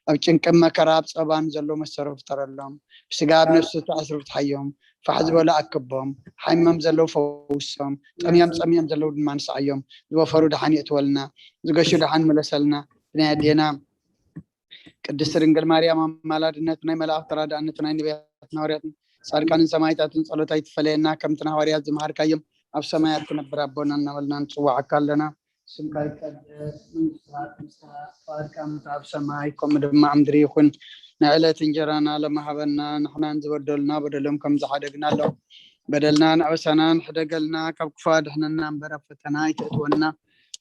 ኣብ ጭንቅን መከራ ኣብ ጸባን ዘለዉ መሰሮ ፍጠረሎም። ብስጋ ኣብ ነፍሲ ተኣስሩ ፍትሓዮም። ፋሕ ዝበሉ ኣክቦም። ሓሚሞም ዘለዉ ፈውሶም። ጠምዮም ጸሚኦም ዘለዉ ድማ ንስዓዮም። ዝወፈሩ ደሓን የእትወልና። ዝገሹ ደሓን ምለሰልና። ብናይ ኣዴና ቅድስቲ ድንግል ማርያም ኣማላድነት፣ ናይ መላእኽቲ ተራዳእነት፣ ናይ ነቢያትን ሃዋርያትን ጻድቃንን ሰማዕታትን ጸሎት ኣይትፈለየና። ከምቲ ንሃዋርያት ዝመሃርካዮም ኣብ ሰማያት ትነብር ኣቦና እናበልና ንጽዋዓካ ኣለና። ስምካ ይቀደስ፣ መንግስትኻ ትምጻእ፣ ፍቓድካ ከምቲ ኣብ ሰማይ ከምኡ ድማ ኣብ ምድሪ ይኹን። ንዕለት እንጀራና ሎሚ ሃበና፣ ንሕናን ዝበደሉና በደሎም ከም ዝሓደግናሎም በደልና ንዕበሳናን ሕደገልና፣ ካብ ክፉ ኣድሕነና እምበር ኣብ ፈተና ኣይተእትወና።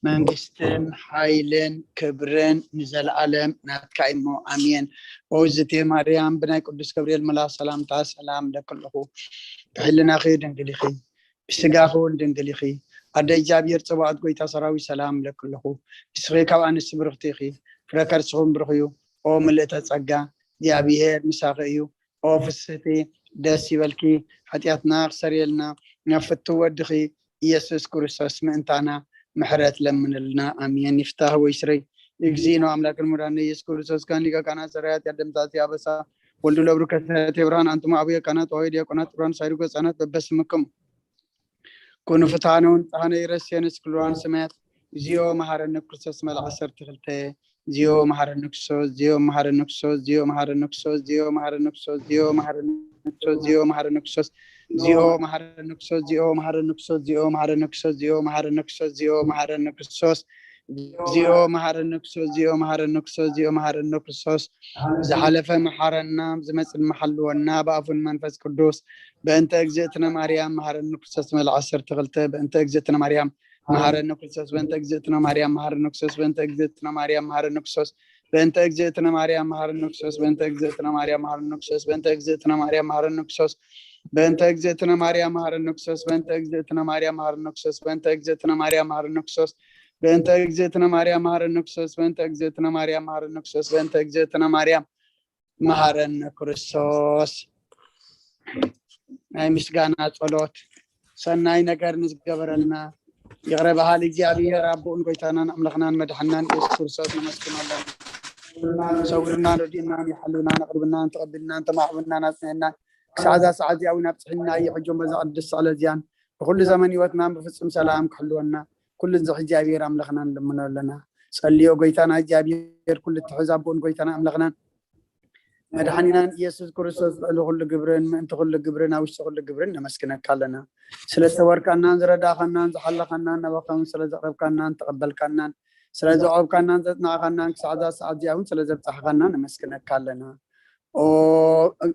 መንግስትን ሓይልን ክብርን ንዘለኣለም ናትካ እሞ ኣሜን። ኦዝቴ ማርያም ብናይ ቅዱስ ገብርኤል መልኣኽ ሰላምታ ሰላም ለክልኹ ብሕልናኺ ድንግል ኢኺ ብስጋኺ እውን ድንግል ኢኺ። ኣደ እግዚኣብሔር ጸባኦት ጎይታ ሰራዊት ሰላም ለክልኹ። ንስኺ ካብ ኣንስቲ ብርኽቲ ኢኺ። ፍረ ከርስኹም ብሩኽ እዩ። ኦ ምልእተ ጸጋ እግዚኣብሔር ምሳኺ እዩ። ኦ ፍስህቲ ደስ ይበልኪ። ሓጢኣትና ክሰርየልና ናብ ፍቱ ወድኺ ኢየሱስ ክርስቶስ ምእንታና ምሕረት ለምንልና። ኣሜን። ይፍታህ ወይ ስረይ እግዚእነ ኣምላክን ሙዳነ ኢየሱስ ክርስቶስ ካን ሊቀ ካህናት ሰራያት ያደምታቲ ኣበሳ ወልዱ ለብሩ ከሰት የብርሃን ኣንቱም ኣቡየ ካህናት ወይ ዲያቆናት ጥሩን ሳይድጎ ህፃናት በበስምክም ኩኑ ፍትሃነ ወንጽሃነ ይረስየነ ስክልዋን ሰማያት። እግዚኦ መሐረነ ክርስቶስ መልዓ ዓሰርተ ክልተ። እግዚኦ መሐረነ ክርስቶስ፣ እግዚኦ መሐረነ ክርስቶስ፣ እግዚኦ መሐረነ ክርስቶስ፣ እግዚኦ መሐረነ ክርስቶስ፣ እግዚኦ መሐረነ ክርስቶስ፣ እግዚኦ መሐረነ ክርስቶስ፣ እግዚኦ መሐረነ ክርስቶስ፣ እግዚኦ መሐረነ ክርስቶስ፣ እግዚኦ መሐረነ ክርስቶስ፣ እግዚኦ መሐረነ ክርስቶስ፣ እግዚኦ መሐረነ ክርስቶስ፣ እግዚኦ መሐረነ ክርስቶስ፣ እግዚኦ መሐረነ ክርስቶስ። ዝሓለፈ መሓረና፣ ዝመጽእ መሓልወና፣ ብኣፉን መንፈስ ቅዱስ። በእንተ እግዝእትነ ማርያም መሐረነ ክርስቶስ መልዓ ዓሰርተ ክልተ። በእንተ እግዝእትነ ማርያም መሐረነ ክርስቶስ። በእንተ እግዝእትነ ማርያም መሐረነ ክርስቶስ። በእንተ እግዝእትነ ማርያም መሐረነ ክርስቶስ። በእንተ እግዝእትነ ማርያም መሐረነ ክርስቶስ። በእንተ እግዝእትነ ማርያም መሐረነ ክርስቶስ። በእንተ እግዝእትነ ማርያም መሐረነ ክርስቶስ። በእንተ እግዝእትነ ማርያም መሐረነ ክርስቶስ። በእንተ እግዝእትነ ማርያም መሐረነ ክርስቶስ። በእንተ እግዝእትነ ማርያም መሐረነ ክርስቶስ። በእንተ እግዝእትነ ማርያም መሐረነ ክርስቶስ። በእንተ እግዝእትነ ማርያም መሐረነ ክርስቶስ። በእንተ እግዝእትነ ማርያም መሐረነ ክርስቶስ። ናይ ምስጋና ጸሎት። ሰናይ ነገር ንዝገበረልና ይቕረ በሃሊ እግዚኣብሔር ኣቦኡን ጎይታናን ኣምላኽናን መድሓናን ኢየሱስ ክርስቶስ ነመስግኖ ኣለና። ሰውርናን ረዲእናን ይሓልውናን ኣቕርብናን ተቐቢልናን ተማዕብናን ኣጽንዕናን ክሳዕ እዛ ሰዓት እዚኣ እውን ኣብጽሕና እዩ። ሕጆም በዛ ቅድስቲ ዕለት እዚኣን ብኩሉ ዘመን ህይወትናን ብፍጹም ሰላም ክሕልወና ኩሉ እዚ እግዚኣብሔር ኣምላኽና ንልምኖ ኣለና። ጸልዮ ጎይታና እግዚኣብሔር ኩሉ እትሕዝ ኣቦኡን ጎይታና ኣምላኽናን መድሓኒናን ኢየሱስ ክርስቶስ ልዕሊ ኩሉ ግብርን ምእንቲ ኩሉ ግብርን ኣብ ውሽጢ ኩሉ ግብርን ነመስግነካ ኣለና። ስለ ዝተወርካናን ዝረዳእኻናን ዝሓለኻናን ናባኻ እውን ስለ ዘቕረብካናን ተቐበልካናን ስለ ዘቕረብካናን ዘጽናዕኻናን ክሳዕ እዛ ሰዓት እዚኣ እውን ስለ ዘብጻሕኻና ነመስግነካ ኣለና። ኦ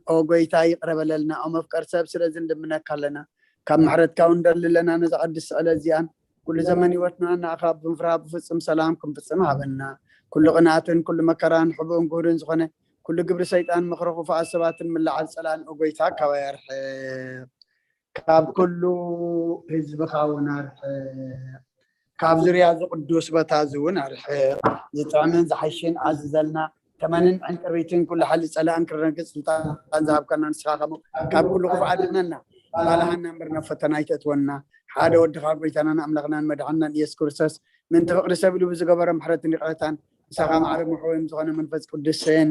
ኦ ጎይታ ይቕረ በለልና። ኦ መፍቀር ሰብ ስለዚ እንደምነካ ኣለና። ካብ ምሕረትካ እውን ደሊ ኣለና ነዛ ቅድስቲ ዕለት እዚኣን ኩሉ ዘመን ህይወትና ንኣኻ ብምፍራህ ብፍጹም ሰላም ክንፍጽም ሃበና። ኩሉ ቅንኣትን ኩሉ መከራን ሕቡእን ግሁድን ዝኾነ ኩሉ ግብሪ ሰይጣን ምኽሪ ክፉኣት ሰባትን ምልዓል ጸላእን ኦ ጎይታ ካባይ ኣርሕቕ። ካብ ኩሉ ህዝብኻ እውን ኣርሕቕ። ካብ ዙርያ እዚ ቅዱስ ቦታ እዚ እውን ኣርሕቕ። ዝጥዕምን ዝሓሽን ኣዝዘልና። ተመንን ዕንቅርቢትን ኩሉ ሓሊ ጸላእን ክረግጽ ስልጣን ዝሃብካና ንስኻ ከምኡ ካብ ኩሉ ክፉእ ኣድሕነና። ባልሃና እምበር ናብ ፈተና ኣይተእትወና። ሓደ ወድኻ ጎይታናን ኣምላኽናን መድሓንናን ኢየሱስ ክርስቶስ ምእንቲ ፍቕሪ ሰብ ኢሉ ብዝገበሮ ምሕረትን ይቕረታን ምሳኻ ማዕረ ምሕወይም ዝኾነ መንፈስ ቅዱስን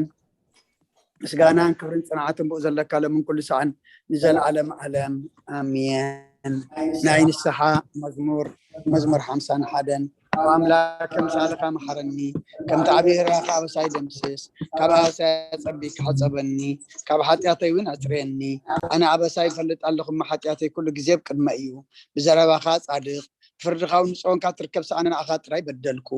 ምስጋናን ክብርን ጽንዓትን ብኡ ዘለካ ለምን ኩሉ ሰዓን ንዘለዓለም ዓለም ኣሜን። ናይ ንስሓ መዝሙር መዝሙር ሓምሳን ሓደን ኣምላክ ከም ጻልካ መሓረኒ፣ ከምቲ ዓቢ ህራኻ ኣበሳይ ደምስስ፣ ካብ ኣበሳይ ኣጸቢካ ሕጸበኒ፣ ካብ ሓጢኣተይ እውን ኣጽርየኒ። ኣነ ኣበሳይ ይፈልጥ ኣለኹ፣ እሞ ሓጢኣተይ ኩሉ ግዜ ኣብ ቅድመይ እዩ። ብዘረባኻ ጻድቕ፣ ብፍርድኻ እውን ንጽዮንካ ትርከብ ሰኣነ ንኣኻ ጥራይ በደልኩ፣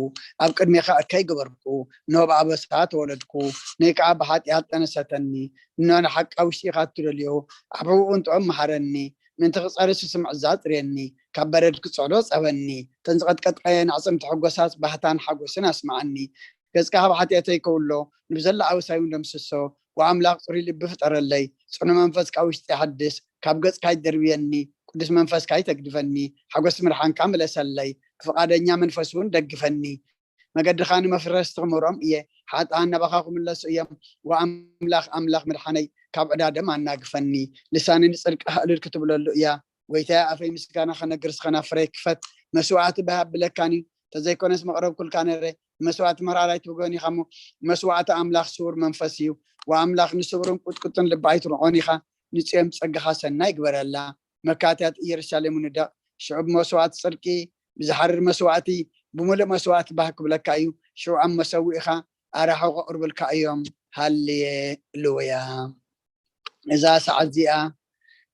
ኣብ ቅድሜኻ እከይ ገበርኩ፣ እነሆ ብኣበሳ ተወለድኩ፣ ንይ ከዓ ብሓጢኣት ጠነሰተኒ፣ እነሆ ንሓቂ ኣብ ውሽጢኻ እትደልዮ ኣብ ሕቡእ እውን ጥዑም መሃረኒ፣ ምእንቲ ክጸሪ ስስምዕ እዛ ኣጽርየኒ፣ ካብ በረድ ክጸሎ ጸበኒ፣ እተን ዝቐጥቀጥካየን ኣዕጽምቲ ሕጎሳት ባህታን ሓጎስን ኣስምዓኒ፣ ገጽካ ካብ ሓጢኣተይ ከውሎ፣ ንብዘላ ኣበሳይ እውን ደምስሶ፣ ወኣምላኽ ጽሩይ ልቢ ፍጠረለይ፣ ጽኑ መንፈስ ካብ ውሽጢ ሓድስ፣ ካብ ገጽካ ይደርብየኒ፣ ቅዱስ መንፈስካ ይተግድፈኒ፣ ሓጎስ ምድሓንካ ምለሰለይ፣ ብፍቓደኛ መንፈስ እውን ደግፈኒ። መገድኻ ንመፍረስቲ ክምህሮም እየ፣ ሓጥኣን ናባኻ ክምለሱ እዮም። ወኣምላኽ ኣምላኽ ምድሓነይ፣ ካብ ዕዳ ደም ኣናግፈኒ፣ ልሳነይ ንጽድቂ ሃልል ክትብለሉ እያ። ጎይታየ ኣፈይ ምስጋና ከነግር ስኸና ፍረይ ክፈት፣ መስዋዕቲ ብሃ ብለካን እዩ፣ ተዘይኮነስ መቕረብኩልካ ነረ፣ መስዋዕቲ መራር ኣይትብገን ኢኻ እሞ፣ መስዋዕቲ ኣምላኽ ስውር መንፈስ እዩ። ወኣምላኽ ንስውርን ቁጥቁጥን ልቢ ኣይትርዖን ኢኻ። ንጽዮን ጸጋኻ ሰናይ ግበረላ። መካትያት ኢየሩሳሌም ንደቕ። ሽዑ ብመስዋዕቲ ጽድቂ፣ ብዝሓርር መስዋዕቲ፣ ብምሉእ መስዋዕቲ ባህ ክብለካ እዩ። ሽዑ ኣብ መሰውኢኻ ኣራሑ ከቕርብልካ እዮም። ሃሌሉያ። እዛ ሰዓት እዚኣ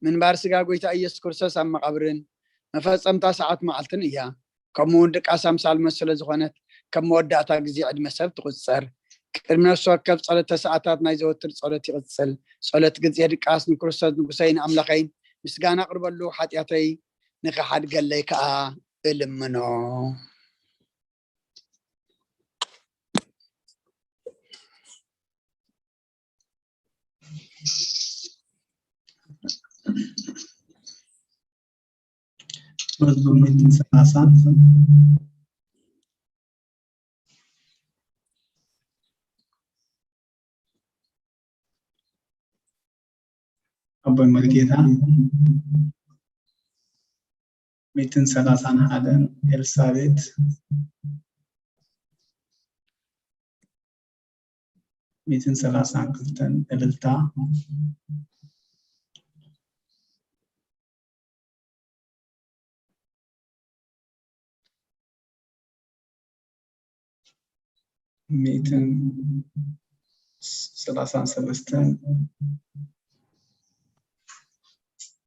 ምንባር ስጋ ጎይታ ኢየሱስ ክርስቶስ ኣብ መቓብርን መፈጸምታ ሰዓት መዓልትን እያ። ከምኡ እውን ድቃስ ኣምሳል መስሎ ዝኾነት ከም መወዳእታ ግዜ ዕድመ ሰብ ትቑጸር። ቅድሚ ነፍሲ ወከፍ ጸሎተ ሰዓታት ናይ ዘወትር ጸሎት ይቕጽል። ጸሎት ግዜ ድቃስ ንክርስቶስ ንጉሰይን ኣምላኸይን ምስጋና ኣቕርበሉ፣ ሓጢኣተይ ንኽሓድገለይ ከኣ እልምኖ። መዝሙር ሚእትን ሰላሳን ኣቦይ መርጌታ፣ ሚእትን ሰላሳን ሓደን ኤልሳቤት፣ ሚእትን ሰላሳን ክልተን እልልታ፣ ሚእትን ሰላሳን ሰለስተን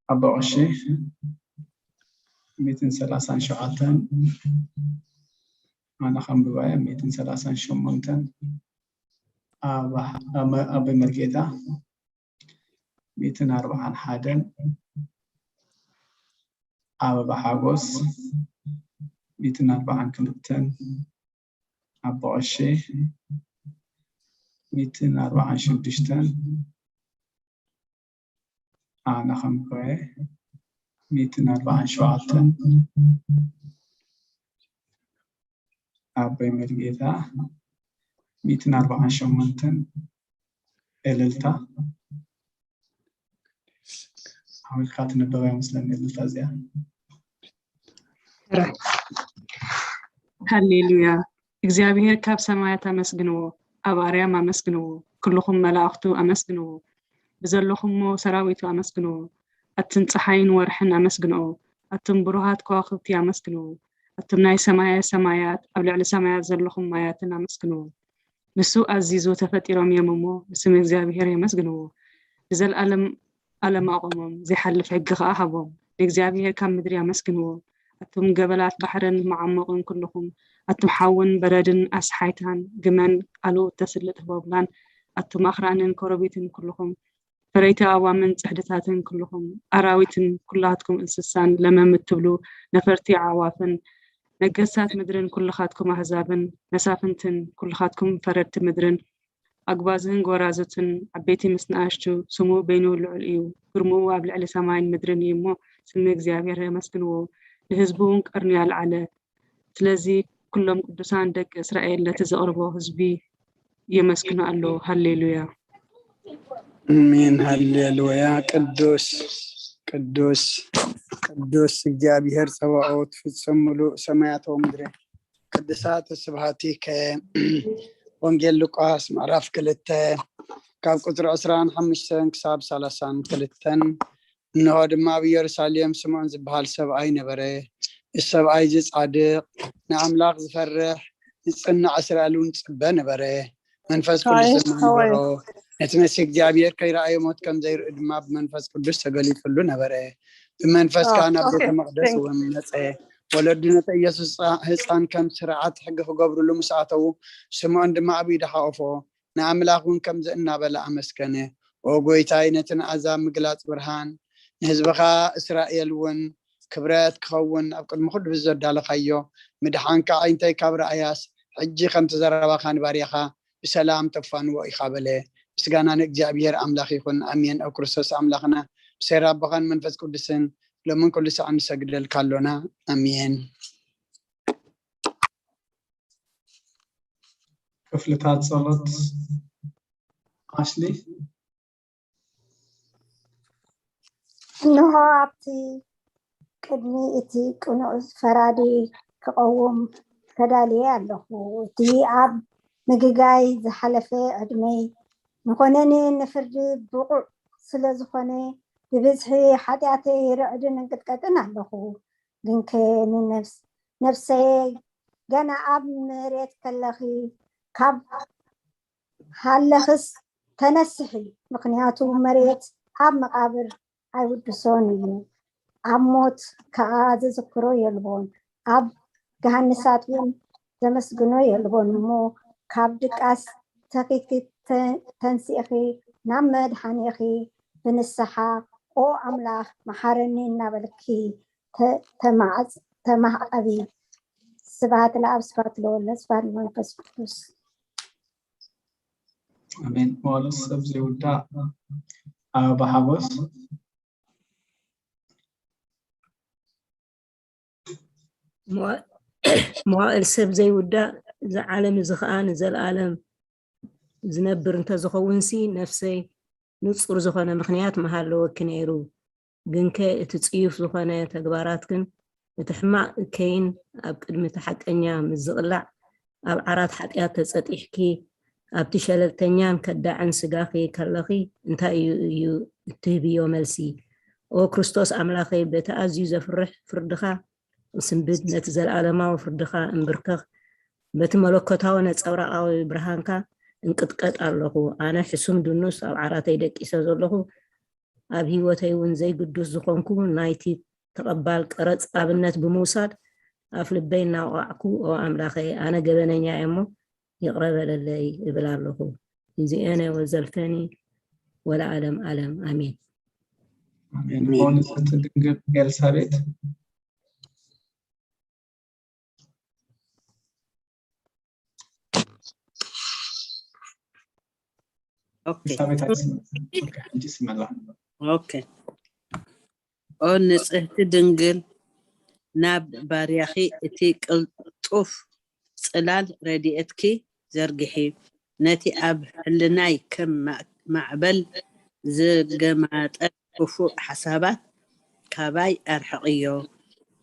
ኣባ ቀሺ፣ ሚእትን ሰላሳን ሸውዓተን ኣነ ከንብባ እየ፣ ሚእትን ሰላሳን ሸሞንተን ኣባ-፣ ኣመ-፣ ኣበይ መርጌታ፣ ሚእትን ኣርብዓን ሓደን ኣበባ ሓጎስ፣ ሚእትን ኣርብዓን ክልተን ኣቦ ቀሺ፣ ሚእትን ኣርብዓን ሽዱሽተን ኣነ ከንብበ፣ ሚእትን ኣርብዓን ሸውዓተን ኣቦይ መርጌታ፣ ሚእትን ኣርብዓን ሸሞንተን እልልታ። ሓዊልካ ትንበባ ይመስለኒ እልልታ እዚኣ። ሃሌሉያ። እግዚኣብሔር ካብ ሰማያት ኣመስግንዎ፣ ኣብ ኣርያም ኣመስግንዎ፣ ኩልኹም መላእኽቱ ኣመስግንዎ፣ ብዘለኹሞ ሰራዊቱ ኣመስግንዎ። ኣትን ጸሓይን ወርሕን ኣመስግንኦ፣ ኣቱም ብሩሃት ከዋኽብቲ ኣመስግንዎ፣ ኣቱም ናይ ሰማየ ሰማያት፣ ኣብ ልዕሊ ሰማያት ዘለኹም ማያትን ኣመስግንዎ። ንሱ ኣዚዙ ተፈጢሮም እዮም እሞ፣ ንስም እግዚኣብሔር የመስግንዎ። ንዘለኣለም ኣለም ኣቑሞም፣ ዘይሓልፍ ሕጊ ኸኣ ሃቦም። ንእግዚኣብሔር ካብ ምድሪ ኣመስግንዎ። ኣቱም ገበላት ባሕርን መዓሙቕን ኩልኹም፣ ኣቱም ሓውን በረድን ኣስሓይታን፣ ግመን ቃሉ እተስልጥ ህቦብላን፣ ኣቱም ኣኽራንን ኮረቢትን ኩልኹም፣ ፈረይቲ ኣእዋምን ጽሕድታትን ኩልኹም፣ ኣራዊትን ኩላትኩም እንስሳን ለመም እትብሉ ነፈርቲ ኣዕዋፍን፣ ነገስታት ምድርን ኩልኻትኩም ኣህዛብን፣ መሳፍንትን ኩልኻትኩም ፈረድቲ ምድርን፣ ኣጉባዝን ጎራዙትን፣ ዓበይቲ ምስ ንኣሽቱ፣ ስሙ በይኑ ልዑል እዩ፣ ግርምኡ ኣብ ልዕሊ ሰማይን ምድርን እዩ እሞ፣ ስሚ እግዚኣብሔር የመስግንዎ፣ ንህዝቡ እውን ቀርኑ ያልዓለ። ስለዚ ኩሎም ቅዱሳን ደቂ እስራኤል ነቲ ዘቕርቦ ህዝቢ የመስግኑ ኣለዉ። ሃሌሉያ። ኣሜን። ሃሌሉያ። ቅዱስ ቅዱስ ቅዱስ እግዚኣብሔር ጸባኦት ፍጹም ምሉእ ሰማያት ወምድሪ ቅዱሳት ስብሃቲከ። ወንጌል ሉቃስ ምዕራፍ ክልተ ካብ ቁፅሪ ዕስራን ሓሙሽተን ክሳብ ሰላሳን ክልተን። እንሆ ድማ ኣብ ኢየሩሳሌም ስምዖን ዝበሃል ሰብኣይ ነበረ። እዚ ሰብኣይ እዚ ጻድቕ፣ ንኣምላኽ ዝፈርሕ፣ ንጽናዕ እስራኤል እውን ዝጽበ ነበረ። መንፈስ ቅዱስ ድማ ነበሮ። ነቲ መሲህ እግዚኣብሔር ከይረኣየ ሞት ከም ዘይርኢ ድማ ብመንፈስ ቅዱስ ተገሊጹሉ ነበረ። ብመንፈስ ከኣ ናብ ቤተ መቕደስ እውን መጸ። ወለዱ ነቲ ኢየሱስ ህፃን ከም ስርዓት ሕጊ ክገብርሉ ምስ ኣተዉ፣ ስምዖን ድማ ኣብ ኢዱ ሓቆፎ፣ ንኣምላኽ እውን ከምዚ እናበለ ኣመስገነ። ኦ ጎይታይ፣ ነቲ ንኣዛብ ምግላጽ ብርሃን፣ ንህዝብኻ እስራኤል እውን ክብረት ክኸውን ኣብ ቅድሚ ኩሉ ብዘዳለኻዮ ምድሓንካ ኣዒንተይ ካብ ረኣያስ፣ ሕጂ ከምቲ ዘረባኻ ንባርያኻ ብሰላም ተፋንዎ ኢኻ በለ። ምስጋና ንእግዚኣብሔር ኣምላኽ ይኹን። ኣሜን። ኣብ ክርስቶስ ኣምላኽና ብሰይር ኣቦኻን መንፈስ ቅዱስን ሎምን ኩሉ ሳዕ ንሰግደልካ ኣሎና። ኣሜን። ክፍልታት ጸሎት ኣሽሊ። እንሆ ኣብቲ ቅድሚ እቲ ቅኑዕ ፈራዲ ክቐውም ተዳልየ ኣለኹ። እቲ ኣብ ምግጋይ ዝሓለፈ ዕድመይ ንኾነኒ ንፍርዲ ብቑዕ ስለ ዝኾነ፣ ብብዝሒ ሓጢኣተይ ይርዕድን እንቅጥቀጥን ኣለኹ። ግንከ ንነፍስ-፣ ነፍሰየ ገና ኣብ መሬት ከለኺ ካብ ሃለኽስ ተነስሒ፣ ምኽንያቱ መሬት ኣብ መቓብር ኣይውድሶን እዩ፣ ኣብ ሞት ከኣ ዝዝክሮ የልቦን፣ ኣብ ገሃንሳት እውን ዘመስግኖ የልቦን እሞ፣ ካብ ድቃስ ተኺኺ ተ-፣ ተንሲእኺ ናብ መድሓኒኺ ብንስሓ፣ "ኦ ኣምላኽ መሓረኒ" እናበልኪ ተ-፣ ተማዕጽ-፣ ተማዕቐቢ። ስብሐት ለኣብ፣ ስብሐት ለወልድ፣ ስብሐት ለመንፈስ ቅዱስ። ኣሜን። መዋዕለ ሰብ ዘይውዳእ ኣበባ ሓጎስ። መዋ-፣ መዋእል ሰብ ዘይውዳእ፣ እዚ ዓለም እዚ ኸኣ ንዘለኣለም ዝነብር እንተዝኸውንሲ፣ ነፍሰይ፣ ንጹር ዝኾነ ምኽንያት ምሃለወኪ ነይሩ። ግንከ እቲ ጽዩፍ ዝኾነ ተግባራትክን እቲ ሕማቕ እከይን ኣብ ቅድሚ እቲ ሓቀኛ ምስ ዝቕላዕ፣ ኣብ ዓራት ሓጢኣት ተጸጢሕኪ፣ ኣብቲ ሸለልተኛን ከዳዕን ስጋኺ ከለኺ፣ እንታይ እዩ፣ እዩ እትህብዮ መልሲ? ኦ ክርስቶስ ኣምላኸይ፣ በቲ ኣዝዩ ዘፍርሕ ፍርድኻ ስንብድ፣ ነቲ ዘለኣለማዊ ፍርድኻ እንብርከኽ፣ በቲ መለኮታዊ ነጸብራቓዊ ብርሃንካ እንቅጥቀጥ ኣለኹ። ኣነ ሕሱም ድኑስ ኣብ ዓራተይ ደቂሰ ዘለኹ፣ ኣብ ህይወተይ እውን ዘይግዱስ ዝኾንኩ ናይቲ ተቐባል ቀረጽ ኣብነት ብምውሳድ ኣፍ ልበይ እናወቓዕኩ፣ "ኦ ኣምላኸይ፣ ኣነ ገበነኛ እየ እሞ ይቕረ በለለይ" እብል ኣለኹ። ይእዜኒ ወዘልፈኒ ወለዓለም ዓለም። ኣሜን። ኣሜን። ኣሜን። ኦ ንጽሕቲ ድንግል ኤልሳቤጥ። ኦኬ። ኤልሳቤጥ ኣይስማዕ። ኦኬ፣ ሕጂ ይስማዕ። ኦኬ። ኦ ንጽህቲ ድንግል፣ ናብ ባርያኺ እቲ ቅልጡፍ ጽላል ረድኤትኪ ዘርግሒ። ነቲ ኣብ ሕልናይ ከም ማ-፣ ማዕበል ዝገማጠ ክፉእ ሓሳባት ካባይ ኣርሕቕዮ።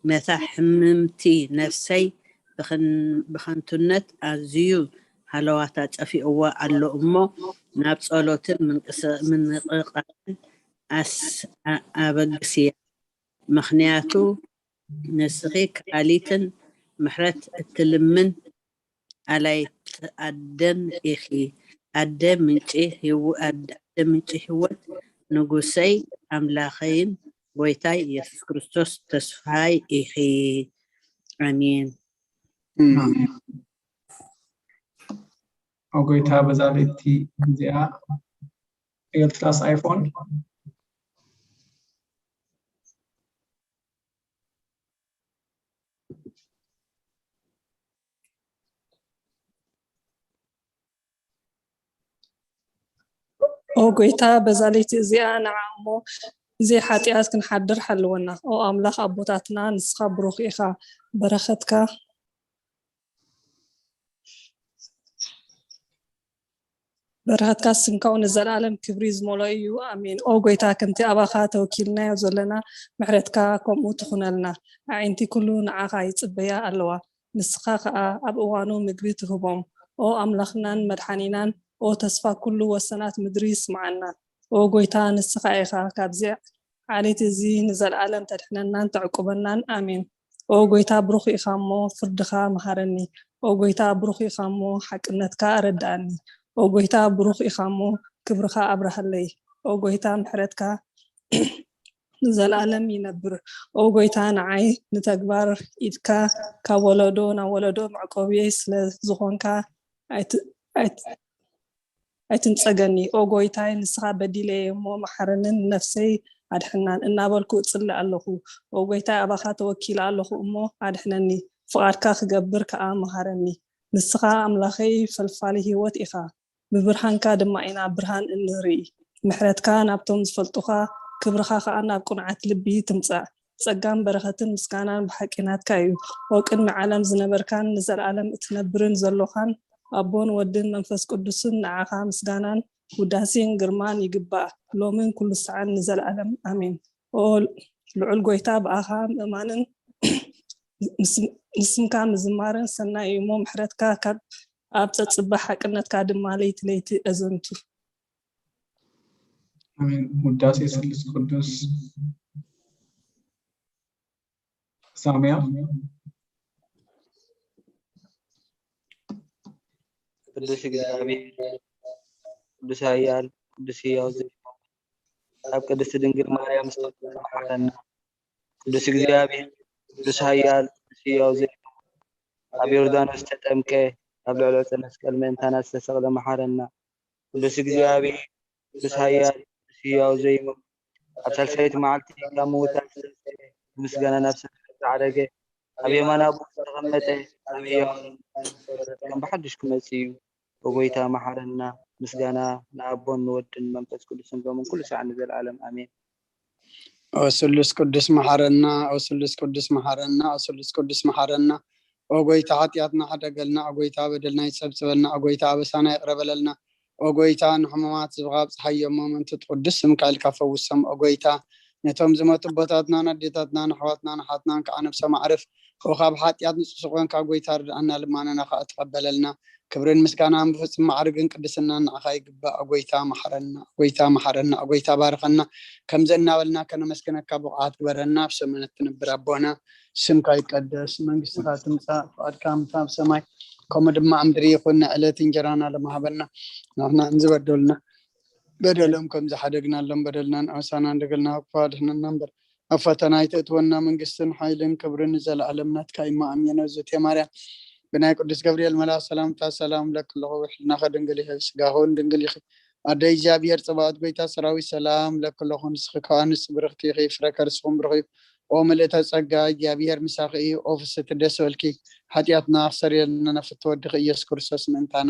ነታ ሕምምቲ ነፍሰይ ብኸን-፣ ብኸንቱነት ኣዝዩ ሃለዋታ ጸፊእዋ ኣሎ እሞ፣ ናብ ጸሎትን ምንቅስ-፣ ምንቕቓትን ኣስ-፣ ኣ-፣ ኣበግስያ። ምኽንያቱ ንስኺ ከኣሊትን ምሕረት እትልምን ኣላይት ኣደን ኢኺ። ኣደ ምንጪ ህይወ-፣ ኣደ፣ ኣደ ምንጪ ህይወት፣ ንጉሰይ ኣምላኸይን ጎይታይ ኢየሱስ ክርስቶስ ተስፋይ ኢኺ። ኣሜን። ኣሜን። ኦ ጎይታ፣ በዛ ለይቲ እዚኣ ኤልትራስ ኣይፎን ኦ ጎይታ፣ በዛ ለይቲ እዚኣ ንዓ እሞ ዘይሓጢኣት ክንሓድር ሓልወና። ኦ ኣምላኽ ኣቦታትና፣ ንስኻ ብሩኽ ኢኻ። በረኸትካ፣ በረኸትካ ስምካው ንዘለኣለም ክብሪ ዝመልኦ እዩ። ኣሜን። ኦ ጎይታ፣ ከምቲ ኣባኻ ተወኪልናዮ ዘለና፣ ምሕረትካ ከምኡ ትኹነልና። ኣዒንቲ ኩሉ ንዓኻ ይጽበያ ኣለዋ። ንስኻ ኸኣ ኣብ እዋኑ ምግቢ ትህቦም። ኦ ኣምላኽናን መድሓኒናን፣ ኦ ተስፋ ኩሉ ወሰናት ምድሪ፣ ስምዓና። ኦ ጎይታ፣ ንስኻ ኢኻ ካብዚ ዓሌት እዚ ንዘለኣለም ተድሕነናን ተዕቁበናን። ኣሜን። ኦ ጎይታ፣ ብሩኽ ኢኻ እሞ ፍርድኻ መሃረኒ። ኦ ጎይታ፣ ብሩኽ ኢኻ እሞ ሓቅነትካ ኣረድኣኒ። ኦ ጎይታ፣ ብሩኽ ኢኻ እሞ ክብርኻ ኣብርሃለይ። ኦ ጎይታ፣ ምሕረትካ ንዘለኣለም ይነብር። ኦ ጎይታ፣ ንዓይ ንተግባር ኢድካ ካብ ወለዶ ናብ ወለዶ መዕቆብየይ ስለ ዝኾንካ ኣይት-፣ ኣይት-፣ ኣይትንጸገኒ። ኦ ጎይታይ፣ ንስኻ በዲለየ እሞ መሓረንን ንነፍሰይ ኣድሕናን እናበልኩ እጽሊ ኣለኹ። ኦ ጎይታይ፣ ኣባኻ ተወኪለ ኣለኹ እሞ ኣድሕነኒ፣ ፍቓድካ ክገብር ከኣ መሃረኒ። ንስኻ ኣምላኸይ ፈልፋሊ ህይወት ኢኻ፣ ብብርሃንካ ድማ ኢና ብርሃን እንርኢ። ምሕረትካ ናብቶም ዝፈልጡኻ፣ ክብርኻ ከኣ ናብ ቅኑዓት ልቢ ትምጻእ። ጸጋን በረኸትን ምስጋናን ብሓቂ ናትካ እዩ። ኦ ቅድሚ ዓለም ዝነበርካን ንዘለኣለም እትነብርን ዘሎኻን ኣቦን ወድን መንፈስ ቅዱስን፣ ንዓኻ ምስጋናን ውዳሴን ግርማን ይግባእ፣ ሎምን ኩሉ ሰዓን ንዘለኣለም ኣሜን። ኦ ልዑል ጎይታ፣ ብኣኻ ምእማንን ምስ-፣ ንስምካ ምዝማርን ሰናይ እዩ እሞ፣ ምሕረትካ ካብ ኣብ ጸጽባ ሓቅነትካ ድማ ለይቲ ለይቲ ኣዘንቱ። ኣሜን። ውዳሴ ስሉስ ቅዱስ ሳሙኤል። ቅዱስ እግዚኣብሔር፣ ቅዱስ ኃያል፣ ቅዱስ ሕያው ዘይሞት፣ ኣብ ቅድስቲ ድንግል ማርያም ዝተወለደ መሓረና። ቅዱስ እግዚኣብሔር፣ ቅዱስ ኃያል፣ ቅዱስ ሕያው ዘይሞት፣ ኣብ ዮርዳኖስ ዝተጠምቀ፣ ኣብ ልዕሊ ዕፀ መስቀል ምእንታና ዝተሰቕለ መሓረና። ቅዱስ እግዚኣብሔር፣ ቅዱስ ኃያል፣ ቅዱስ ሕያው ዘይሞት፣ ኣብ ሳልሳይቲ መዓልቲ ካብ ምዉታት ዝተንስአ፣ ብምስጋና ናብ ሰማይ ዝተዓረገ፣ ኣብ የማን ኣቦ ዝተቐመጠ፣ ኣብ ሕያዋን ከም ብሓድሽ ክመጽእ እዩ። ኦ ጎይታ መሓረና። ምስጋና ንኣቦን ንወድን መንፈስ ቅዱስን ሎምን ኩሉ ሰዓት ንዘለዓለም ኣሜን። ኦ ስሉስ ቅዱስ መሓረና፣ ኦ ስሉስ ቅዱስ መሓረና፣ ኦ ስሉስ ቅዱስ መሓረና። ኦ ጎይታ ሓጢኣትና ሕደገልና፣ ኦ ጎይታ በደልና ይጸብጽበልና፣ ኦ ጎይታ ኣበሳና ይቕረ በለልና። ኦ ጎይታ ንሕሙማት ዝብኻ ኣብጽሓዮም፣ እሞ ምእንቲ እቲ ቅዱስ ስምካ ኢልካ ፈውሶም። ኦ ጎይታ ነቶም ዝመቱ ኣቦታትናን ኣዴታትናን ኣሕዋትናን ኣሓትናን ከዓ ነብሶም ኣዕርፍ። ኦ ካብ ሓጢኣት ንጹህ ዝኾንካ ጎይታ ርድኣና፣ ልማናና ከዓ ተቐበለልና። ክብርን ምስጋናን ብፍጹም ማዕርግን ቅድስናን ንዓኻ ይግባእ። ኦ ጎይታ መሓረና፣ ኦ ጎይታ መሓረና፣ ኦ ጎይታ ባርኸና። ከምዚ እናበልና ከነመስግነካ ብቑዓት ግበረና። ኣብ ሰማያት ትነብር ኣቦና፣ ስምካ ይቀደስ፣ መንግስትኻ ትምጻእ፣ ፍቓድካ ከምቲ ኣብ ሰማይ ከምኡ ድማ ኣብ ምድሪ ይኹን። ንዕለት እንጀራና ለማሃበና፣ ንሕና እንዝበደሉና በደሎም ከም ዝሓደግናሎም በደልናን ኣበሳናን ደገልና ክፋ ድሕነና እምበር፣ ኣብ ፈተና ኣይተእትወና። መንግስትን ሓይልን ክብርን ንዘለኣለም ናትካ እዩ። ኣሜን። እግዝእትየ ማርያም፣ ብናይ ቅዱስ ገብርኤል መልኣክ ሰላምታ ሰላም እብለኪ ኣለኹ። ሕልናኸ ድንግል እዩ፣ ስጋኸ እውን ድንግል እዩ። ኣደ እግዚኣብሔር፣ ጸባኦት ጎይታ ሰራዊት፣ ሰላም እብለኪ ኣለኹ። ንስኺ ከኣ ንስ ብርኽቲ ኢኺ፣ ፍረ ከርስኹም ብሩኽ እዩ። ኦ ምልእተ ጸጋ፣ እግዚኣብሔር ምሳኺ እዩ። ኦ ፍስሕቲ ደስ በልኪ፣ ሓጢኣትና ክሰርየልና ናብ ፍትወ ወድኺ ኢየሱስ ክርስቶስ ምእንታና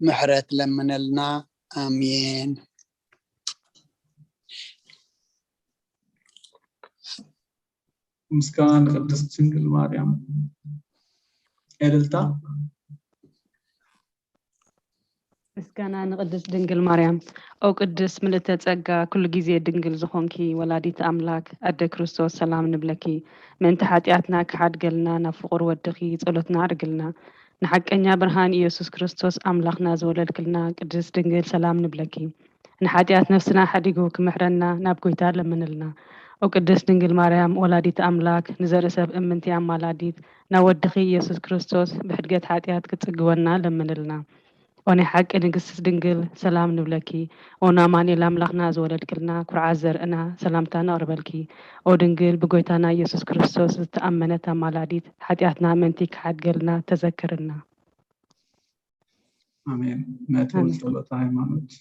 ምሕረት ለምነልና። ኣሜን። ምስጋና ንቅድስት ድንግል ማርያም። እልልታ። ምስጋና ንቅድስት ድንግል ማርያም። ኦ ቅድስት ምልእተ ጸጋ፣ ኩሉ ግዜ ድንግል ዝኾንኪ ወላዲት ኣምላክ ኣደ ክርስቶስ፣ ሰላም ንብለኪ። ምእንቲ ሓጢኣትና ክሓድገልና ናብ ፍቁር ወድኺ ጸሎትና ኣዕርግልና። ንሓቀኛ ብርሃን ኢየሱስ ክርስቶስ ኣምላኽና ዝወለድክልና ቅድስት ድንግል፣ ሰላም ንብለኪ። ንሓጢኣት ነፍስና ሓዲጉ ክምሕረና ናብ ጎይታ ለምንልና። ኦ ቅድስት ድንግል ማርያም ወላዲት ኣምላክ፣ ንዘርኢ ሰብ እምንቲ ኣማላዲት፣ ናብ ወድኺ ኢየሱስ ክርስቶስ ብሕድገት ሓጢኣት ክትጽግወና ለምንልና። ኦ ናይ ሓቂ ንግስት ድንግል፣ ሰላም ንብለኪ። ኦ ንኣማኑኤል ኣምላኽና ዝወለድክልና ኩርዓት ዘርእና፣ ሰላምታ ነቕርበልኪ። ኦ ድንግል ብጎይታና ኢየሱስ ክርስቶስ ዝተኣመነት ኣማላዲት፣ ሓጢኣትና ምእንቲ ክሓድገልና ተዘክርና። ኣሜን። ነቲ ጸሎተ ሃይማኖት።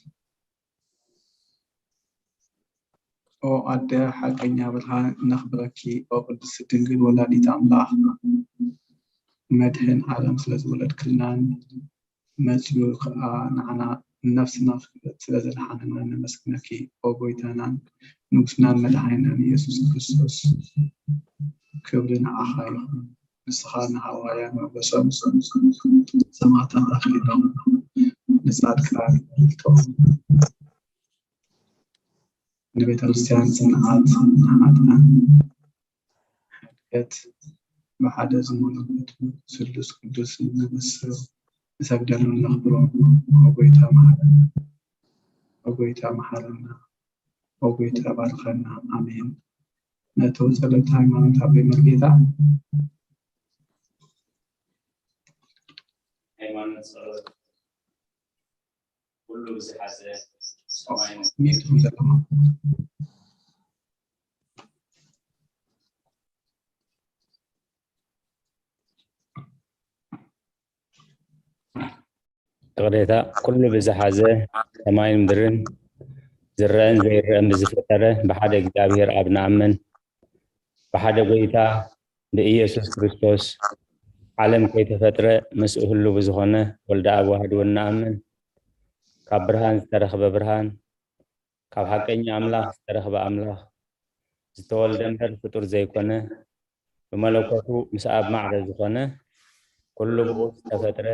ኦ ኣደ ሓቀኛ ብርሃን፣ ነኽብረኪ። ኦ ቅድስት ድንግል ወላዲት ኣምላኽ፣ መድህን ዓለም ስለ ዝወለድክልናን መጺኡ ከኣ ንዓና ንነፍስና ክፍለጥ ስለ ዘድሓነና ነመስግነኪ። ኦ ጎይታናን ንጉስናን መድሓኒናን ኢየሱስ ክርስቶስ፣ ክብሪ ንዓኻ ይኹን። ንስኻ ንሃዋርያን ሞገሶም፣ ሰማዕታት ኣኽሊሎም፣ ንጻድቃን ክብርቶም፣ ንቤተ ክርስቲያን ጽንዓት፣ ንሓጥኣን ሕድገት፣ ብሓደ ዝመለኮቱ ስሉስ ቅዱስ ንነመስግኖ፣ ንሰግደሉ፣ ነኽብሮ። ኦ ጎይታ መሓረና፣ ኦ ጎይታ መሓረና፣ ኦ ጎይታ ባርኸና። ኣሜን። ነተው ጸሎተ ሃይማኖት ኣቦይ መርጌታ። ሃይማኖት ጸሎት ኩሉ ብዝሓዘ ሚዩት ኢኹም ዘለኹም። ይቕሬታ፣ ኩሉ ብዝሓዘ ሰማይን ምድርን ዝረአን ዘይረአን ብዝፈጠረ ብሓደ እግዚኣብሔር ኣብ ንኣምን። ብሓደ ጎይታ ብኢየሱስ ክርስቶስ ዓለም ከይተፈጥረ ምስኡ ህሉ ብዝኾነ ወልደ ኣብ ዋህድ እውን ንኣምን። ካብ ብርሃን ዝተረኽበ ብርሃን፣ ካብ ሓቀኛ ኣምላኽ ዝተረኽበ ኣምላኽ፣ ዝተወልደ እምበር ፍጡር ዘይኮነ፣ ብመለኮቱ ምስ ኣብ ማዕረ ዝኾነ፣ ኩሉ ብኡ ዝተፈጥረ፣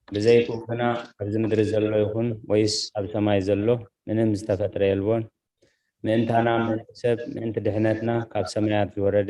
ብዘይኩ ግና ኣብዚ ምድሪ ዘሎ ይኹን ወይስ ኣብ ሰማይ ዘሎ ምንም ዝተፈጥረ የልቦን። ምእንታና፣ ምእንቲ ሰብ፣ ምእንቲ ድሕነትና ካብ ሰማያት ዝወረደ፣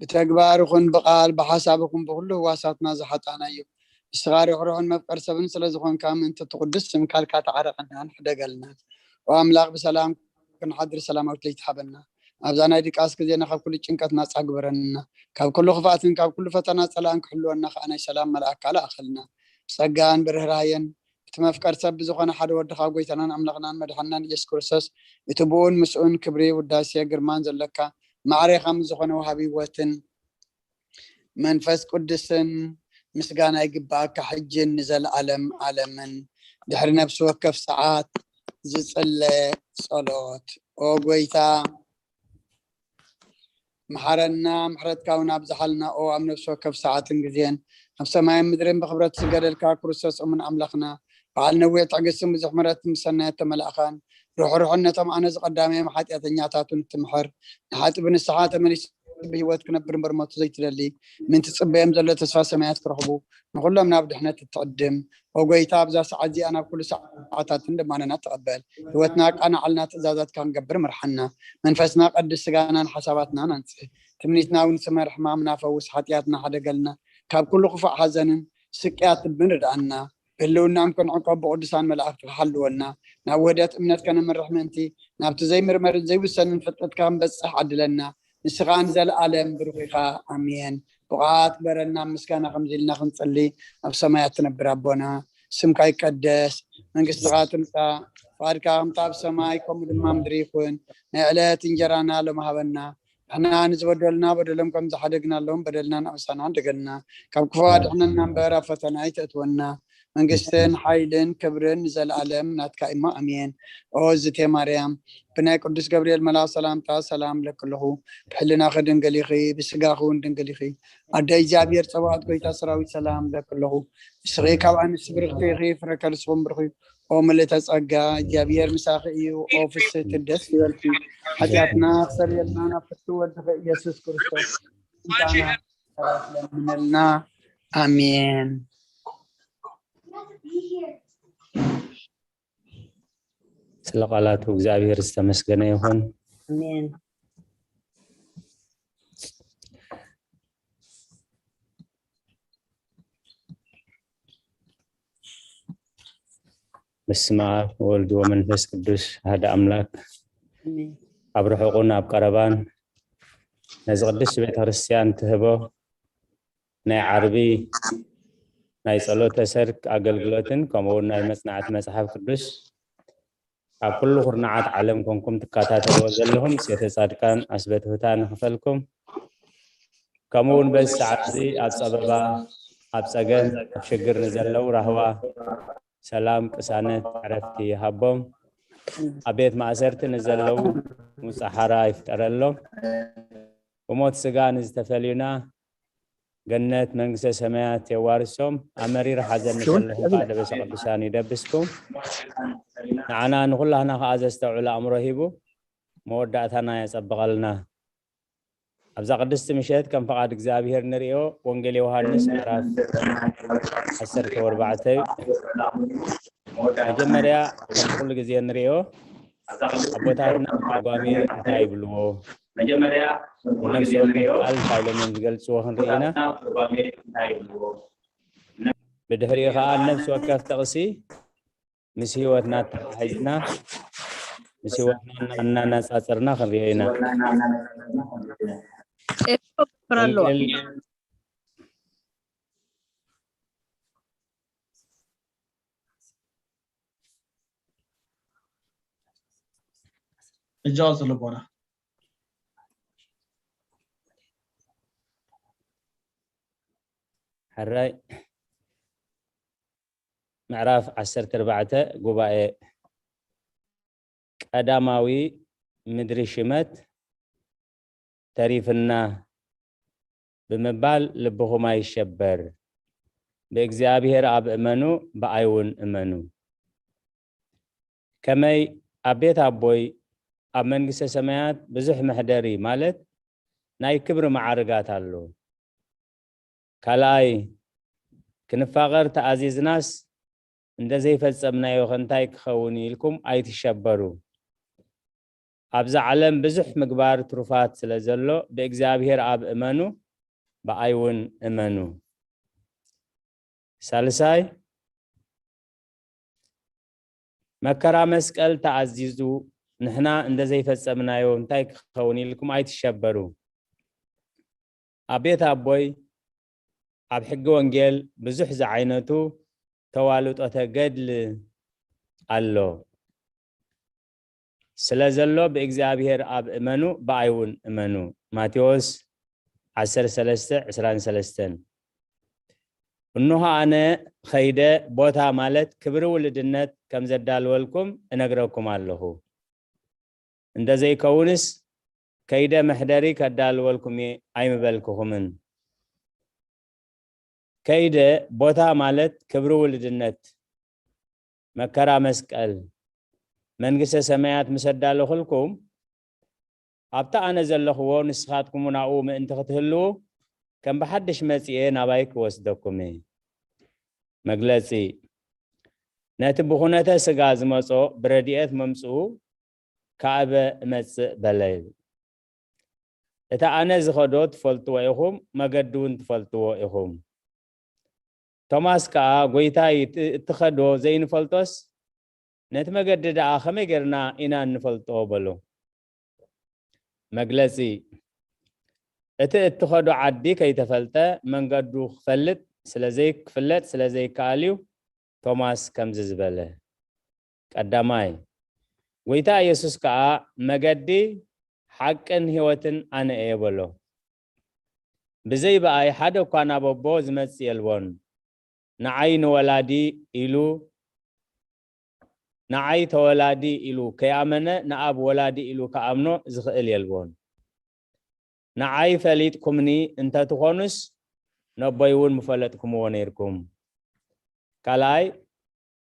ብተግባር ይኹን ብቓል፣ ብሓሳብ ይኹን ብኹሉ ህዋሳትና ዝሓጣና እዩ። ንስኻ ርሕሩሕን መፍቀር ሰብን ስለ ዝኾንካ፣ ምእንቲ እቲ ቅዱስ ስምካ ኢልካ ተዓረቐናን ሕደገልናን። ኦ ኣምላኽ፣ ብሰላም ክንሓድር ሰላማዊት ለይቲ ሃበና። ኣብዛ ናይ ድቃስ ግዜና ካብ ኩሉ ጭንቀት ናጻ ግበረና። ካብ ኩሉ ክፍኣትን ካብ ኩሉ ፈተና ጸላእን ክሕልወና ከኣ ናይ ሰላም መልኣካ ለኣኸልና። ብጸጋን ብርህራሄን እቲ መፍቀር ሰብ ብዝኾነ ሓደ ወድኻ፣ ጎይታናን ኣምላኽናን መድሓንናን ኢየሱስ ክርስቶስ፣ እቲ ብኡን ምስኡን ክብሪ፣ ውዳሴ፣ ግርማን ዘለካ፣ ማዕሬኻ ምስ ዝኾነ ወሃቢ ህይወትን መንፈስ ቅዱስን ምስጋና ይግባኣካ፣ ሕጅን ንዘለኣለም ኣለምን። ድሕሪ ነፍሲ ወከፍ ሰዓት ዝጽለ ጸሎት። ኦ ጎይታ፣ መሓረና፣ ምሕረትካ እውን ኣብዝሓልና። ኦ ኣብ ነፍሲ ወከፍ ሰዓትን ግዜን ኣብ ሰማይን ምድርን ብኽብረት ዝገደልካ ክርስቶስ እሙን ኣምላኽና፣ በዓል ነዊሕ ትዕግስትን ብዙሕ ምሕረትን ብሰናያት ተመላእኻን፣ ርሕሩሕን ነቶም ኣነ ዝቐዳመዮም ሓጢኣተኛታቱን እትምሕር፣ ንሓጢ ብንስሓ ተመሊሱ ብህይወት ክነብር እምበር ሞቱ ዘይትደሊ፣ ምእንቲ ትጽበዮም ዘሎ ተስፋ ሰማያት ክረኽቡ፣ ንኹሎም ናብ ድሕነት እትዕድም፣ ኦ ጎይታ፣ ኣብዛ ሰዓት እዚኣ ናብ ኩሉ ሰዓታትን ልማነና ተቐበል። ህይወትና ኣቃናዕልና፣ ትእዛዛትካ ክንገብር ምርሓና። መንፈስና ቀድስ፣ ስጋናን ሓሳባትናን ኣንጽህ። ትምኒትና እውን ስመር፣ ሕማምና ፈውስ፣ ሓጢኣትና ሓደገልና፣ ካብ ኩሉ ክፉእ ሓዘንን ስቅያት ልብን ርድኣና። ብህልውናም ክንዕቆብ ብቅዱሳን መላእክቲ ክሓልወና፣ ናብ ውህደት እምነት ከነምርሕ ምእንቲ፣ ናብቲ ዘይምርመርን ዘይውሰንን ፍልጠትካ ክንበጽሕ ዓድለና። ንስኻ ንዘለኣለም ብሩኽ ኢኻ። ኣሜን። ብቕዓት ግበረና፣ ምስጋና ከምዚ ኢልና ክንጽሊ፣ ኣብ ሰማያት ትነብር ኣቦና፣ ስምካ ይቀደስ፣ መንግስትኻ ትምጻእ፣ ፍቓድካ ከምታ ኣብ ሰማይ ከምኡ ድማ ምድሪ ይኹን። ናይ ዕለት እንጀራና ሎሚ ሃበና፣ ንሕና ንዝበደሉና በደሎም ከም ዝሓደግናሎም በደልና ንኣምሳና ደገልና፣ ካብ ክፉ ኣድሕነና እምበር ኣብ ፈተና ኣይተእትወና። መንግስትን ሓይልን ክብርን ንዘለኣለም ናትካ እሞ ኣሜን። ኦ ዝቴ ማርያም፣ ብናይ ቅዱስ ገብርኤል መልኣኽ ሰላምታ ሰላም እብለኪ ኣለኹ። ብሕልናኺ ድንግል ኢኺ፣ ብስጋኺ እውን ድንግል ኢኺ። ኣደ እግዚኣብሔር ጸባኦት፣ ጎይታ ሰራዊት፣ ሰላም እብለኪ ኣለኹ። ንስኺ ካብ ኣንስቲ ብርኽቲ ኢኺ፣ ፍረ ከርስኺ እውን ብሩኽ እዩ። ኦ ምልእተ ጸጋ፣ እግዚኣብሔር ምሳኺ እዩ። ኦ ፍስህቲ፣ ደስ ይበልኪ፣ ሓጢኣትና ክሰርየልና ናብ ፍትው ወድኺ ኢየሱስ ክርስቶስ ስልጣና ለምነልና። ኣሜን። ስለ ቃላቱ እግዚኣብሔር ዝተመስገነ ይኹን። ኣሜን። በስመ አብ ወወልድ ወመንፈስ ቅዱስ አሐደ አምላክ። ኣሜን። ኣብ ርሑቕን ኣብ ቀረባን ነዚ ቅድስት ቤተ ክርስቲያን ትህቦ ናይ ዓርቢ ናይ ጸሎተ ሰርክ ኣገልግሎትን ከምኡ እውን ናይ መጽናዕቲ መጽሓፍ ቅዱስ ኣብ ኩሉ ኩርናዓት ዓለም ኮንኩም ትከታተልዎ ዘለኹም ሴተ ጻድቃን ኣስበትሁታ ንኽፈልኩም፣ ከምኡ እውን በዚ ሰዓት እዚ ኣብ ጸበባ፣ ኣብ ጸገም፣ ኣብ ሽግር ንዘለዉ ራህዋ፣ ሰላም፣ ቅሳነት፣ ዕረፍቲ ይሃቦም። ኣብ ቤት ማእሰርቲ ንዘለዉ ሙጻ ሓራ ይፍጠረሎም። ብሞት ስጋ ንዝተፈልዩና ገነት መንግስተ ሰማያት የዋርሶም። ኣብ መሪር ሓዘን ንዘለኹም ከዓ ደበሰ ቅዱሳን ይደብስኩም። ንዓና ንኹላህና ከዓ ዘስተውዕል ኣእምሮ ሂቡ መወዳእታና የጸብቐልና። ኣብዛ ቅድስቲ ምሸት ከም ፈቓድ እግዚኣብሔር ንርእዮ ወንጌል ዮሃንስ ምዕራፍ ዓሰርተ ኣርባዕተ እዩ። መጀመርያ ከምቲ ኩሉ ግዜ ንርእዮ ኣቦታትና ትርጓሜ እንታይ ይብልዎ? ነፍሲ ወከፍ ቃል እንታይ ኢሎም እዮም ዝገልጽዎ ክንርኢ ኢና። ብድሕሪኡ ከዓ ነፍሲ ወከፍ ጥቕሲ ምስ ህይወትና ኣተሓሒዝና ምስ ህይወትና እና- እናነጻጸርና ክንሪኦ ኢና። ኤርትራ ክፍር ኣለዋ። ወንጌል እጃ ቀጽሎ ኣቦና። ሕራይ ምዕራፍ ዓሰርተ ኣርባዕተ ጉባኤ ቀዳማዊ ምድሪ ሽመት ተሪፍና ብምባል ልብኹም ኣይሸበር። ብእግዚኣብሔር ኣብ እመኑ፣ ብኣይ እውን እመኑ። ከመይ ኣብ ቤት ኣቦይ ኣብ መንግስተ ሰማያት ብዙሕ መሕደሪ ማለት ናይ ክብሪ መዓርጋት ኣሎ። ካልኣይ ክንፋቐር ተኣዚዝናስ እንተ ዘይፈጸምናዮ ከ እንታይ ክኸውን እዩ ኢልኩም ኣይትሸበሩ። ኣብዛ ዓለም ብዙሕ ምግባር ትሩፋት ስለ ዘሎ፣ ብእግዚኣብሔር ኣብ እመኑ፣ ብኣይ እውን እመኑ። ሳልሳይ፣ መከራ መስቀል ተኣዚዙ፣ ንሕና እንደ ዘይፈጸምናዮ እንታይ ክኸውን ኢልኩም ኣይትሸበሩ። ኣብ ቤት ኣቦይ ኣብ ሕጊ ወንጌል ብዙሕ ዝዓይነቱ ተዋልጦተ ገድል ኣሎ። ስለ ዘሎ ብእግዚኣብሔር ኣብ እመኑ፣ ብኣይ እውን እመኑ። ማቴዎስ ዓሰርተ ሰለስተ ዕስራን ሰለስተን። እንሆ ኣነ ኸይደ ቦታ ማለት ክብሪ ውልድነት ከም ዘዳልወልኩም እነግረኩም ኣለኹ። እንተ ዘይከውንስ ከይደ መሕደሪ ከዳልወልኩም እየ ኣይምበልኩኹምን። ከይደ ቦታ ማለት ክብሪ ውልድነት፣ መከራ መስቀል፣ መንግስተ ሰማያት ምስ ኣዳለኹልኩም፣ ኣብቲ ኣነ ዘለኽዎ ንስኻትኩም እውን ኣብኡ ምእንቲ ክትህልዉ፣ ከም ብሓድሽ መጺኤ ናባይ ክወስደኩም እየ። መግለጺ፣ ነቲ ብኹነተ ስጋ ዝመጾ ብረድኤት መምጽኡ ካዕበ እመጽእ በለ። እቲ ኣነ ዝኸዶ ትፈልጥዎ ኢኹም፣ መገዲ እውን ትፈልጥዎ ኢኹም። ቶማስ ከኣ፣ ጎይታይ፣ እቲ እትኸዶ ዘይንፈልጦስ፣ ነቲ መገዲ ደኣ ከመይ ጌርና ኢና እንፈልጦ? በሎ። መግለጺ፣ እቲ እትኸዶ ዓዲ ከይተፈልጠ፣ መንገዱ ክፈልጥ ስለ ዘይክፍለጥ ስለ ዘይከኣል እዩ፣ ቶማስ ከምዚ ዝበለ። ቀዳማይ፣ ጎይታ ኢየሱስ ከኣ፣ መገዲ፣ ሓቅን ህይወትን ኣነ እየ በሎ። ብዘይ ብኣይ ሓደ እኳ ናብ ኣቦ ዝመጽእ የልቦን። ንዓይ ንወላዲ ኢሉ፣ ንዓይ ተወላዲ ኢሉ ከይኣመነ፣ ንኣብ ወላዲ ኢሉ ክኣምኖ ዝኽእል የልቦን። ንዓይ ፈሊጥኩምኒ እንተትኾኑስ፣ ነቦይ እውን ምፈለጥኩምዎ ነይርኩም። ካልኣይ፣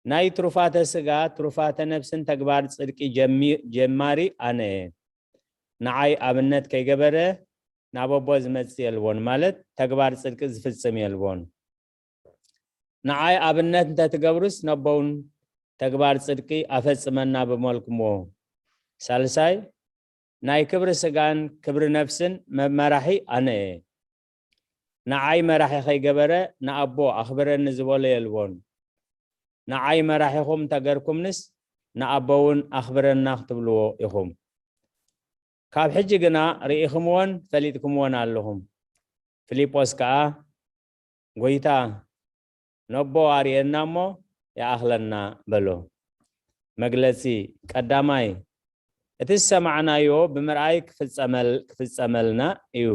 ናይ ትሩፋተ ስጋ፣ ትሩፋተ ነፍስን ተግባር ጽድቂ ጀሚ-፣ ጀማሪ ኣነ እየ። ንዓይ ኣብነት ከይገበረ ናብ ኣቦ ዝመጽእ የልቦን፣ ማለት ተግባር ጽድቂ ዝፍጽም የልቦን። ንዓይ ኣብነት እንተትገብሩስ፣ ነቦውን ተግባር ጽድቂ ኣፈጽመና በመልኩምዎ። ሳልሳይ፣ ናይ ክብሪ ስጋን ክብሪ ነፍስን መመራሒ ኣነ እየ። ንዓይ መራሒ ከይገበረ ንኣቦ ኣኽብረኒ ዝበሎ የልቦን። ንዓይ መራሒኹም እንተገርኩምንስ ንኣቦ እውን ኣኽብረና ክትብልዎ ኢኹም። ካብ ሕጂ ግና ርኢኽምዎን ፈሊጥክምዎን ኣለኹም። ፊልጶስ ከኣ፣ ጎይታ፣ ነቦ ኣርእየና እሞ ይኣኽለና በሎ። መግለጺ ቀዳማይ፣ እቲ ዝሰማዕናዮ ብምርኣይ ክፍጸመል-፣ ክፍጸመልና እዩ።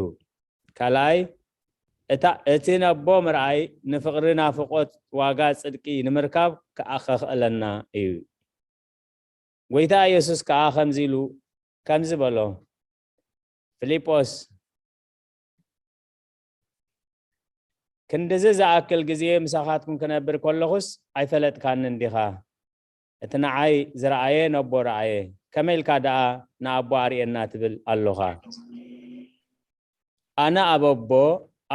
ካልኣይ፣ እታ፣ እቲ ነቦ ምርኣይ ንፍቕሪ ናፍቖት ዋጋ ጽድቂ ንምርካብ ክኣ-፣ ከኽእለና እዩ። ጎይታ ኢየሱስ ከኣ ከምዚ ኢሉ፣ ከምዚ በሎ፣ ፊልጶስ፣ ክንድዚ ዝኣክል ግዜ ምሳኻትኩም ክነብር ከለኹስ ኣይፈለጥካንን ዲኻ? እቲ ንዓይ ዝረኣየ ነቦ ረኣየ፣ ከመይ ኢልካ ደኣ ንኣቦ ኣርእየና ትብል ኣሎኻ? ኣነ ኣብ ኣቦ፣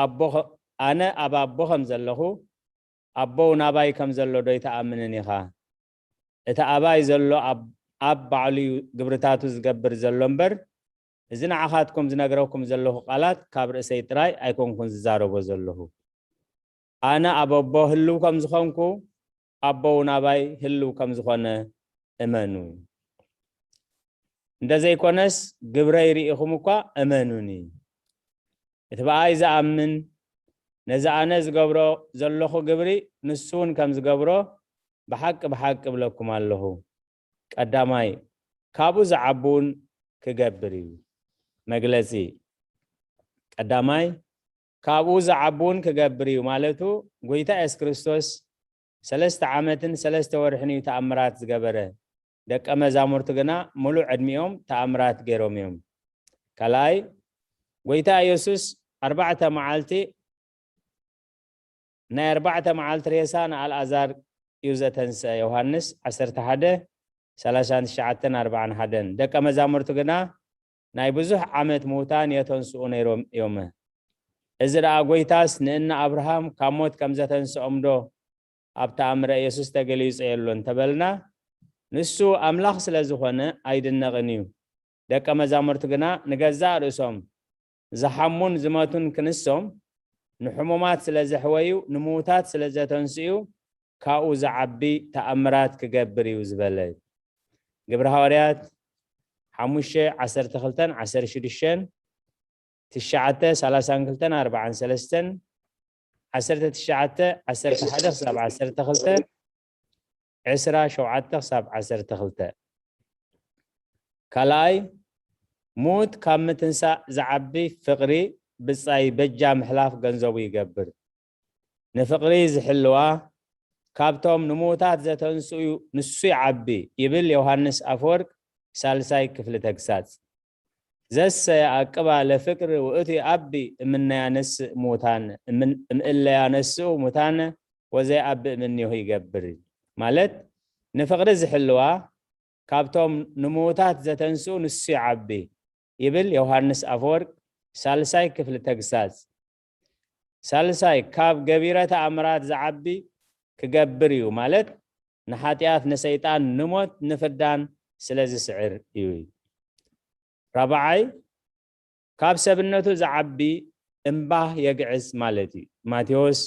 ኣቦ ኸ-፣ ኣነ ኣብ ኣቦ ከም ዘለኹ፣ ኣቦ እውን ኣባይ ከም ዘሎ ዶ ኣይትኣምንን ኢኻ? እቲ ኣባይ ዘሎ ኣብ፣ ኣብ ባዕሉ እዩ ግብርታቱ ዝገብር ዘሎ እምበር፣ እዚ ንዓኻትኩም ዝነግረኩም ዘለኹ ቃላት ካብ ርእሰይ ጥራይ ኣይኮንኩን ዝዛረቦ ዘለኹ። ኣነ ኣብ ኣቦ ህልው ከም ዝኾንኩ፣ ኣቦ እውን ኣባይ ህልው ከም ዝኾነ እመኑ። እንተ ዘይኮነስ፣ ግብረይ ርኢኹም እኳ እመኑኒ። እቲ ብኣይ ዝኣምን፣ ነዚ ኣነ ዝገብሮ ዘለኹ ግብሪ ንሱ እውን ከም ዝገብሮ ብሓቂ፣ ብሓቂ እብለኩም ኣለኹ። ቀዳማይ፣ ካብኡ ዝዓቢ እውን ክገብር እዩ። መግለጺ ቀዳማይ፣ ካብኡ ዝዓቢ እውን ክገብር እዩ ማለቱ፣ ጎይታ የሱስ ክርስቶስ ሰለስተ ዓመትን ሰለስተ ወርሕን እዩ ተኣምራት ዝገበረ። ደቀ መዛሙርቱ ግና ምሉእ ዕድሚኦም ተኣምራት ገይሮም እዮም። ካልኣይ፣ ጎይታ ኢየሱስ ኣርባዕተ መዓልቲ፣ ናይ ኣርባዕተ መዓልቲ ሬሳ ንኣልኣዛር እዩ ዘተንስአ። ዮሃንስ ዓሰርተ ሓደ፣ ሰላሳን ትሽዓተን ኣርባዓን ሓደን። ደቀ መዛሙርቱ ግና ናይ ብዙሕ ዓመት ምዉታን የተንስኡ ነይሮም እዮም። እዚ ደኣ ጎይታስ ንእነ ኣብርሃም ካብ ሞት ከም ዘተንስኦም ዶ ኣብ ተኣምረ ኢየሱስ ተገሊጹ የሎ እንተበልና፣ ንሱ ኣምላኽ ስለ ዝኾነ ኣይድነቕን እዩ። ደቀ መዛሙርቱ ግና ንገዛእ ርእሶም ዝሓሙን ዝመቱን ክንሶም፣ ንሕሙማት ስለ ዘሕወዩ፣ ንምዉታት ስለ ዘተንስኡ፣ ካብኡ ዝዓቢ ተኣምራት ክገብር እዩ ዝበለ። ግብሪ ሃዋርያት ሓሙሽተ፣ ዓሰርተ ክልተን ዓሰርተ ሽዱሽተን፣ ትሽዓተ፣ ሰላሳን ክልተን፣ ኣርባዓን ሰለስተን፣ ዓሰርተ ትሽዓተ፣ ዓሰርተ ሓደ ክሳብ ዓሰርተ ክልተ፣ ዕስራ ሸውዓተ ክሳብ ዓሰርተ ክልተ። ካልኣይ፣ ሙት ካብ ምትንሳእ ዝዓቢ ፍቕሪ ብጻይ በጃ ምሕላፍ ገንዘቡ ይገብር። ንፍቕሪ ዝሕልዋ፣ ካብቶም ንምዉታት ዘተንስኡ ንሱ ይዓቢ ይብል ዮሃንስ ኣፈወርቅ ሳልሳይ ክፍሊ ተግሳጽ። ዘሰ ኣቅባ ለፍቅር ውእቱ ይኣቢ እምነ ያነስእ ሙታን እምን-፣ እምእለ ያነስኡ ሙታን ወዘይኣቢ እምኔሁ ይገብር። ማለት ንፍቕሪ ዝሕልዋ፣ ካብቶም ንምዉታት ዘተንስኡ ንሱ ይዓቢ ይብል ዮሃንስ ኣፈወርቅ ሳልሳይ ክፍሊ ተግሳጽ። ሳልሳይ፣ ካብ ገቢረ ተኣምራት ዝዓቢ ክገብር እዩ ማለት ንሓጢኣት፣ ንሰይጣን፣ ንሞት፣ ንፍዳን ስለ ዝስዕር እዩ። ራብዓይ፣ ካብ ሰብነቱ ዝዓቢ እምባ የግዕዝ ማለት እዩ። ማቴዎስ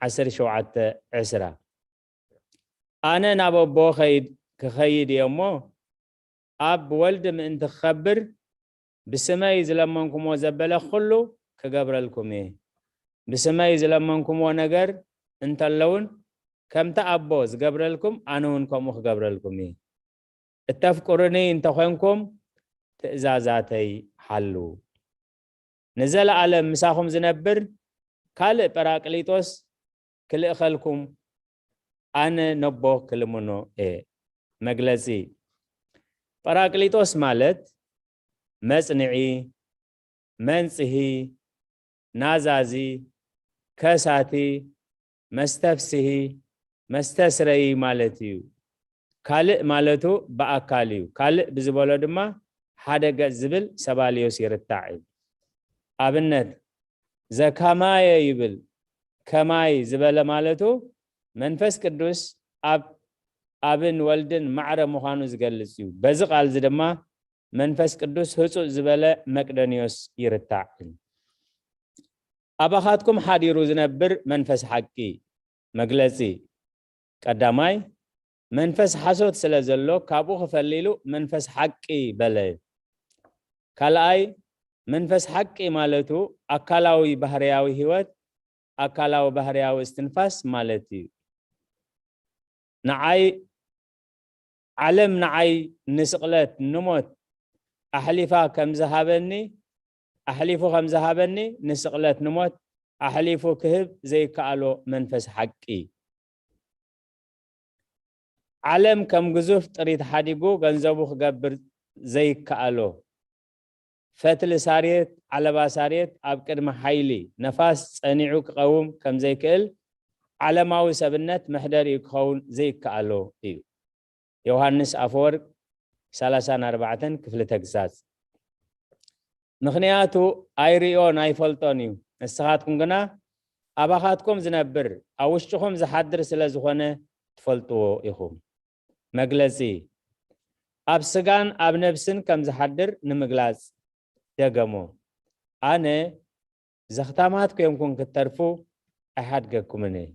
ዓሰርተ ሸውዓተ ዕስራ። ኣነ ናብ ኣቦ ኸይድ-፣ ክኸይድ እየ እሞ፣ ኣብ ወልድ ምእንቲ ክኸብር፣ ብስመይ ዝለመንኩምዎ ዘበለ ኩሉ ክገብረልኩም እየ። ብስመይ ዝለመንኩምዎ ነገር እንተለውን፣ ከምቲ ኣቦ ዝገብረልኩም፣ ኣነ እውን ከምኡ ክገብረልኩም እየ። እተፍቅሩኒ እንተኾንኩም፣ ትእዛዛተይ ሓልዉ። ንዘለኣለም ምሳኹም ዝነብር ካልእ ጳራቅሊጦስ ክልእኸልኩም ኣነ ነቦ ክልምኖ እየ። መግለጺ፣ ጳራቅሊጦስ ማለት መጽንዒ፣ መንጽሂ፣ ናዛዚ፣ ከሳቲ፣ መስተፍስሂ፣ መስተስረዪ ማለት እዩ። ካልእ ማለቱ ብኣካል እዩ። ካልእ ብዝበሎ ድማ ሓደ ገጽ ዝብል ሰባልዮስ ይርታዕ እዩ። ኣብነት፣ ዘካማየ ይብል፣ ከማይ ዝበለ ማለቱ መንፈስ ቅዱስ ኣብ ኣብን ወልድን ማዕረ ምዃኑ ዝገልጽ እዩ። በዚ ቃል እዚ ድማ መንፈስ ቅዱስ ህጹጽ ዝበለ መቅደንዮስ ይርታዕ። ኣባኻትኩም ሓዲሩ ዝነብር መንፈስ ሓቂ። መግለጺ፣ ቀዳማይ፣ መንፈስ ሓሶት ስለ ዘሎ ካብኡ ክፈሊሉ መንፈስ ሓቂ በለ። ካልኣይ፣ መንፈስ ሓቂ ማለቱ ኣካላዊ ባህርያዊ ህይወት፣ ኣካላዊ ባህርያዊ እስትንፋስ ማለት እዩ። ንዓይ፣ ዓለም ንዓይ ንስቕለት ንሞት ኣሕሊፋ ከም ዝሃበኒ፣ ኣሕሊፉ ከም ዝሃበኒ፣ ንስቕለት ንሞት ኣሕሊፉ ክህብ ዘይከኣሎ መንፈስ ሓቂ። ዓለም ከም ግዙፍ ጥሪት ሓዲጉ ገንዘቡ ክገብር ዘይከኣሎ፣ ፈትሊ ሳሬት፣ ዓለባ ሳሬት ኣብ ቅድሚ ሓይሊ ነፋስ ጸኒዑ ክቐውም ከም ዘይክእል፣ ዓለማዊ ሰብነት መሕደሪኡ ክኸውን ዘይከኣሎ እዩ። ዮሃንስ ኣፈወርቅ ሰላሳን ኣርባዕተን ክፍሊ ተግሳጽ። ምኽንያቱ ኣይርእዮን ኣይፈልጦን እዩ። ንስኻትኩም ግና ኣባኻትኩም ዝነብር ኣብ ውሽጥኹም ዝሓድር ስለ ዝኾነ ትፈልጥዎ ኢኹም። መግለጺ፣ ኣብ ስጋን ኣብ ነብስን ከም ዝሓድር ንምግላጽ ደገሞ። ኣነ ዘኽታማት ኮይንኩም ክትተርፉ ኣይሓድገኩምን እየ።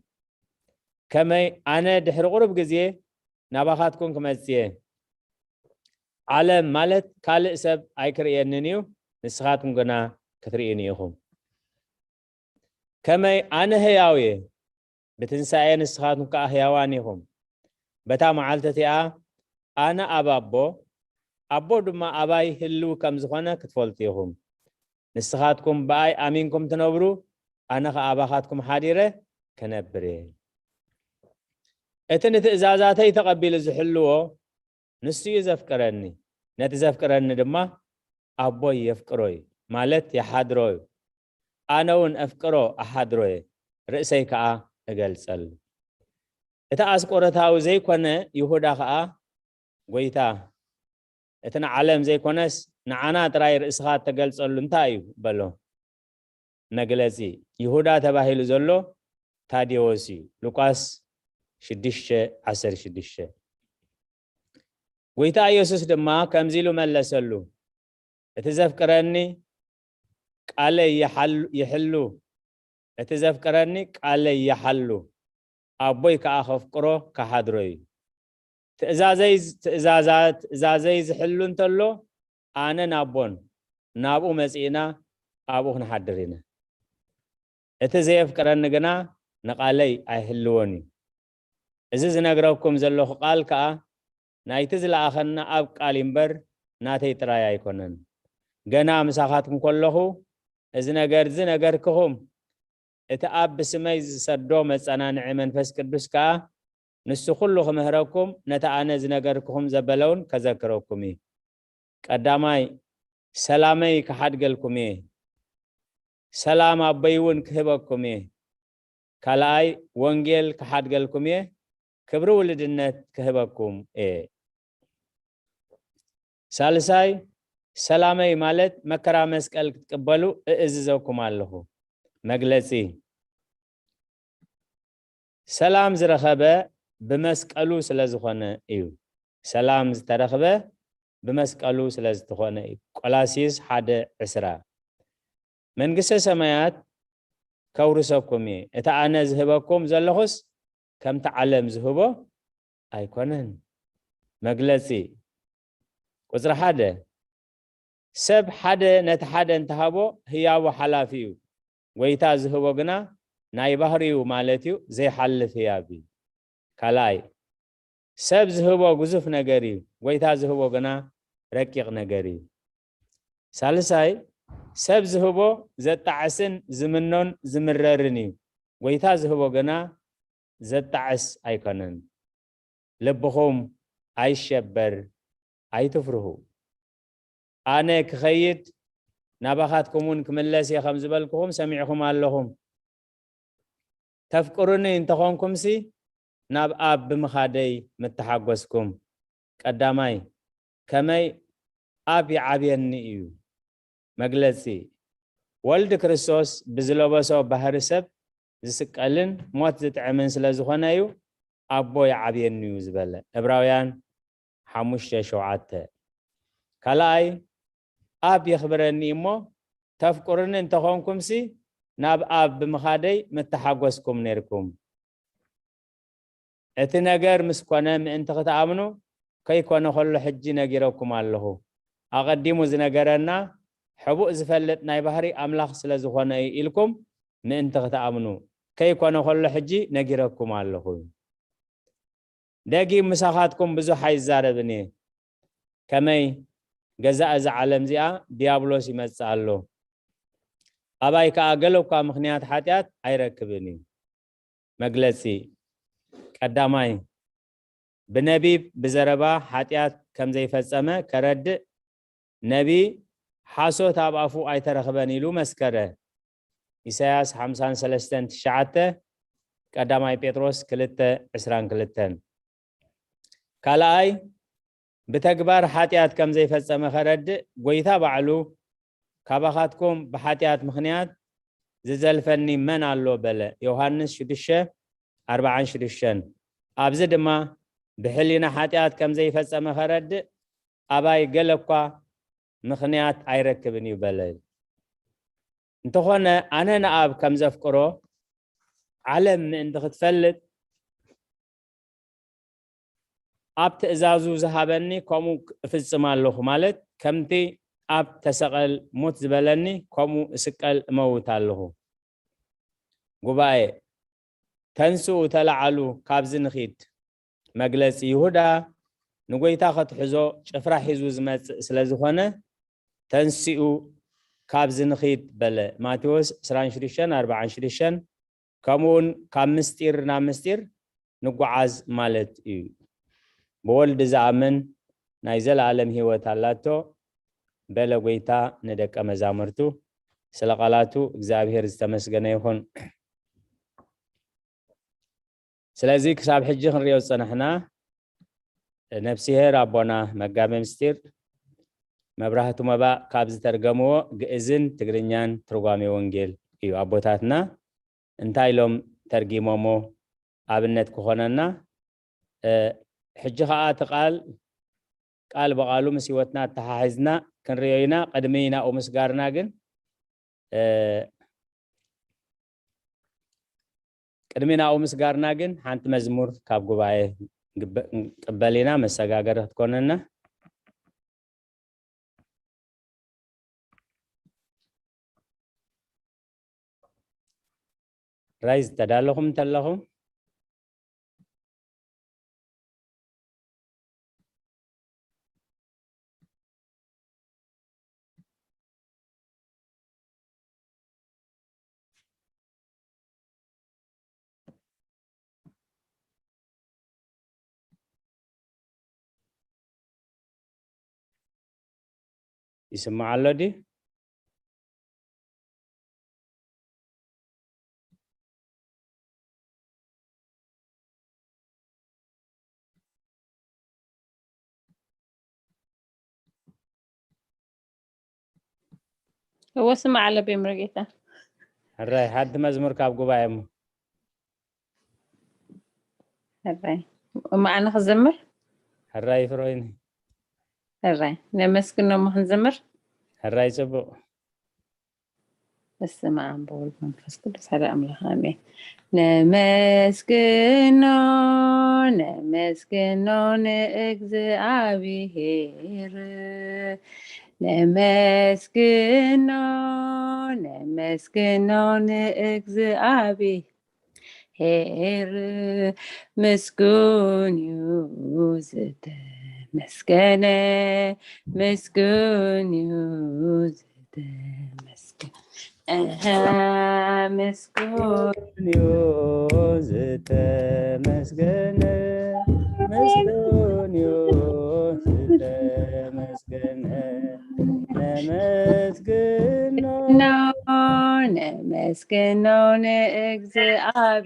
ከመይ ኣነ ድሕሪ ቁሩብ ግዜ ናባኻትኩም ክመጽእ እየ። ዓለም ማለት ካልእ ሰብ ኣይክርእየንን እዩ፣ ንስኻትኩም ግና ክትርእዩኒ ኢኹም። ከመይ ኣነ ህያው እየ፣ ብትንሳኤ ንስኻትኩም ከኣ ህያዋን ኢኹም። በታ መዓልቲ እቲኣ ኣነ ኣብ ኣቦ፣ ኣቦ ድማ ኣባይ ህልው ከም ዝኾነ ክትፈልጡ ኢኹም። ንስኻትኩም ብኣይ ኣሚንኩም ትነብሩ፣ ኣነ ኸኣ ኣባኻትኩም ሓዲረ ክነብር እየ። እቲ ንትእዛዛተይ ተቐቢሉ ዝሕልዎ ንሱ እዩ ዘፍቅረኒ። ነቲ ዘፍቅረኒ ድማ ኣቦይ የፍቅሮ እዩ፣ ማለት ይሓድሮ እዩ። ኣነ እውን ኣፍቅሮ እሓድሮ እየ፣ ርእሰይ ከኣ እገልጸሉ። እቲ ኣስቆሮታዊ ዘይኮነ ይሁዳ ከኣ፣ ጎይታ፣ እቲ ንዓለም ዘይኮነስ ንዓና ጥራይ ርእስኻ እተገልጸሉ እንታይ እዩ? በሎ። መግለጺ፣ ይሁዳ ተባሂሉ ዘሎ ታዴዎስ እዩ። ሉቃስ ሽዱሽተ ዓሰርተ ሽዱሽተ። ጎይታ ኢየሱስ ድማ ከምዚ ኢሉ መለሰሉ፣ እቲ ዘፍቅረኒ ቃለይ ይሓሉ፣ ይሕሉ፣ እቲ ዘፍቅረኒ ቃለይ ይሓሉ፣ ኣቦይ ከኣ ከፍቅሮ ክሓድሮ እዩ። ትእዛዘይ፣ ትእዛዛ-፣ ትእዛዘይ ዝሕሉ እንተሎ፣ ኣነን ኣቦን ናብኡ መጺእና ኣብኡ ክንሓድር ኢና። እቲ ዘየፍቅረኒ ግና ንቓለይ ኣይሕልዎን እዩ። እዚ ዝነግረኩም ዘለኹ ቃል ከኣ ናይቲ ዝለኣኸና ኣብ ቃል እምበር ናተይ ጥራይ ኣይኮነን። ገና ምሳኻትኩም ከለኹ እዚ ነገር እዚ ነገርክኹም። እቲ ኣብ ብስመይ ዝሰዶ መጸናንዒ መንፈስ ቅዱስ ከኣ ንሱ ኩሉ ክምህረኩም ነቲ ኣነ ዝነገርክኹም ዘበለውን ከዘክረኩም እዩ። ቀዳማይ ሰላመይ ክሓድገልኩም እየ። ሰላም ኣቦይ እውን ክህበኩም እየ። ካልኣይ ወንጌል ክሓድገልኩም እየ። ክብሪ ውልድነት ክህበኩም እየ። ሳልሳይ ሰላመይ ማለት መከራ መስቀል ክትቅበሉ እእዝዘኩም ኣለኹ። መግለጺ ሰላም ዝረኸበ ብመስቀሉ ስለ ዝኾነ እዩ። ሰላም ዝተረኽበ ብመስቀሉ ስለ ዝተኾነ እዩ። ቆላስይስ ሓደ ዕስራ። መንግስተ ሰማያት ከውርሰኩም እየ። እቲ ኣነ ዝህበኩም ዘለኹስ ከምቲ ዓለም ዝህቦ ኣይኮነን። መግለጺ ቁጽሪ ሓደ ሰብ ሓደ ነቲ ሓደ እንተሃቦ ህያቡ ሓላፊ እዩ። ጎይታ ዝህቦ ግና ናይ ባህሪኡ ማለት እዩ፣ ዘይሓልፍ ህያብ እዩ። ካልኣይ ሰብ ዝህቦ ግዙፍ ነገር እዩ፣ ጎይታ ዝህቦ ግና ረቂቕ ነገር እዩ። ሳልሳይ ሰብ ዝህቦ ዘጣዕስን ዝምኖን ዝምረርን እዩ፣ ጎይታ ዝህቦ ግና ዘጣዕስ ኣይኮነን። ልብኹም ኣይሸበር፣ ኣይትፍርሁ። ኣነ ክኸይድ ናባኻትኩም እውን ክምለስ እየ ከም ዝበልኩኹም ሰሚዕኹም ኣለኹም። ተፍቅሩኒ እንተኾንኩምሲ ናብ ኣብ ብምኻደይ ምተሓጎስኩም። ቀዳማይ ከመይ ኣብ ይዓብየኒ እዩ። መግለጺ ወልድ ክርስቶስ ብዝለበሶ ባህሪ ሰብ ዝስቀልን ሞት ዝጥዕምን ስለ ዝኾነ እዩ ኣቦ ይዓብየኒ እዩ ዝበለ። ዕብራውያን ሓሙሽተ ሸውዓተ። ካልኣይ ኣብ የኽብረኒ እሞ ተፍቅሩኒ እንተኾንኩምሲ ናብ ኣብ ብምኻደይ ምተሓጎስኩም ነይርኩም። እቲ ነገር ምስ ኮነ ምእንቲ ክትኣምኑ ከይኮነ ከሎ ሕጂ ነጊረኩም ኣለኹ። ኣቐዲሙ ዝነገረና ሕቡእ ዝፈልጥ ናይ ባህሪ ኣምላኽ ስለ ዝኾነ እዩ ኢልኩም ምእንቲ ክትኣምኑ ከይኮነ ከሎ ሕጂ ነጊረኩም ኣለኹ። ደጊም ምሳኻትኩም ብዙሕ ኣይዛረብን እየ። ከመይ ገዛእ እዛ ዓለም እዚኣ ዲያብሎስ ይመጽእ ኣሎ። ኣባይ ከኣ ገለ እኳ ምኽንያት ሓጢኣት ኣይረክብን እዩ። መግለጺ ቀዳማይ ብነቢብ ብዘረባ ሓጢኣት ከም ዘይፈጸመ ከረድእ ነቢ ሓሶት ኣብ ኣፉ ኣይተረኽበን ኢሉ መስከረ። ኢሳያስ ሓምሳን ሰለስተን ትሽዓተ፣ ቀዳማይ ጴጥሮስ ክልተ ዕስራን ክልተን። ካልኣይ ብተግባር ሓጢኣት ከም ዘይፈጸመ ከረድእ ጎይታ ባዕሉ ካባኻትኩም ብሓጢኣት ምኽንያት ዝዘልፈኒ መን ኣሎ በለ። ዮሃንስ ሽዱሽተ ኣርባዓን ሽዱሽተን። ኣብዚ ድማ ብሕሊና ሓጢኣት ከም ዘይፈጸመ ከረድእ ኣባይ ገለ እኳ ምኽንያት ኣይረክብን እዩ በለ። እንተኾነ ኣነ ንኣብ ከም ዘፍቅሮ ዓለም ምእንቲ ክትፈልጥ ኣብ ትእዛዙ ዝሃበኒ ከምኡ እፍጽም ኣለኹ፣ ማለት ከምቲ ኣብ ተሰቐል ሙት ዝበለኒ ከምኡ እስቀል እመውት ኣለኹ። ጉባኤ ተንስኡ፣ ተለዓሉ፣ ካብዚ ንኺድ። መግለጺ ይሁዳ ንጎይታ ከትሕዞ ጭፍራ ሒዙ ዝመጽእ ስለ ዝኾነ ተንስኡ ካብዚ ንኺድ በለ። ማቴዎስ ዕስራን ሽዱሽተን ኣርባዓን ሽዱሽተን ከምኡውን ካብ ምስጢር ናብ ምስጢር ንጓዓዝ ማለት እዩ። ብወልድ ዝኣምን ናይ ዘለኣለም ህይወት ኣላቶ በለ ጎይታ ንደቀ መዛሙርቱ። ስለ ቃላቱ እግዚኣብሔር ዝተመስገነ ይኹን። ስለዚ ክሳብ ሕጂ ክንሪኦ ዝጸናሕና ነብስሄር ኣቦና መጋቤ ምስጢር መብራህቱ መባእ ካብ ዝተርገምዎ ግእዝን ትግርኛን ትርጓሜ ወንጌል እዩ። ኣቦታትና እንታይ ኢሎም ተርጊሞሞ ኣብነት ክኾነና። እ፣ ሕጂ ኸኣ እቲ ቃል ቃል ብቓሉ ምስ ህይወትና ኣተሓሒዝና ክንርእዮ ኢና። ቅድሚ ናብኡ ምስጋርና ግን፣ እ፣ ቅድሚ ናብኡ ምስጋርና ግን ሓንቲ መዝሙር ካብ ጉባኤ ንግበ-፣ ንቅበል ኢና፣ መሰጋገሪ ክትኮነና። ራይ ዝተዳለኹም እንተለኹም፣ ይስማዕ ኣሎ ድዩ? እወ፣ ስማዕ ኣለቤ፣ ምርጌታ። ሕራይ፣ ሓንቲ መዝሙር ካብ ጉባኤ እሞ። ሕራይ፣ እሞ ኣነ ክዝምር? ሕራይ፣ ፍሮይኒ። ሕራይ፣ ነመስግኖ እሞ ክንዝምር? ሕራይ፣ ጽቡቕ። በስመ አብ ወወልድ መንፈስ ቅዱስ ሓደ አምላክ አሜን። ነመስግኖ፣ ነመስግኖ ንእግዚኣብሔር፣ ነመስግኖ፣ ነመስግኖ ንእግዚኣብሔር። ሄር ምስጉን እዩ ዝተመስገነ፣ ምስጉን እዩ ዝተመስገነ። እሀ፣ ምስጉን እዩ ዝተመስገነ፣ ምስጉን እዩ ዝተመስገነ። ነመስግኖ፣ ነመስግኖ ንእግዚኣብሔር።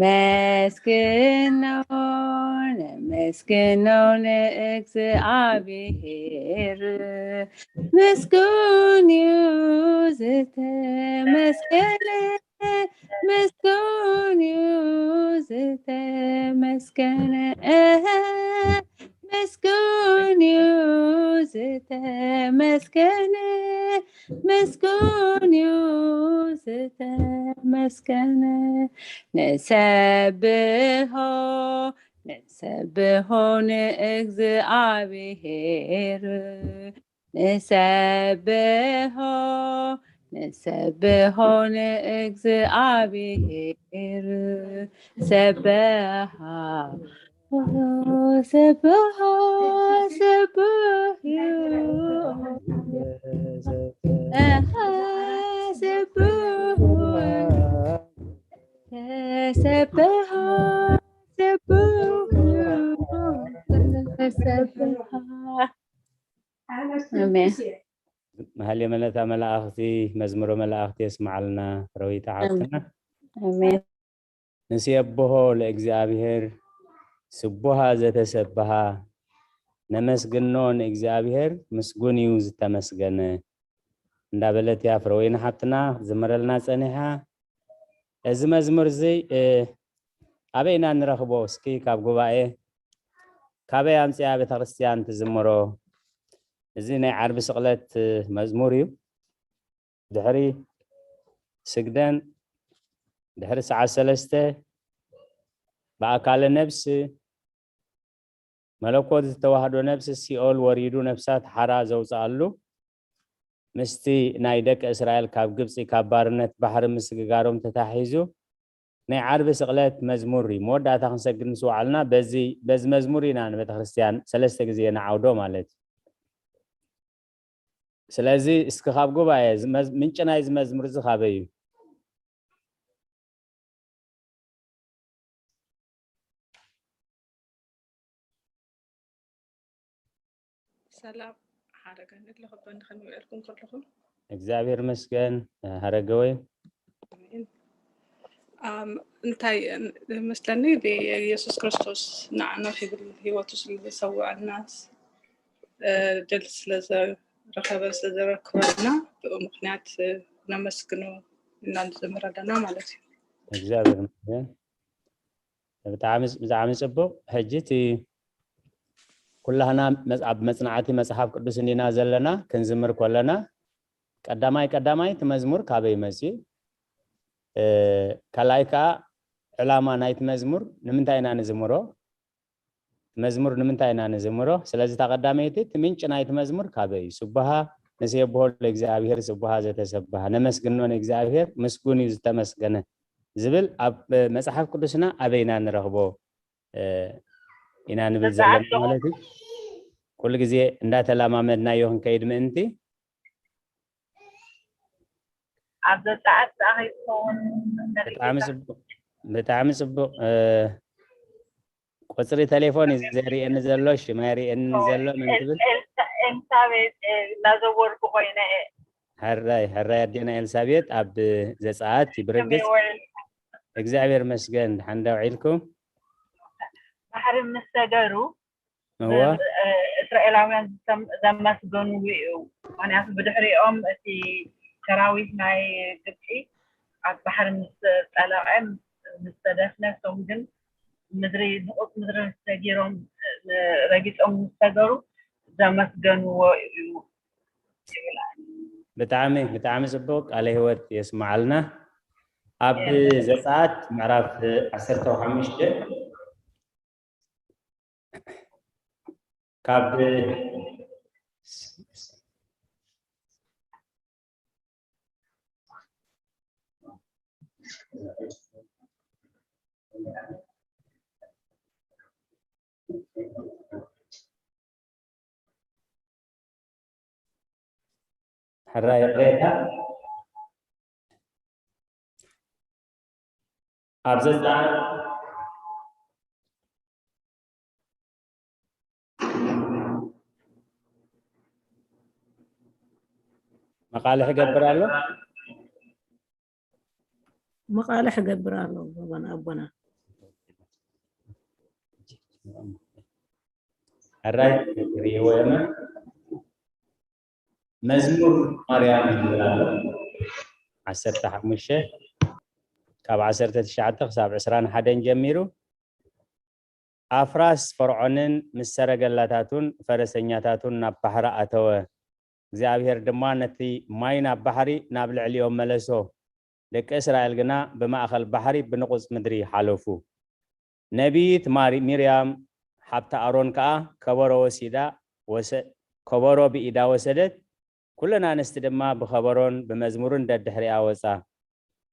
ነመስግኖ፣ ነመስግኖ ንእግዚኣብሔር። ምስጉን እዩ ዝተመስገነ፣ ምስጉን እዩ ዝተመስገነ፣ እሀ፣ ምስጉን እዩ ዝተመስገነ፣ ምስጉን እዩ ዝተመስገነ። ንሰብሖ፣ ንሰብሖ ንእግዚኣብሔር፣ ንሰብሖ፣ ንሰብሖ ንእግዚኣብሔር። ሰብሐ፣ ሰብሐ፣ ሰብሕ እዩ። እሀ፣ ሰብሕ፣ ተሰብሐ፣ ሰብሕ እዩ። ተሰብሐ። ኣሜን። መኃልየ መለታ መላእኽቲ፣ መዝሙረ መላእኽቲ የስምዓልና ረዊታ ሓፍትና። ኣሜን። ንሴብሖ ለእግዚኣብሔር፣ ስቡሃ ዘተሰብሃ፣ ነመስግኖ ንእግዚኣብሔር፣ ምስጉን እዩ ዝተመስገነ እንዳበለት እያ ፍረወይኒ ሓፍትና ክትዝምረልና ጸኒሓ። እዚ መዝሙር እዚ፣ እ፣ ኣበይ ኢና ንረኽቦ? እስኪ ካብ ጉባኤ ካበይ ኣምጽያ ቤተ ክርስቲያን ትዝምሮ? እዚ ናይ ዓርቢ ስቕለት መዝሙር እዩ። ድሕሪ ስግደን፣ ድሕሪ ሰዓት ሰለስተ ብኣካለ ነብስ መለኮት ዝተዋህዶ ነብሲ ሲኦል ወሪዱ ነፍሳት ሓራ ዘውፅኣሉ፣ ምስቲ ናይ ደቂ እስራኤል ካብ ግብፂ ካብ ባርነት ባሕሪ ምስግጋሮም ተታሒዙ ናይ ዓርቢ ስቕለት መዝሙር እዩ። መወዳእታ ክንሰግድ ምስ ወዓልና በዚ፣ በዚ መዝሙር ኢና ንቤተ ክርስቲያን ሰለስተ ግዜ ንዓውዶ ማለት እዩ። ስለዚ እስኪ ካብ ጉባኤ እዚ መዝ-፣ ምንጪ ናይዚ መዝሙር እዚ ካበይ እዩ? ሰላም ሓረገ፣ ንድለ ክበኒ ከመይ ውዕልኩም ከለኹም? እግዚኣብሔር ይመስገን። ሓረገ ወይ? ኣሜን። ኣም፣ እንታይ፣ እ፣ መስለኒ ብኢየሱስ ክርስቶስ ንዓና ክብል ህይወቱ ስለ ዘሰውዐልና፣ እ፣ ድል ስለ ዘረኸበ፣ ስለ ዘረክበልና፣ ብኡ ምኽንያት፣ እ፣ ነመስግኖ እና ንዘምር ኣለና ማለት እዩ። እግዚኣብሔር ይመስገን። ብጣዕሚ ብጣዕሚ ጽቡቕ። ሕጂ እቲ ኩላህና መጽ- ኣብ መጽናዕቲ መጽሓፍ ቅዱስ እንዲና ዘለና። ክንዝምር ከለና ቀዳማይ ቀዳማይ እቲ መዝሙር ካበይ መጽዩ? እ፣ ካልኣይ ከኣ ዕላማ ናይቲ መዝሙር ንምንታይ ኢና ንዝምሮ? መዝሙር ንምንታይ ኢና ንዝምሮ? ስለዚ እታ ቀዳመይቲ እቲ ምንጪ ናይቲ መዝሙር ካበይ እዩ? ስቡሃ ንሴብሖ ለእግዚኣብሔር ስቡሃ ዘተሰብሃ፣ ነመስግኖ ንእግዚኣብሔር ምስጉን እዩ ዝተመስገነ ዝብል ኣብ መጽሓፍ ቅዱስና ኣበይና ንረኽቦ? እ፣ ኢና ንብል ዘለና ማለት እዩ። ኩሉ ግዜ እንዳተለማመድናዮ ክንከይድ ምእንቲ ኣብ ዘጻኣት ዝኣኸይ ክኸውን ብጣዕሚ ጽቡቕ። ብጣዕሚ ጽቡቕ። እ፣ ቁጽሪ ቴሌፎን እዩ ዘርእየኒ ዘሎ፣ ሽም ኣየርእየኒ ዘሎ። መን ትብል? ኤልሳቤጥ እናዘወርኩ ኮይነ እየ። ሕራይ ሕራይ ኣዴና ኤልሳቤጥ ኣብ ዘጻኣት ይብርግጽ። እግዚኣብሔር መስገን ድሓን ዳውዒልኩም። ባሕሪ ምስ ሰገሩ እወ። ብ-፣ እ፣ እስራኤላውያን ዝሰም-፣ ዘመስገንሉ እዩ። ምኽንያቱ ብድሕሪኦም እቲ ሰራዊት ናይ ግብፂ ኣብ ባሕሪ ምስ ጠለቐ፣ ምስ ተደፍነ፣ እሶም ግን ምድሪ፣ ንቑፅ ምድሪ ሰጊሮም፣ እ፣ ረጊፆም ምስ ሰገሩ ዘመስገንዎ እዩ ይብል። ብጣዕሚ፣ ብጣዕሚ ጽቡቕ ቃለ ህይወት የስምዓልና። ኣብ ዘጸኣት ምዕራፍ ዓሰርተ ሓሙሽተ ካብ ሕራይ ይቕሬታ። ኣብ ዘጸኣት መቓልሕ ይገብር ኣሎ። መቓልሕ ይገብር ኣሎ ኣቦና፣ ኣቦና። ሕራይ ርእይዎ የመን። መዝሙር ማርያም ይብል ኣሎ። ዓሰርተ ሓሙሽተ ካብ ዓሰርተ ትሽዓተ ክሳብ ዕስራን ሓደን ጀሚሩ፣ ኣፍራስ ፈርዖንን ምስ ሰረገላታቱን ፈረሰኛታቱን ናብ ባሕሪ ኣተወ። እግዚኣብሔር ድማ ነቲ ማይ ናብ ባሕሪ ናብ ልዕሊኦም መለሶ። ደቂ እስራኤል ግና ብማእከል ባሕሪ ብንቑጽ ምድሪ ሓለፉ። ነቢይት ማሪ-፣ ሚርያም ሓብቲ ኣሮን ከኣ ከበሮ ወሲዳ ወሰ-፣ ከበሮ ብኢዳ ወሰደት። ኩለን ኣንስቲ ድማ ብኸበሮን ብመዝሙርን ደድሕሪኣ ወጻ።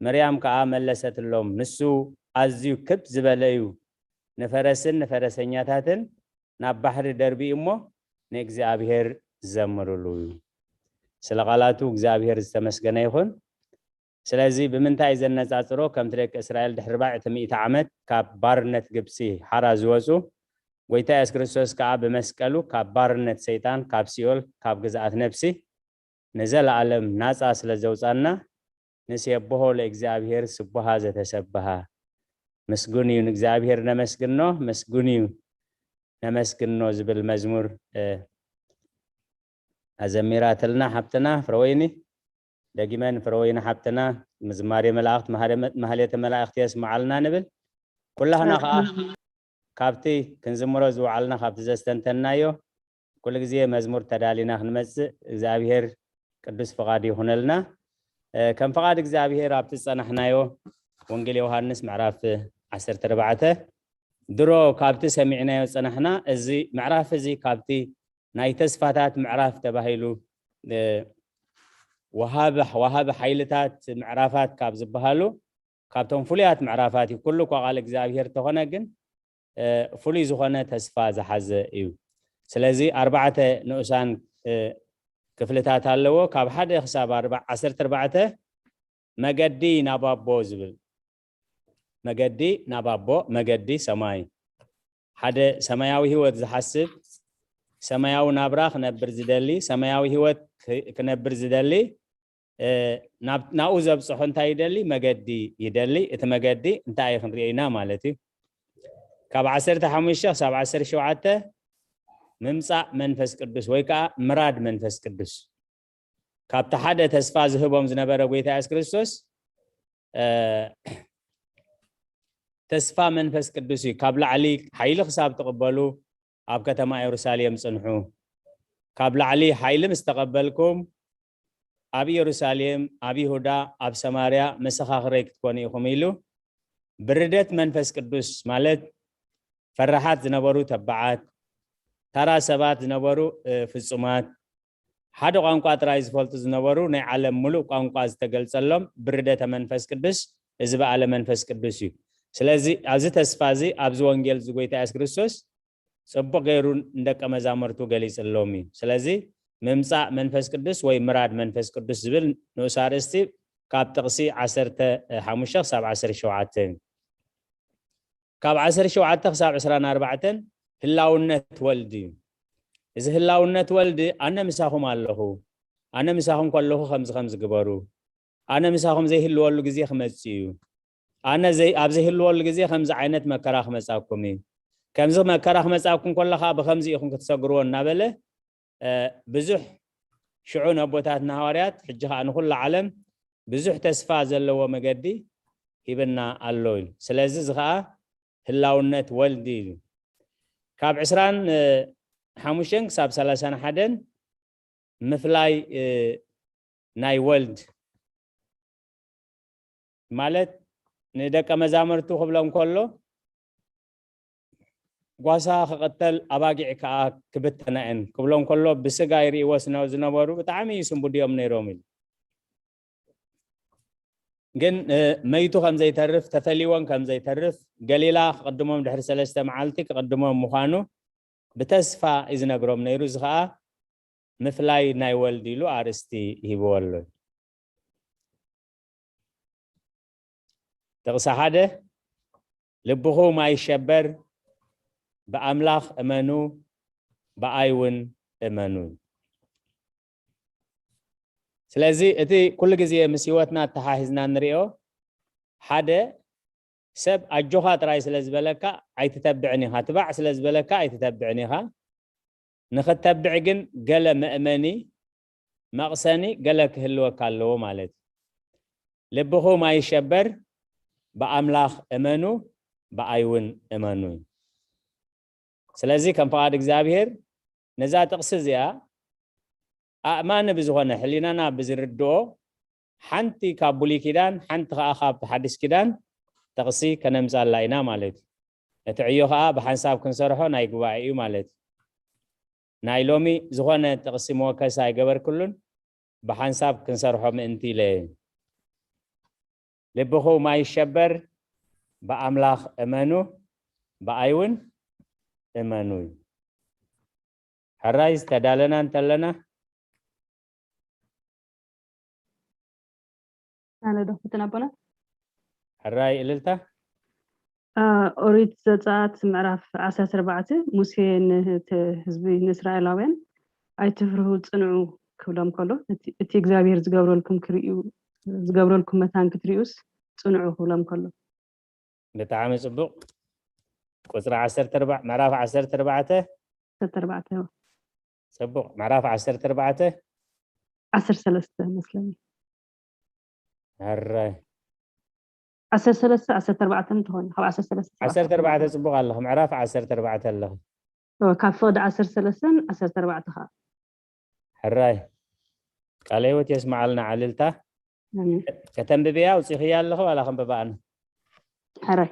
ምርያም ከኣ መለሰትሎም፣ ንሱ ኣዝዩ ክብ ዝበለ እዩ፣ ንፈረስን ንፈረሰኛታትን ናብ ባሕሪ ደርቢዩ እሞ ንእግዚኣብሔር ዘምርሉ። ስለ ቃላቱ እግዚኣብሔር ዝተመስገነ ይኹን። ስለዚ ብምንታይ ዘነጻጽሮ? ከምቲ ደቂ እስራኤል ድሕሪ ባዕ እቲ ሚእቲ ዓመት ካብ ባርነት ግብጺ ሓራ ዝወጹ፣ ጎይታ የሱስ ክርስቶስ ከኣ ብመስቀሉ ካብ ባርነት ሰይጣን፣ ካብ ሲኦል፣ ካብ ግዝኣት ነፍሲ ንዘለኣለም ናጻ ስለ ዘውጻና፣ ንሴብሖ ለእግዚኣብሔር ስቡሃ ዘተሰብሃ። ምስጉን እዩ ንእግዚኣብሔር ነመስግኖ፣ ምስጉን እዩ ነመስግኖ ዝብል መዝሙር፣ እ፣ ኣዘሚራትልና ሓብትና ፍረወይኒ። ደጊመ ንፍረወይኒ ሓብትና ዝማሬ መላእኽት፣ ማህደ-፣ ማህሌተ መላእኽት የስምዓልና ንብል። ኩላህና ከኣ ካብቲ ክንዝምሮ ዝወዓልና፣ ካብቲ ዘስተንተንናዮ፣ ኩሉ ግዜ መዝሙር ተዳሊና ክንመጽእ እግዚኣብሔር ቅዱስ ፍቓድ ይኹነልና። እ፣ ከም ፍቓድ እግዚኣብሔር ኣብቲ ዝጸናሕናዮ ወንጌል ዮሃንስ ምዕራፍ ዓሰርተ ኣርባዕተ ድሮ ካብቲ ሰሚዕናዮ ዝጸናሕና፣ እዚ ምዕራፍ እዚ ካብቲ ናይ ተስፋታት ምዕራፍ ተባሂሉ፣ እ፣ ወሃቢ፣ ወሃቢ ሓይልታት ምዕራፋት ካብ ዝበሃሉ፣ ካብቶም ፍሉያት ምዕራፋት እዩ። ኩሉ እኳ ቃል እግዚኣብሔር ተኾነ፣ ግን፣ እ፣ ፍሉይ ዝኾነ ተስፋ ዝሓዘ እዩ። ስለዚ ኣርባዕተ ንኡሳን፣ እ፣ ክፍልታት ኣለዎ። ካብ ሓደ ክሳብ ኣርባ-፣ ዓሰርተ ኣርባዕተ መገዲ ናብ ኣቦ ዝብል፣ መገዲ ናብ ኣቦ፣ መገዲ ሰማይ፣ ሓደ ሰማያዊ ህይወት ዝሓስብ፣ ሰማያዊ ናብራ ክነብር ዝደሊ፣ ሰማያዊ ህይወት ክ-፣ ክነብር ዝደሊ፣ እ፣ ናብ፣ ናብኡ ዘብጽሖ እንታይ ይደሊ? መገዲ ይደሊ። እቲ መገዲ እንታይ እዩ ክንሪኦ ኢና ማለት እዩ። ካብ ዓሰርተ ሓሙሽተ ክሳብ ዓሰርተ ሸውዓተ ምምጻእ መንፈስ ቅዱስ ወይ ከኣ ምራድ መንፈስ ቅዱስ። ካብቲ ሓደ ተስፋ ዝህቦም ዝነበረ ጎይታ የሱስ ክርስቶስ፣ እ፣ ተስፋ መንፈስ ቅዱስ እዩ። ካብ ላዕሊ ሓይሊ ክሳብ ትቕበሉ ኣብ ከተማ ኢየሩሳሌም ጽንሑ። ካብ ላዕሊ ሓይሊ ምስ ተቐበልኩም ኣብ ኢየሩሳሌም፣ ኣብ ይሁዳ፣ ኣብ ሰማርያ መሰኻኽረይ ክትኮኑ ኢኹም ኢሉ። ብርደት መንፈስ ቅዱስ ማለት ፈራሓት ዝነበሩ ተባዓት፣ ተራ ሰባት ዝነበሩ ፍጹማት፣ ሓደ ቋንቋ ጥራይ ዝፈልጡ ዝነበሩ ናይ ዓለም ሙሉእ ቋንቋ ዝተገልጸሎም ብርደተ መንፈስ ቅዱስ እዚ በዓለ መንፈስ ቅዱስ እዩ። ስለዚ ኣብዚ ተስፋ እዚ ኣብዚ ወንጌል እዚ ጎይታ የሱስ ክርስቶስ ጽቡቕ ገይሩ ንደቀ መዛሙርቱ ገሊጽሎም እዩ። ስለዚ ምምጻእ መንፈስ ቅዱስ ወይ ምራድ መንፈስ ቅዱስ ዝብል ንኡስ ኣርእስቲ ካብ ጥቕሲ ዓሰርተ ሓሙሽተ ክሳብ ዓሰርተ ሸውዓተ እዩ። ካብ ዓሰርተ ሸውዓተ ክሳብ ዕስራን ኣርባዕተን ህላውነት ወልድ እዩ። እዚ ህላውነት ወልድ ኣነ ምሳኹም ኣለኹ፣ ኣነ ምሳኹም ከለኹ ከምዚ ከምዚ ግበሩ፣ ኣነ ምሳኹም ዘይህልወሉ ግዜ ክመጽእ እዩ፣ ኣነ ዘይ- ኣብ ዘይህልወሉ ግዜ ከምዚ ዓይነት መከራ ክመጻኩም እዩ፣ ከምዚ መከራ ክመጻኩም ከሎ ከዓ ብከምዚ ኢኹም ክትሰግርዎ እናበለ ብዙሕ ሽዑ ነቦታትና ሃዋርያት ሕጂ ከዓ ንኩላ ዓለም ብዙሕ ተስፋ ዘለዎ መገዲ ሂብና ኣሎ ኢሉ። ስለዚ እዚ ከዓ ህላውነት ወልዲ እዩ። ካብ ዕስራን ሓሙሽተን ክሳብ ሰላሳን ሓደን ምፍላይ ናይ ወልድ ማለት ንደቀ መዛሙርቱ ክብሎም ከሎ ጓሳ ክቕተል ኣባጊዕ ከዓ ክብተና እየን ክብሎም ከሎ ብስጋ ይርእይዎ ዝነበሩ ብጣዕሚ ይስንብዱ እዮም ነይሮም ኢሉ። ግን መይቱ ከም ዘይተርፍ ተፈልይዎን ከም ዘይተርፍ ገሊላ ክቕድሞም ድሕሪ ሰለስተ መዓልቲ ክቕድሞም ምዃኑ ብተስፋ እዩ ዝነግሮም ነይሩ። እዚ ከዓ ምፍላይ ናይ ወልድ ኢሉ ኣርእስቲ ሂብዎ ኣሎ። ጥቕሲ ሓደ ልብኹም ኣይሸበር፣ ብኣምላኽ እመኑ፣ ብኣይ እውን እመኑ። ስለዚ እቲ ኩሉ ግዜ ምስ ህይወትና ኣተሓሒዝና ንሪኦ ሓደ ሰብ ኣጆኻ ጥራይ ስለ ዝበለካ ኣይትተብዕን ኢኻ፣ ትባዕ ስለ ዝበለካ ኣይትተብዕን ኢኻ። ንኽተብዕ ግን ገለ መእመኒ መቕሰኒ ገለ ክህልወካ ኣለዎ ማለት እዩ። ልብኹም ኣይሸበር፣ ብኣምላኽ እመኑ፣ ብኣይ እውን እመኑ። ስለዚ ከም ፍቓድ እግዚኣብሔር ነዛ ጥቕሲ እዚኣ ኣእማኒ ብዝኾነ ሕሊናና ብዝርድኦ ሓንቲ ካብ ብሉይ ኪዳን ሓንቲ ከዓ ካብ ሓዲስ ኪዳን ጥቕሲ ከነምፃላ ኢና ማለት እዩ። እቲ ዕዮ ከዓ ብሓንሳብ ክንሰርሖ ናይ ጉባኤ እዩ ማለት እዩ። ናይ ሎሚ ዝኾነ ጥቕሲ መወከሲ ኣይገበርክሉን፣ ብሓንሳብ ክንሰርሖ ምእንቲ ኢለ እየ። ልብኹም ኣይሸበር፣ ብኣምላኽ እመኑ፣ ብኣይ እውን እመኑ እዩ። ሕራይ ዝተዳለና እንተለና ኣነ ዶ ክፍትን ኣቦና ሕራይ እልልታ ኦሪት ዘጸኣት ምዕራፍ ዓሰርተ ኣርባዕተ ሙሴ ነቲ ህዝቢ ንእስራኤላውያን ኣይትፍርሁ ጽንዑ ክብሎም ከሎ እቲ እግዚኣብሔር ዝገብረልኩም ክርእዩ ዝገብረልኩም መታን ክትርእዩስ ጽንዑ ክብሎም ከሎ ብጣዕሚ ጽቡቕ ቁጽሪ ዓሰርተ ኣርባዕተ ምዕራፍ ዓሰርተ ኣርባዕተ ዓሰርተ ኣርባዕተ ጽቡቕ ምዕራፍ ዓሰርተ ኣርባዕተ ዓሰርተ ሰለስተ መስለኒ ሕራይ ዓሰርተ ሰለስተ ዓሰርተ ኣርባዕተ እንትኾን ካብ ዓሰርተ ሰለስተ ዓሰርተ ኣርባዕተ ጽቡቕ ኣለኹ ምዕራፍ ዓሰርተ ኣርባዕተ ኣለኹ ካብ ፍቕዲ ዓሰርተ ሰለስተን ዓሰርተ ኣርባዕተ ከዓ ሕራይ ቃለ ህይወት የስምዓልና ዓልልታ ከተንብብያ ኣውፂኽያ ኣለኹ ዋላ ከንብባ ኣነ ሕራይ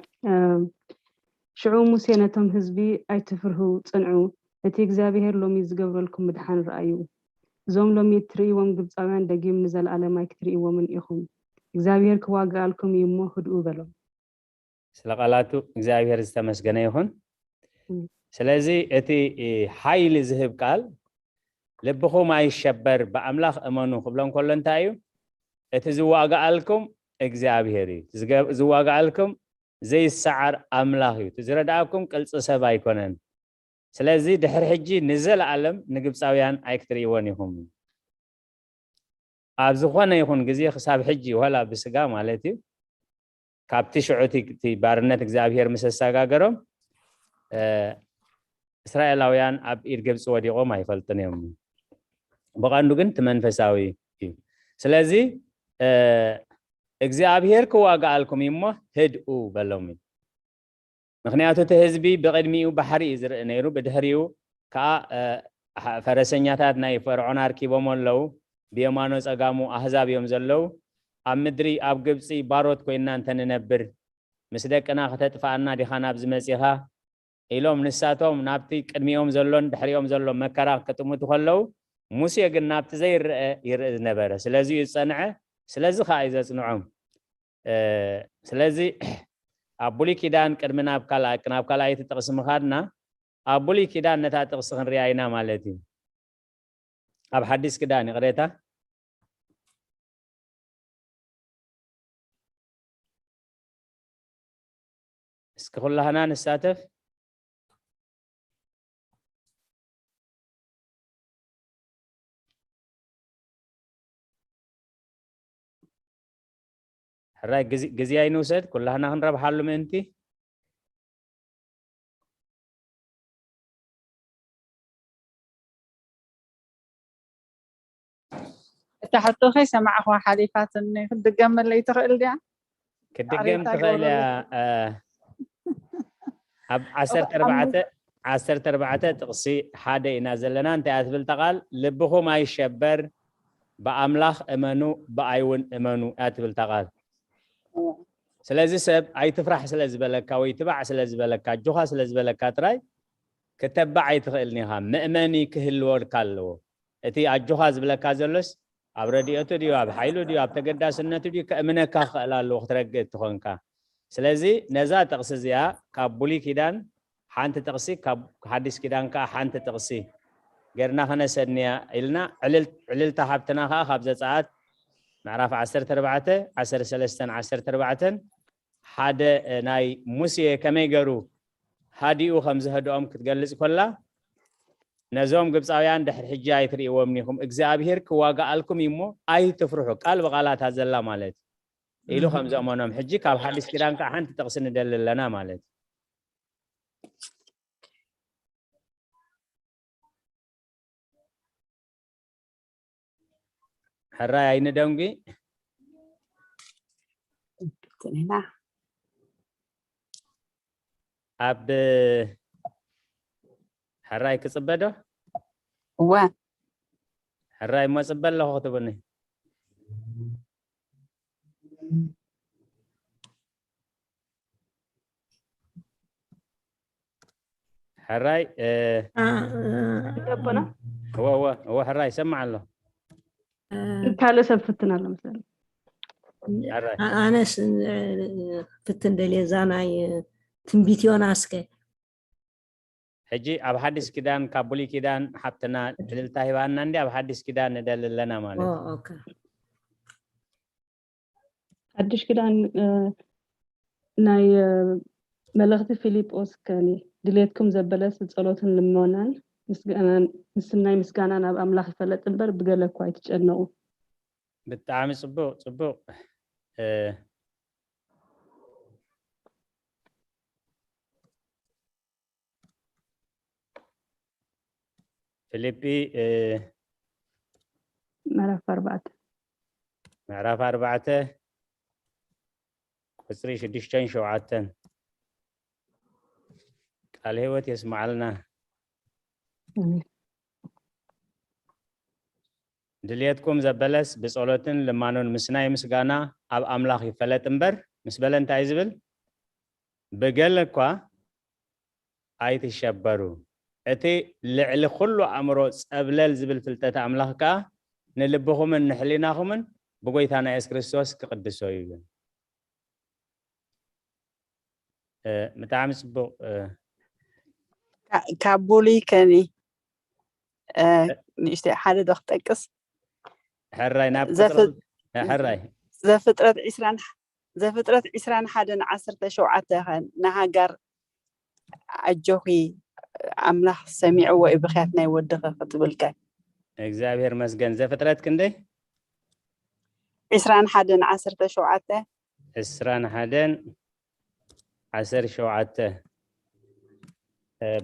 ሽዑ ሙሴ ነቶም ህዝቢ ኣይትፍርሁ ጽንዑ እቲ እግዚኣብሄር ሎሚ ዝገብረልኩም ምድሓን ረኣዩ እዞም ሎሚ እትርእይዎም ግብፃውያን ደጊም ንዘለኣለም ኣይክትርእይዎምን ኢኹም እግዚኣብሄር ክዋግኣልኩም እዩ እሞ ህድኡ በሎም ስለ ቃላቱ እግዚኣብሔር ዝተመስገነ ይኹን ስለዚ እቲ ሓይሊ ዝህብ ቃል ልብኹም ኣይሸበር ብኣምላኽ እመኑ ክብሎ እንከሎ እንታይ እዩ እቲ ዝዋግኣልኩም እግዚኣብሔር እዩ ዝዋግኣልኩም ዘይሰዓር ኣምላኽ እዩ እቲ ዝረድኣኩም ቅልፂ ሰብ ኣይኮነን ስለዚ ድሕሪ ሕጂ ንዘለኣለም ንግብፃውያን ኣይክትርእይዎን ኢኹም ኣብ ዝኾነ ይኹን ግዜ ክሳብ ሕጂ ወላ ብስጋ ማለት እዩ ካብቲ ሽዑ እቲ ባርነት እግዚኣብሔር ምስ ኣሰጋገሮም እስራኤላውያን ኣብ ኢድ ግብፂ ወዲቖም ኣይፈልጡን እዮም ብቐንዱ ግን እቲ መንፈሳዊ እዩ ስለዚ እግዚኣብሔር ክዋግኣልኩም እዩ እሞ ህድኡ በሎም እዩ ምኽንያቱ እቲ ህዝቢ ብቕድሚኡ ባሕሪ እዩ ዝርኢ ነይሩ፣ ብድሕሪኡ ከዓ ፈረሰኛታት ናይ ፈርዖን ኣርኪቦሞ ኣለዉ። ብየማኖ ጸጋሙ ኣህዛብ እዮም ዘለዉ። ኣብ ምድሪ ኣብ ግብፂ ባሮት ኮይንና እንተንነብር ምስ ደቅና ከተጥፍኣና ዲኻ ናብዚ መፂኻ? ኢሎም ንሳቶም ናብቲ ቅድሚኦም ዘሎን ድሕሪኦም ዘሎ መከራ ክጥምቱ ከለዉ፣ ሙሴ ግን ናብቲ ዘይረአ ይርኢ ዝነበረ። ስለዚ እዩ ዝጸንዐ፣ ስለዚ ከኣ እዩ ዘጽንዖም። ስለዚ ኣብ ብሉይ ኪዳን ቅድሚ ናብ ካልኣይ ናብ ካልኣይቲ ጥቕሲ ምኻድና ኣብ ብሉይ ኪዳን ነታ ጥቕሲ ክንሪኣ ኢና ማለት እዩ። ኣብ ሓዲስ ኪዳን ይቕሬታ እስኪ ኩላህና ንሳተፍ። ሕራይ ግዜ ኣይንውሰድ፣ ኩላህና ክንረብሓሉ ምእንቲ። እታ ሕቶ ከይሰማዕኹዋ ሓሊፋትኒ። ክትድገመለይ ትኽእል ድያ? ክትድገም ትኽእል እያ። ኣብ ዓሰርተ ኣርባዕተ ጥቕሲ ሓደ ኢና ዘለና። እንታይ እያ ትብል እታ ቃል? ልብኹም ኣይሸበር፣ ብኣምላኽ እመኑ፣ ብኣይ እውን እመኑ እያ ትብል እታ ቃል። ስለዚ ሰብ ኣይትፍራሕ ስለ ዝበለካ ወይ ትባዕ ስለ ዝበለካ፣ ኣጆኻ ስለ ዝበለካ ጥራይ ክተባዕ ኣይትኽእልን ኢኻ። መእመኒ ክህልወካ ኣለዎ። እቲ ኣጆኻ ዝብለካ ዘሎስ ኣብ ረድኤቱ ድዩ፣ ኣብ ሓይሉ ድዩ፣ ኣብ ተገዳስነቱ ድዩ ከእምነካ ክኽእል ኣለዎ ክትረግእ እትኾንካ። ስለዚ ነዛ ጥቕሲ እዚኣ ካብ ብሉይ ኪዳን ሓንቲ ጥቕሲ፣ ካብ ሓዲስ ኪዳን ከኣ ሓንቲ ጥቕሲ ጌርና ከነሰንያ ኢልና ዕልልታ ሓብትና ከኣ ካብ ዘጸኣት ምዕራፍ ዓሰርተ ኣርባዕተ ዓሰርተ ሰለስተን ዓሰርተ ኣርባዕተን ሓደ ናይ ሙሴ ከመይ ገሩ ሃዲኡ ከም ዝህድኦም ክትገልጽ ኮላ፣ ነዞም ግብፃውያን ድሕሪ ሕጂ ኣይትርእይዎም ኒኹም፣ እግዚኣብሄር ክዋጋኣልኩም እዩ እሞ ኣይትፍርሑ። ቃል ብቓላታ ዘላ ማለት ኢሉ ከም ዘእመኖም ሕጂ ካብ ሓዲስ ኪዳን ከዓ ሓንቲ ጥቕሲ ንደሊ ኣለና ማለት። ሕራይ ኣይንደንጉ። ኣብ ሕራይ ክፅበ ዶ? እወ። ሕራይ እሞ ፅበ ኣለኹ ክትብኒ። ሕራይ ደቦና እወ እወ እወ ሕራይ ይሰማዕ ኣሎ። ካልእ ሰብ ፍትን ኣሎ መስለኒ። ሕራይ ኣነስ ፍትን ደልየ እዛ ናይ ትንቢት ዮናስ ከ ሕጂ ኣብ ሓዲስ ኪዳን ካብ ብሉይ ኪዳን ሓብትና ዕልልታ ሂባና እንዲ ኣብ ሓዲስ ኪዳን ንደሊ ኣለና ማለት እዩ። ኦኬ ሓድሽ ኪዳን ናይ መልእኽቲ ፊልጶስ ከኒ ድሌትኩም ዘበለስ ብጸሎትን ልመናን ምስጋናን ምስናይ ምስጋና ናብ ኣምላኽ ይፈለጥ እምበር ብገለ እኳ ኣይትጨነቑ። ብጣዕሚ ጽቡቕ ጽቡቕ። ፊልጲ ምዕራፍ ኣርባዕተ ምዕራፍ ኣርባዕተ ቁፅሪ ሽዱሽተን ሸውዓተን ቃል ህይወት የስማዓልና። ድልየትኩም ዘበለስ ብጸሎትን ልማኖን ምስናይ ምስጋና ኣብ ኣምላኽ ይፈለጥ እምበር ምስ በለ እንታይ ዝብል ብገለ እኳ ኣይትሸበሩ። እቲ ልዕሊ ኩሉ ኣእምሮ ጸብለል ዝብል ፍልጠት ኣምላኽ ከኣ ንልብኹምን ንሕሊናኹምን ብጎይታና የሱስ ክርስቶስ ክቕድሶ እዩ ይብል። ብጣዕሚ ጽቡቕ። ካብ ብሉይ ከኒ ንእሽተይ ሓደ ዶ ክጠቅስ? ሕራይ ናብ ሕራይ ዘፍጥረት ዕስራን ዘፍጥረት ዕስራን ሓደን ዓሰርተ ሸውዓተ ኸ ንሃጋር ኣጆኺ ኣምላኽ ሰሚዕዎ እዩ ብኽያት ናይ ወድኺ ክትብል ከ? እግዚኣብሔር መስገን። ዘፍጥረት ክንደይ? ዕስራን ሓደን ዓሰርተ ሸውዓተ ዕስራን ሓደን ዓሰርተ ሸውዓተ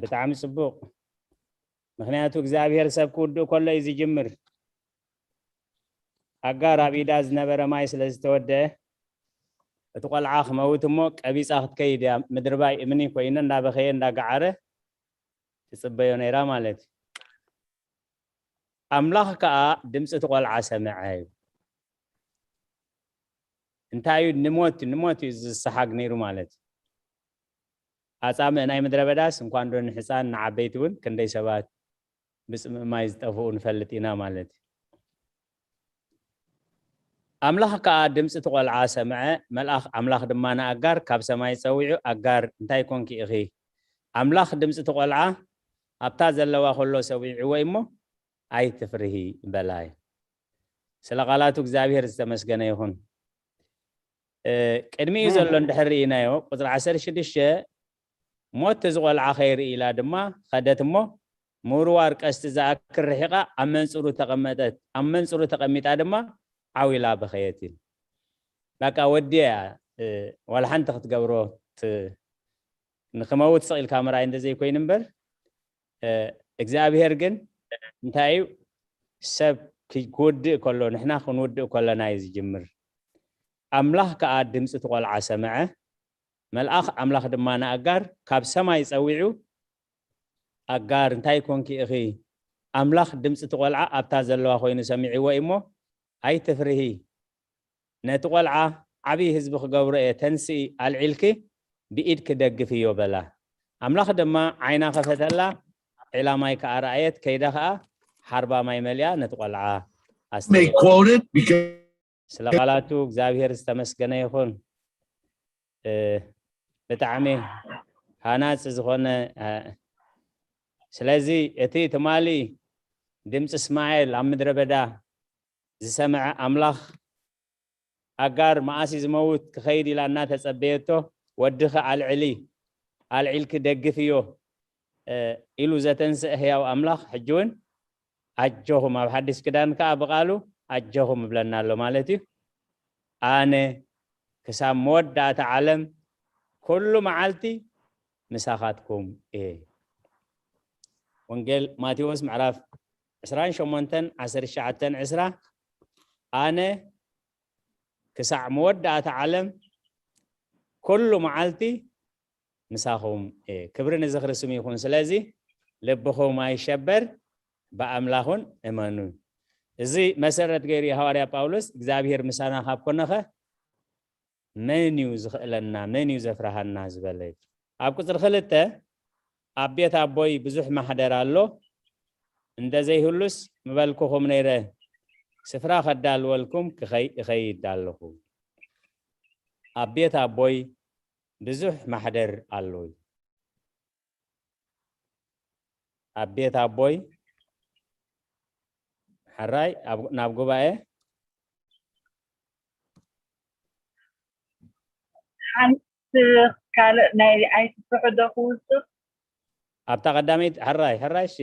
ብጣዕሚ ጽቡቕ። ምኽንያቱ እግዚኣብሔር ሰብ ክውድእ ከሎ እዩ ዝጅምር። ኣጋር ኣብ ኢዳ ዝነበረ ማይ ስለ ዝተወደአ እቲ ቆልዓ ክመውት እሞ ቀቢፃ ክትከይድ እያ። ምድርባይ እምኒ ኮይኑ እንዳበኸየ እንዳገዓረ ትፅበዮ ነይራ ማለት እዩ። ኣምላኽ ከዓ ድምፂ እቲ ቆልዓ ሰምዐ እዩ። እንታይ እዩ? ንሞት፣ ንሞት እዩ ዝሰሓግ ነይሩ ማለት እዩ። ኣፃምእ ናይ ምድረ በዳስ እንኳን ዶ ንሕፃን ንዓበይቲ እውን ክንደይ ሰባት ብፅምእ ማይ ዝጠፍኡ ንፈልጥ ኢና ማለት እዩ። ኣምላኽ ከዓ ድምፂ እቲ ቆልዓ ሰምዐ። መልኣኽ ኣምላኽ ድማ ንኣጋር ካብ ሰማይ ፀዊዑ፣ ኣጋር እንታይ ኮንኪ ኢኺ? ኣምላኽ ድምፂ እቲ ቆልዓ ኣብታ ዘለዋ ከሎ ሰዊዕዎ እሞ ኣይትፍርሂ በላ እዩ። ስለ ቃላቱ እግዚኣብሔር ዝተመስገነ ይኹን። ቅድሚኡ ዘሎ እንድሕር ርኢናዮ ቁፅሪ ዓሰርተ ሽዱሽተ ሞት እዚ ቆልዓ ከይርኢ ኢላ ድማ ኸደት እሞ ምውርዋር ቀስቲ ዝኣክል ርሒቓ ኣብ መንፅሩ ተቐመጠት። ኣብ መንፅሩ ተቐሚጣ ድማ ዓው ኢላ በኸየት እዩ። በቃ ወዲያ ዋላ ሓንቲ ክትገብሮ ንክመውት ስቕ ኢልካ ምርኣይ እንተዘይኮይኑ እምበር እግዚኣብሔር ግን እንታይ እዩ ሰብ ክውድእ ከሎ ንሕና ክንውድእ ከለና እዩ ዝጅምር። ኣምላኽ ከዓ ድምፂ እቲ ቆልዓ ሰምዐ። መልኣኽ ኣምላኽ ድማ ንኣጋር ካብ ሰማይ ፀዊዑ ኣጋር እንታይ ኮንኪ ኢኺ? ኣምላኽ ድምፂ እቲ ቆልዓ ኣብታ ዘለዋ ኮይኑ ሰሚዕዎ እዩ እሞ ኣይትፍርሂ። ነቲ ቆልዓ ዓብዪ ህዝቢ ክገብሮ እየ፣ ተንስኢ ኣልዒልኪ ብኢድኪ ደግፍዮ በላ። ኣምላኽ ድማ ዓይና ከፈተላ፣ ዒላ ማይ ከኣ ረኣየት፣ ከይዳ ከኣ ሓርባ ማይ መሊኣ ነቲ ቆልዓ ኣስተየት። ስለ ቃላቱ እግዚኣብሔር ዝተመስገነ ይኹን። ብጣዕሚ ሃናፂ ዝኾነ ስለዚ እቲ ትማሊ ድምፂ እስማኤል ኣብ ምድረ በዳ ዝሰምዐ ኣምላኽ ኣጋር መኣስ እዩ ዝመውት ክኸይድ ኢላ እናተፀበየቶ ወድኺ ኣልዕሊ ኣልዒልኪ ደግፍዮ ኢሉ ዘተንስእ ህያው ኣምላኽ ሕጂ እውን ኣጆኹም ኣብ ሓድሽ ክዳን ከዓ ብቃሉ ኣጆኹም እብለና ኣሎ ማለት እዩ። ኣነ ክሳብ መወዳእታ ዓለም ኩሉ መዓልቲ ምሳኻትኩም እየ። ወንጌል ማቴዎስ ምዕራፍ ዕስራን ሸሞንተን ዓሰርተ ትሽዓተን ዕስራ ኣነ ክሳዕ መወዳእታ ዓለም ኩሉ መዓልቲ ምሳኹም እየ። ክብሪ ንዝኽሪ ስም ይኹን። ስለዚ ልብኹም ኣይሸበር፣ ብኣምላኹን እመኑ። እዚ መሰረት ገይሩ እዩ ሃዋርያ ጳውሎስ እግዚኣብሔር ምሳና ካብ ኮነኸ መን እዩ ዝኽእለና? መን እዩ ዘፍርሃና? ዝበለ እዩ። ኣብ ቁፅሪ ክልተ ኣብ ቤት ኣቦይ ብዙሕ ማሕደር ኣሎ፣ እንተዘይህሉስ ምበልኩኹም ነይረ፣ ስፍራ ከዳልወልኩም ክኸይ እኸይድ ኣለኹ። ኣብ ቤት ኣቦይ ብዙሕ ማሕደር ኣሎ። ኣብ ቤት ኣቦይ ሕራይ ናብ ጉባኤ ሓንቲ ካልእ ናይ ኣይትፍሑ ዶ ክውስኽ? ኣብታ ቀዳመይቲ ሕራይ ሕራይ እሺ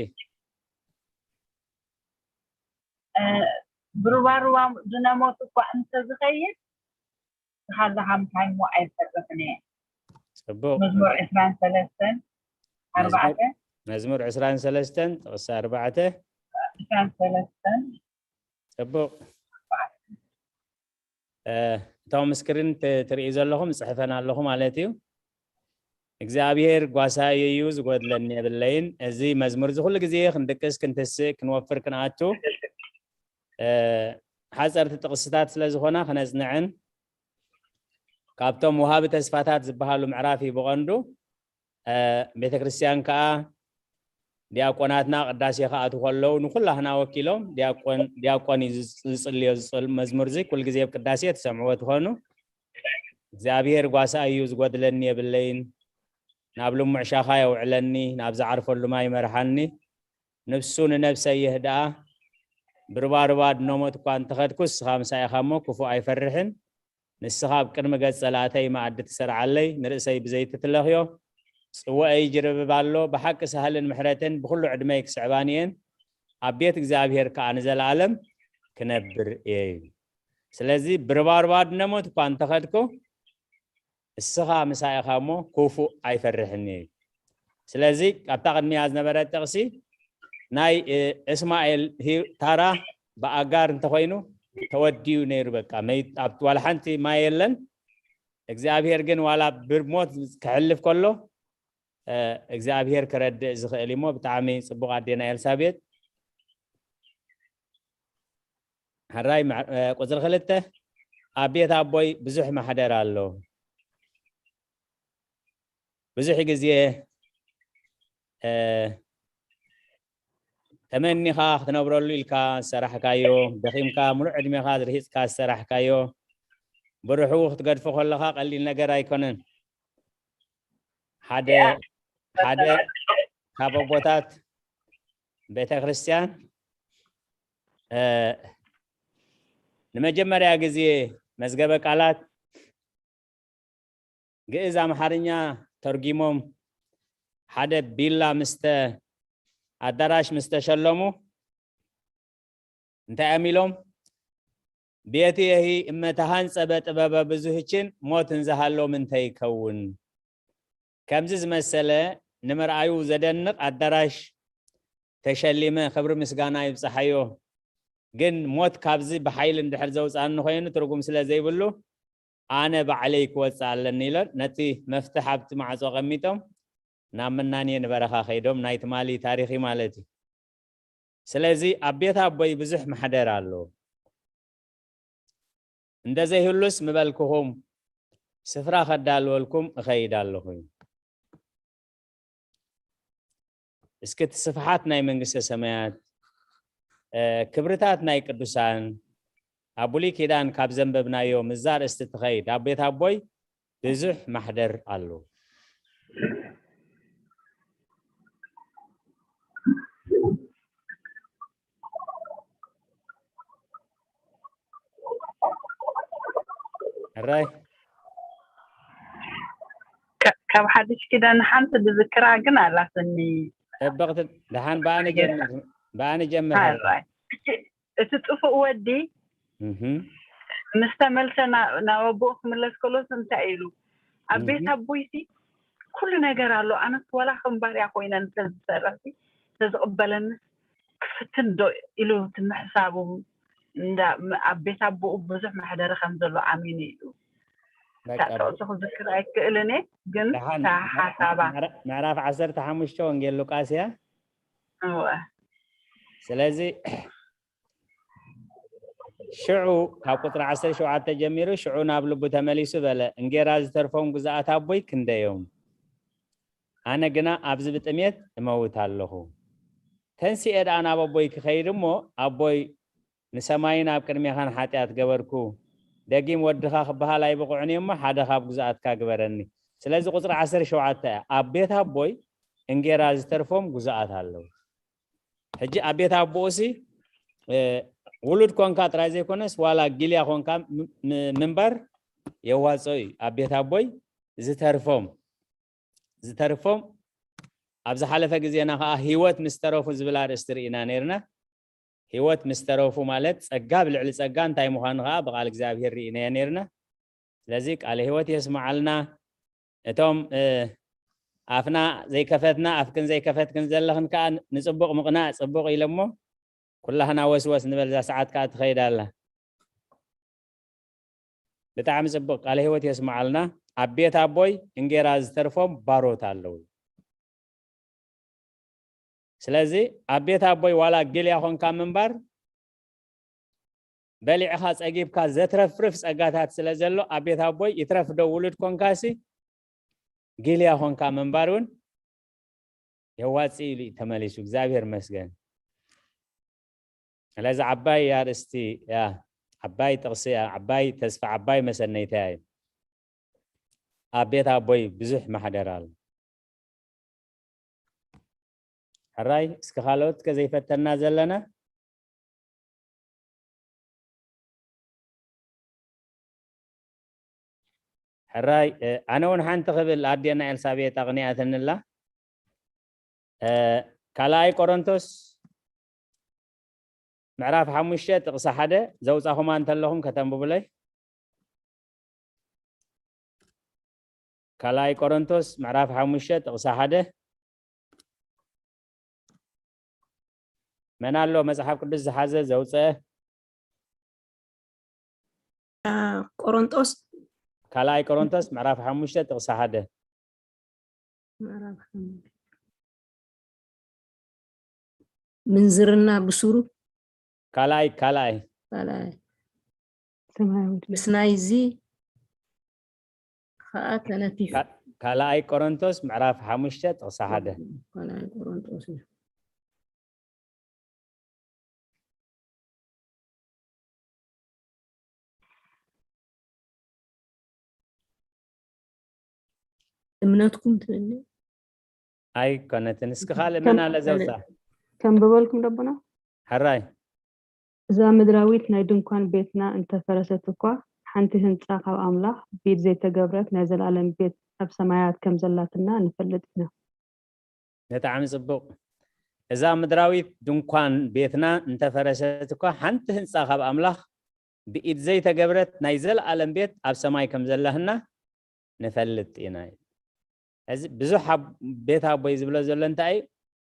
ብሩባሩባ ዝነሞት እኳ እንተዝኸይድ ዝሃለኻ ምዃን እሞ ኣይፈርሕን እየ። ፅቡቅ መዝሙር ዕስራን ሰለስተን ኣርባዕተ መዝሙር ዕስራን ሰለስተን ጥቕሲ ኣርባዕተ ዕስራን ሰለስተን ፅቡቅ እቶም ስክሪን ትርእዩ ዘለኹም ፅሕፈን ኣለኹ ማለት እዩ። እግዚኣብሔር ጓሳይ እዩ ዝጎድለኒ የብለይን። እዚ መዝሙር እዚ ኩሉ ግዜ ክንድቅስ ክንትስእ ክንወፍር ክንኣቱ ሓፀርቲ ጥቕስታት ስለ ዝኾና ክነፅንዐን ካብቶም ውሃቢ ተስፋታት ዝበሃሉ ምዕራፍ እዩ ብቐንዱ። ቤተ ክርስቲያን ከዓ ዲያቆናትና ቅዳሴ ክኣትዉ ከለዉ ንኩላህና ወኪሎም ዲያቆን እዩ ዝፅልዮ። መዝሙር እዚ ኩልግዜ ኣብ ቅዳሴ ትሰምዕዎ ትኾኑ። እግዚኣብሔር ጓሳ እዩ ዝጎድለኒ የብለይን፣ ናብ ልሙዕ ሻኻ የውዕለኒ፣ ናብ ዝዓርፈሉ ማይ ይመርሓኒ። ንብሱ ንነብሰይ የህድኣ። ብርባርባ ድኖሞት እኳ እንተኸድኩ ንስኻ ምሳይ ኢኻ እሞ ክፉእ ኣይፈርሕን። ንስኻ ኣብ ቅድሚ ገጽ ጸላእተይ መኣዲ ትሰርዓለይ፣ ንርእሰይ ብዘይቲ ትለኽዮ። ጽዋኤይ ይጅርብብ ኣሎ፣ ብሓቂ ሳህልን ምሕረትን ብኹሉ ዕድመይ ክስዕባኒ እየን፣ ኣብ ቤት እግዚኣብሔር ከኣ ንዘለኣለም ክነብር እየ። ስለዚ ብርባርባ ድነሞት እኳ እንተኸድኩ፣ እስኻ ምሳይ ኢኻ እሞ ክፉእ ኣይፈርሕን እየ። ስለዚ ኣብታ ቅድሚያ ዝነበረት ጥቕሲ ናይ እስማኤል ታራ ብኣጋር እንተኾይኑ ተወዲኡ ነይሩ። በቃ ዋላ ሓንቲ ማይ የለን። እግዚኣብሔር ግን ዋላ ብሞት ክሕልፍ ከሎ እግዚኣብሔር ክረድእ ዝኽእል እሞ ብጣዕሚ ፅቡቅ ኣዴና ኤልሳቤጥ። ሕራይ ቁፅሪ ክልተ ኣብ ቤት ኣቦይ ብዙሕ ማሕደር ኣሎ። ብዙሕ ግዜ ተመኒኻ ክትነብረሉ ኢልካ ዝሰራሕካዮ፣ ደኺምካ ሙሉእ ዕድሜኻ ዝርሂፅካ ዝሰራሕካዮ ብርሑ ክትገድፎ ከለኻ ቀሊል ነገር ኣይኮነን። ሓደ ሓደ ካብ ኣቦታት ቤተ ክርስቲያን ንመጀመርያ ግዜ መዝገበ ቃላት ግእዝ ኣምሓርኛ ተርጊሞም ሓደ ቢላ ምስተ ኣዳራሽ ምስ ተሸለሙ እንታይ እዮም ኢሎም? ቤትየሂ እመ ተሃንጸ በጥበበ ብዙህችን ሞት እንዘሃሎ ምንተ ይከውን? ከምዚ ዝመሰለ ንምርኣዩ ዘደንቕ ኣዳራሽ ተሸሊመ ክብሪ ምስጋና ይብጽሓዮ። ግን ሞት ካብዚ ብሓይሊ እንድሕር ዘውፅኣኒ ኮይኑ ትርጉም ስለ ዘይብሉ ኣነ ባዕለይ ክወፅእ ኣለኒ ኢለን ነቲ መፍትሕ ኣብቲ ማዕፆ ቀሚጦም ናብ መናንየ ንበረኻ ከይዶም ናይ ትማሊ ታሪኺ ማለት እዩ። ስለዚ ኣብ ቤት ኣቦይ ብዙሕ ማሕደር ኣሎ። እንደዘይህሉስ ምበልክኹም ስፍራ ከዳልወልኩም እኸይድ ኣለኹ። እስኪ እቲ ስፍሓት ናይ መንግስተ ሰማያት ክብርታት ናይ ቅዱሳን ኣብ ብሉይ ኪዳን ካብ ዘንበብናዮ ምዛ ርእስቲ ትኸይድ ኣብ ቤት ኣቦይ ብዙሕ ማሕደር ኣሎ። ሕራይ ካብ ሓድሽ ኪዳን ሓንቲ ዝዝክራ ግን ኣላትኒ። ጽብቕቲ ደሓን ብኣነ ጀምር ብኣነ ጀምር። ሕራይ እቲ ጥፉእ ወዲ ምስ ተመልሰ ናብ ኣቦኡ ክምለስ ከሎስ እንታይ ኢሉ ኣብ ቤት ኣቦይሲ ኩሉ ነገር ኣሎ። ኣነስ ዋላ ከም ባርያ ኮይነ እንተዝሰርሕ እንተዝቕበለኒ ክፍትን ዶ ኢሉ እቲ ምሕሳቡ ኣብ ቤት ኣቦኡ ብዙሕ መሕደሪ ከም ዘሎ ኣሚኑ እዩ። እታ ጥቕሲ ክዝክር ኣይክእልን እየ ግን እታ ሓሳባ ምዕራፍ ዓሰርተ ሓሙሽተ ወንጌል ሉቃስ እያ። ስለዚ ሽዑ ካብ ቁፅሪ ዓሰርተ ሸውዓተ ጀሚሩ ሽዑ ናብ ልቡ ተመሊሱ በለ፣ እንጌራ ዝተርፎም ግዙኣት ኣቦይ ክንደዮም፣ ኣነ ግና ኣብዚ ብጥሜት እመውት ኣለኹ። ተንሲኤ ደኣ ናብ ኣቦይ ክኸይድ እሞ ኣቦይ ንሰማይን ኣብ ቅድሜኻን ሓጢኣት ገበርኩ፣ ደጊም ወድኻ ክበሃል ኣይብቑዕን እየ እሞ ሓደ ካብ ግዙኣትካ ግበረኒ። ስለዚ ቁፅሪ ዓሰርተ ሸውዓተ ኣብ ቤት ኣቦይ እንጌራ ዝተርፎም ግዙኣት ኣለዉ። ሕጂ ኣብ ቤት ኣቦኡሲ ውሉድ ኮንካ ጥራይ ዘይኮነስ ዋላ ጊልያ ኮንካ ምንባር የዋፅኦ እዩ። ኣብ ቤት ኣቦይ ዝተርፎም ዝተርፎም ኣብ ዝሓለፈ ግዜና ከዓ ህይወት ምስ ተረፉ ዝብል ኣርእስቲ ርኢና ነይርና። ህይወት ምስ ተረፉ ማለት ጸጋ ብልዕሊ ጸጋ እንታይ ምዃኑ ከዓ ብቃል እግዚኣብሔር ርኢናዮ ነይርና። ስለዚ ቃለ ህይወት የስምዓልና። እቶም ኣፍና ዘይከፈትና ኣፍክን ዘይከፈትክን ዘለኽን ከዓ ንጽቡቕ ምቕናእ ጽቡቕ ኢለ እሞ ኩላህና ወስወስ ንበል። እዛ ሰዓት ከዓ ትኸይድ ኣላ። ብጣዕሚ ጽቡቕ ቃለ ህይወት የስምዓልና። ኣብ ቤት ኣቦይ እንጌራ ዝተርፎም ባሮት ኣለዉ። ስለዚ ኣብ ቤት ኣቦይ ዋላ ግልያ ኾንካ ምንባር በሊዕኻ ጸጊብካ ዘትረፍርፍ ጸጋታት ስለ ዘሎ ኣብ ቤት ኣቦይ ይትረፍ ዶ ውሉድ ኮንካሲ ግልያ ኾንካ ምንባር እውን የዋጽእ ኢሉ እዩ ተመሊሱ። እግዚኣብሔር ይመስገን። ስለዚ ዓባይ ኣርእስቲ እያ፣ ዓባይ ጥቕሲ እያ፣ ዓባይ ተስፋ፣ ዓባይ መሰነይታ እያ። ኣብ ቤት ኣቦይ ብዙሕ ማሕደር ኣሎ። ሕራይ እስኪ ካልኦት ከ ዘይፈተና ዘለና ሕራይ ኣነ እውን ሓንቲ ክብል ኣዴና ኤልሳቤጥ ኣቕኒኣትንላ። ካልኣይ ቆሮንቶስ ምዕራፍ ሓሙሽተ ጥቕሲ ሓደ ዘውፃኹማ እንተለኹም ከተንብቡለይ። ካልኣይ ቆሮንቶስ ምዕራፍ ሓሙሽተ ጥቕሲ ሓደ መን ኣሎ መጽሓፍ ቅዱስ ዝሓዘ ዘውፀ? ቆሮንጦስ ካልኣይ ቆሮንቶስ ምዕራፍ ሓሙሽተ ጥቕሲ ሓደ። ምዕራፍ ሓሙሽተ። ምንዝርና ብሱሩ ካልኣይ ካልኣይ ካልኣይ ሰማያዊት ምስ ናይዚ ከዓ ተነፊሑ። ካ- ካልኣይ ቆሮንቶስ ምዕራፍ ሓሙሽተ ጥቕሲ ሓደ። ካልኣይ ቆሮንቶስ እዩ። እምነትኩም ትብል ኣይኮነትን። እስኪ ካልእ ከም- መን ኣለ ዘውፃ? ከንብበልኩም ደቦና። ሕራይ እዛ ምድራዊት ናይ ድንኳን ቤትና እንተፈረሰት እኳ ሓንቲ ህንፃ ካብ ኣምላኽ ብኢድ ዘይተገብረት ናይ ዘለኣለም ቤት ኣብ ሰማያት ከም ዘላትና ንፈልጥ ኢና። ብጣዕሚ ፅቡቕ። እዛ ምድራዊት ድንኳን ቤትና እንተፈረሰት እኳ ሓንቲ ህንፃ ካብ ኣምላኽ ብኢድ ዘይተገብረት ናይ ዘለኣለም ቤት ኣብ ሰማይ ከም ዘላህና ንፈልጥ ኢና። እዚ ብዙሕ ኣብ- ቤት ኣቦይ ዝብሎ ዘሎ እንታይ እዩ?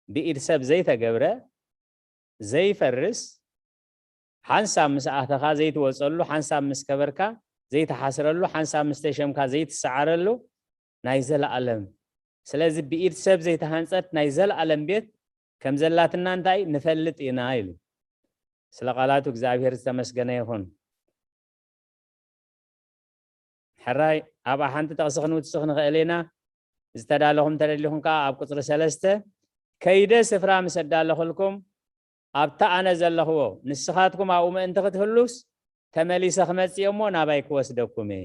ብኢድ ሰብ ዘይተገብረ ዘይፈርስ ሓንሳብ ምስ ኣተኻ ዘይትወፀሉ ሓንሳብ ምስ ከበርካ ዘይትሓስረሉ ሓንሳብ ምስ ተሸምካ ዘይትሰዓረሉ ናይ ዘለኣለም ስለዚ ብኢድ ሰብ ዘይተሃንፀት ናይ ዘለኣለም ቤት ከም ዘላትና እንታይ ንፈልጥ ኢና ኢሉ። ስለ ቃላቱ እግዚኣብሔር ዝተመስገነ ይኹን። ሕራይ ኣብኣ ሓንቲ ጥቕሲ ክንውስኽ ንኽእል ኢና። ዝተዳለኹም ተደሊኹም ከዓ ኣብ ቁፅሪ ሰለስተ ከይደ ስፍራ ምስ ኣዳለኹልኩም ኣብታ ኣነ ዘለኽዎ ንስኻትኩም ኣብኡ ምእንቲ ክትህሉስ ተመሊሰ ክመፅእ እሞ ናባይ ክወስደኩም እየ።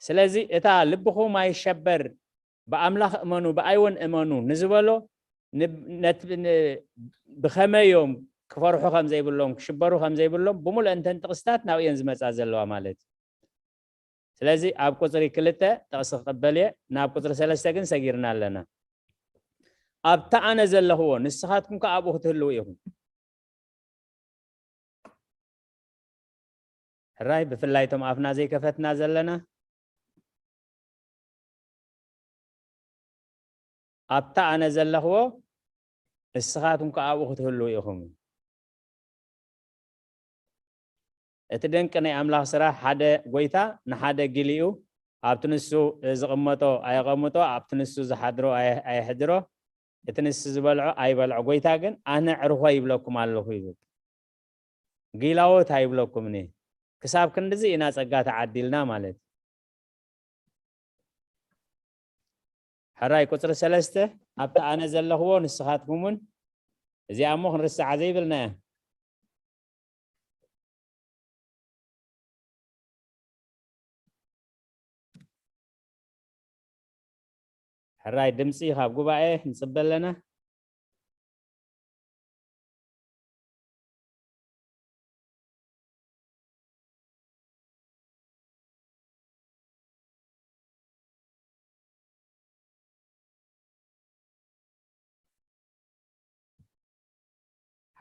ስለዚ እታ ልብኹም ኣይሸበር ብኣምላኽ እመኑ ብኣይ እውን እመኑ ንዝበሎ ብኸመይ እዮም ክፈርሑ ከም ዘይብሎም ክሽበሩ ከም ዘይብሎም ብምሉእ እንተን ጥቕስታት ናብኡ እየን ዝመፃ ዘለዋ ማለት እዩ። ስለዚ ኣብ ቁፅሪ ክልተ ጥቕሲ ክቕበል እየ ናብ ቁፅሪ ሰለስተ ግን ሰጊርና ኣለና። ኣብታ ኣነ ዘለኽዎ ንስኻትኩም ከ ኣብኡ ክትህልው ኢኹም። ሕራይ ብፍላይ እቶም ኣፍና ዘይከፈትና ዘለና ኣብታ ኣነ ዘለኽዎ ንስኻትኩም ከ ኣብኡ ክትህልው ኢኹም። እቲ ድንቂ ናይ ኣምላኽ ስራሕ ሓደ ጎይታ ንሓደ ጊሊኡ ኣብቲ ንሱ ዝቕመጦ ኣየቐምጦ ኣብቲ ንሱ ዝሓድሮ ኣየሕድሮ እቲ ንሱ ዝበልዖ ኣይበልዖ ጎይታ ግን ኣነ ዕርኾ ይብለኩም ኣለኹ ይብል። ጊላዎት ኣይብለኩምን ክሳብ ክንድዚ ኢና ጸጋ ተዓዲልና ማለት። ሕራይ ቁፅሪ ሰለስተ ኣብቲ ኣነ ዘለኽዎ ንስኻትኩምን እዚኣ እሞ ክንርስዓ ዘይብልና እያ። ሕራይ ድምፂ ካብ ጉባኤ ንፅበ ኣለና።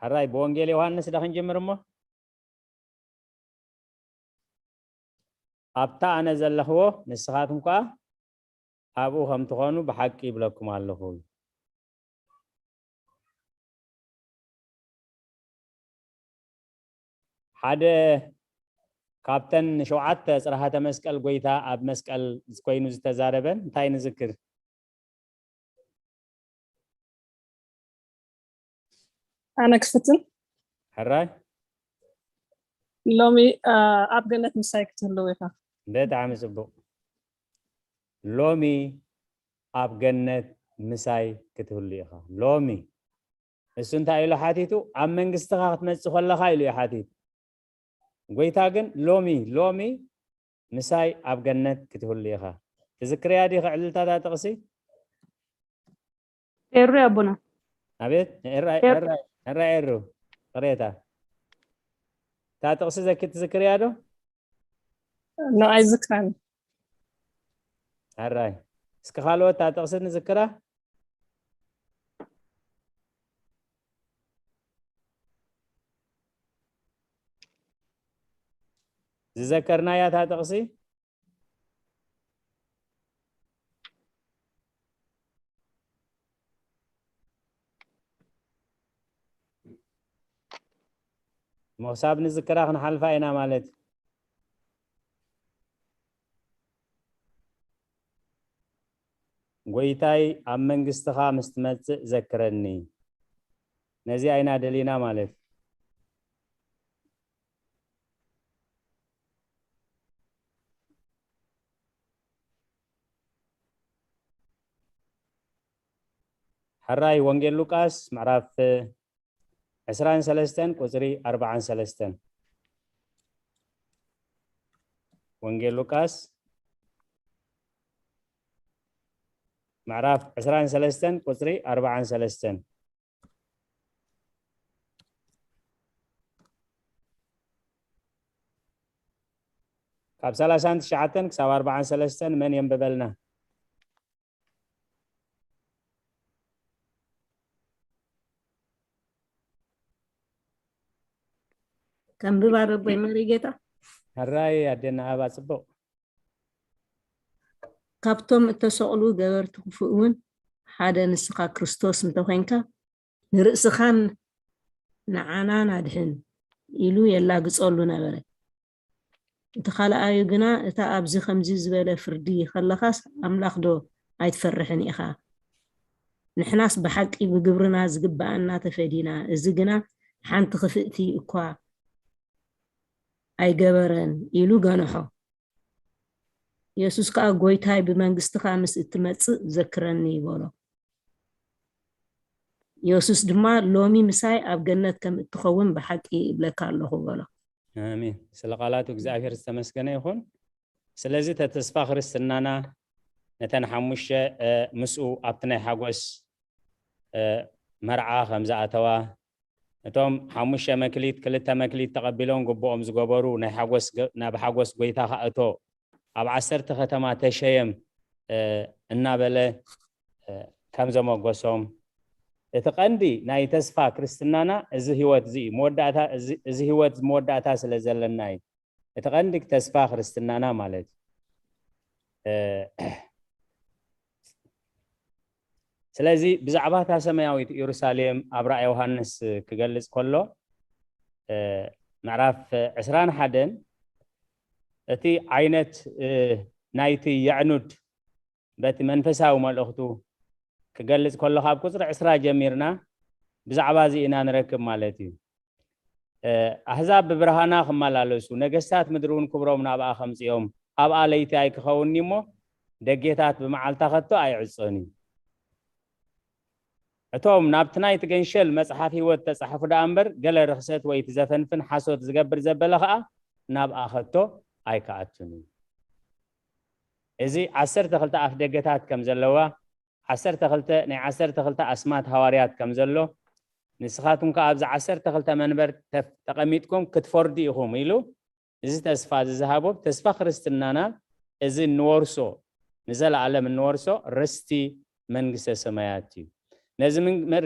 ሕራይ ብወንጌል ዮሃንስ ዳ ክንጅምር እሞ ኣብታ ኣነ ዘለኽዎ ንስኻትኩም ከኣ ኣብኡ ከም ትኾኑ ብሓቂ ይብለኩም ኣለኹ። ሓደ ካብተን ሸውዓተ ጽርሃተ መስቀል ጎይታ ኣብ መስቀል ኮይኑ ዝተዛረበን እንታይ ንዝክር? ኣነ ክፍትን ሕራይ ሎሚ ኣብ ገነት ምሳይ ክትህልው ኢኻ። ብጣዕሚ ጽቡቕ። ሎሚ ኣብ ገነት ምሳይ ክትህሉ ኢኻ። ሎሚ እሱ እንታይ ኢሉ ሓቲቱ? ኣብ መንግስትኻ ክትመጽእ ከለኻ ኢሉ እዩ ሓቲቱ። ጎይታ ግን ሎሚ ሎሚ ምሳይ ኣብ ገነት ክትህሉ ኢኻ። ትዝክርያ ዲኺ ዕልልታታ ጥቕሲ? ኤሩ ኣቦና ኣቤት ኤራ ኤሩ ቅሬታ እታ ጥቕሲ ዘኪ ትዝክርያ ዶ? ኖ ኣይዝክራን። ኣራይ እስኪ ካልኦት እታ ጥቕሲ ንዝክራ። ዝዘከርናያ እታ ጥቕሲ ምኽሳብ ንዝክራ ክንሓልፋ ኢና ማለት እዩ። ጎይታይ ኣብ መንግስትኻ ምስ ትመጽእ ዘክረኒ። ነዚ ኣይና ደሊና ማለት። ሕራይ ወንጌል ሉቃስ ምዕራፍ ዕስራን ሰለስተን ቁጽሪ ኣርባዓን ሰለስተን። ወንጌል ሉቃስ ምዕራፍ ዕስራን ሰለስተን ቁጽሪ ኣርባዓን ሰለስተን። ካብ ሰላሳን ትሽዓተን ክሳብ ኣርባዓን ሰለስተን መን የንብበልና? ከንብብ ኣረቦይ መሪ ጌታ። ሕራይ ኣዴና ኣባ ጽቡቕ። ካብቶም እተሰቕሉ ገበርቲ ክፉእ እውን ሓደ ንስኻ ክርስቶስ እንተኾይንካ ንርእስኻን ንዓናን ኣድሕን ኢሉ የላግጸሉ ነበረ። እቲ ካልኣዩ ግና እታ ኣብዚ ከምዚ ዝበለ ፍርዲ ከለኻስ ኣምላኽ ዶ ኣይትፈርሕን ኢኻ? ንሕናስ ብሓቂ ብግብርና ዝግብኣና ተፈዲና፣ እዚ ግና ሓንቲ ክፍእቲ እኳ ኣይገበረን ኢሉ ገንሖ። የሱስ ከኣ ጎይታይ ብመንግስትኻ ምስ እትመጽእ ዘክረኒ በሎ። የሱስ ድማ ሎሚ ምሳይ ኣብ ገነት ከም እትኸውን ብሓቂ እብለካ ኣለኹ በሎ። ኣሜን። ስለ ቃላቱ እግዚኣብሔር ዝተመስገነ ይኹን። ስለዚ ተተስፋ ክርስትናና ነተን ሓሙሽተ ምስኡ ኣብቲ ናይ ሓጎስ መርዓ ከም ዝኣተዋ እቶም ሓሙሽተ መክሊት ክልተ መክሊት ተቐቢሎም ግብኦም ዝገበሩ ናይ ሓጎስ ናብ ሓጎስ ጎይታ ከእቶ ኣብ ዓሰርተ ከተማ ተሸየም እናበለ ከም ዘመጎሶም እቲ ቀንዲ ናይ ተስፋ ክርስትናና እዚ ህይወት እዚ መወዳእታ እዚ ህይወት መወዳእታ ስለ ዘለና እዩ። እቲ ቀንዲ ተስፋ ክርስትናና ማለት እዩ። ስለዚ ብዛዕባ እታ ሰማያዊት ኢየሩሳሌም ኣብ ራእይ ዮሃንስ ክገልጽ ከሎ ምዕራፍ ዕስራን ሓደን እቲ ዓይነት ናይቲ የዕኑድ በቲ መንፈሳዊ መልእኽቱ ክገልጽ ከሎ ካብ ቁጽሪ ዕስራ ጀሚርና ብዛዕባ እዚ ኢና ንረክብ ማለት እዩ። ኣህዛብ ብብርሃና ክመላለሱ ነገስታት ምድሪ እውን ክብሮም ናብኣ ከምጽኦም ኣብኣ ለይቲ ኣይክኸውን እሞ ደጌታት ብመዓልታ ከቶ ኣይዕጸን እዩ። እቶም ናብቲ ናይቲ ገንሸል መጽሓፍ ህይወት ተጻሕፉ ደኣ እምበር ገለ ርኽሰት ወይ እቲ ዘፈንፍን ሓሶት ዝገብር ዘበለ ኸኣ ናብኣ ከቶ ኣይከኣቱን እዩ። እዚ ዓሰርተ ክልተ ኣፍ ደገታት ከም ዘለዋ ዓሰርተ ክልተ ናይ ዓሰርተ ክልተ ኣስማት ሃዋርያት ከም ዘሎ ንስኻትኩም ከኣ ኣብዚ ዓሰርተ ክልተ መንበር ተቐሚጥኩም ክትፈርዱ ኢኹም ኢሉ እዚ ተስፋ እዚ ዝሃቦ ተስፋ ክርስትናና እዚ እንወርሶ ንዘለኣለም እንወርሶ ርስቲ መንግስተ ሰማያት እዩ። ነዚ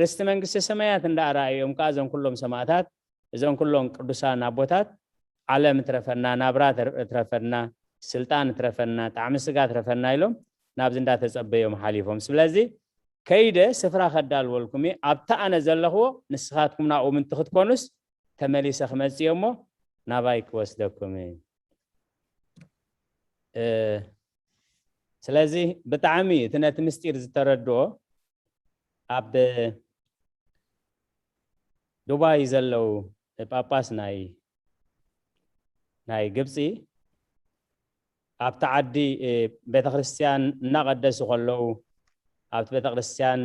ርስቲ መንግስተ ሰማያት እንዳኣረኣዩ እዮም ከዓ እዞም ኩሎም ሰማእታት እዞም ኩሎም ቅዱሳን ኣቦታት ዓለም ትረፈና፣ ናብራ ትረፈና፣ ስልጣን ትረፈና፣ ጣዕሚ ስጋ ትረፈና ኢሎም ናብዚ እንዳተጸበዮም ሓሊፎም። ስለዚ ከይደ ስፍራ ከዳልወልኩም እየ፣ ኣብታ ኣነ ዘለኽዎ ንስኻትኩም ናብኡ ምንቲ ክትኮኑስ ተመሊሰ ክመጽእ እየ እሞ ናባይ ክወስደኩም እየ። ስለዚ ብጣዕሚ እቲ ነቲ ምስጢር ዝተረድኦ ኣብ ዱባይ ዘለዉ ጳጳስ ናይ ናይ ግብፂ ኣብቲ ዓዲ ቤተክርስትያን እናቐደሱ ከለዉ ኣብቲ ቤተክርስትያን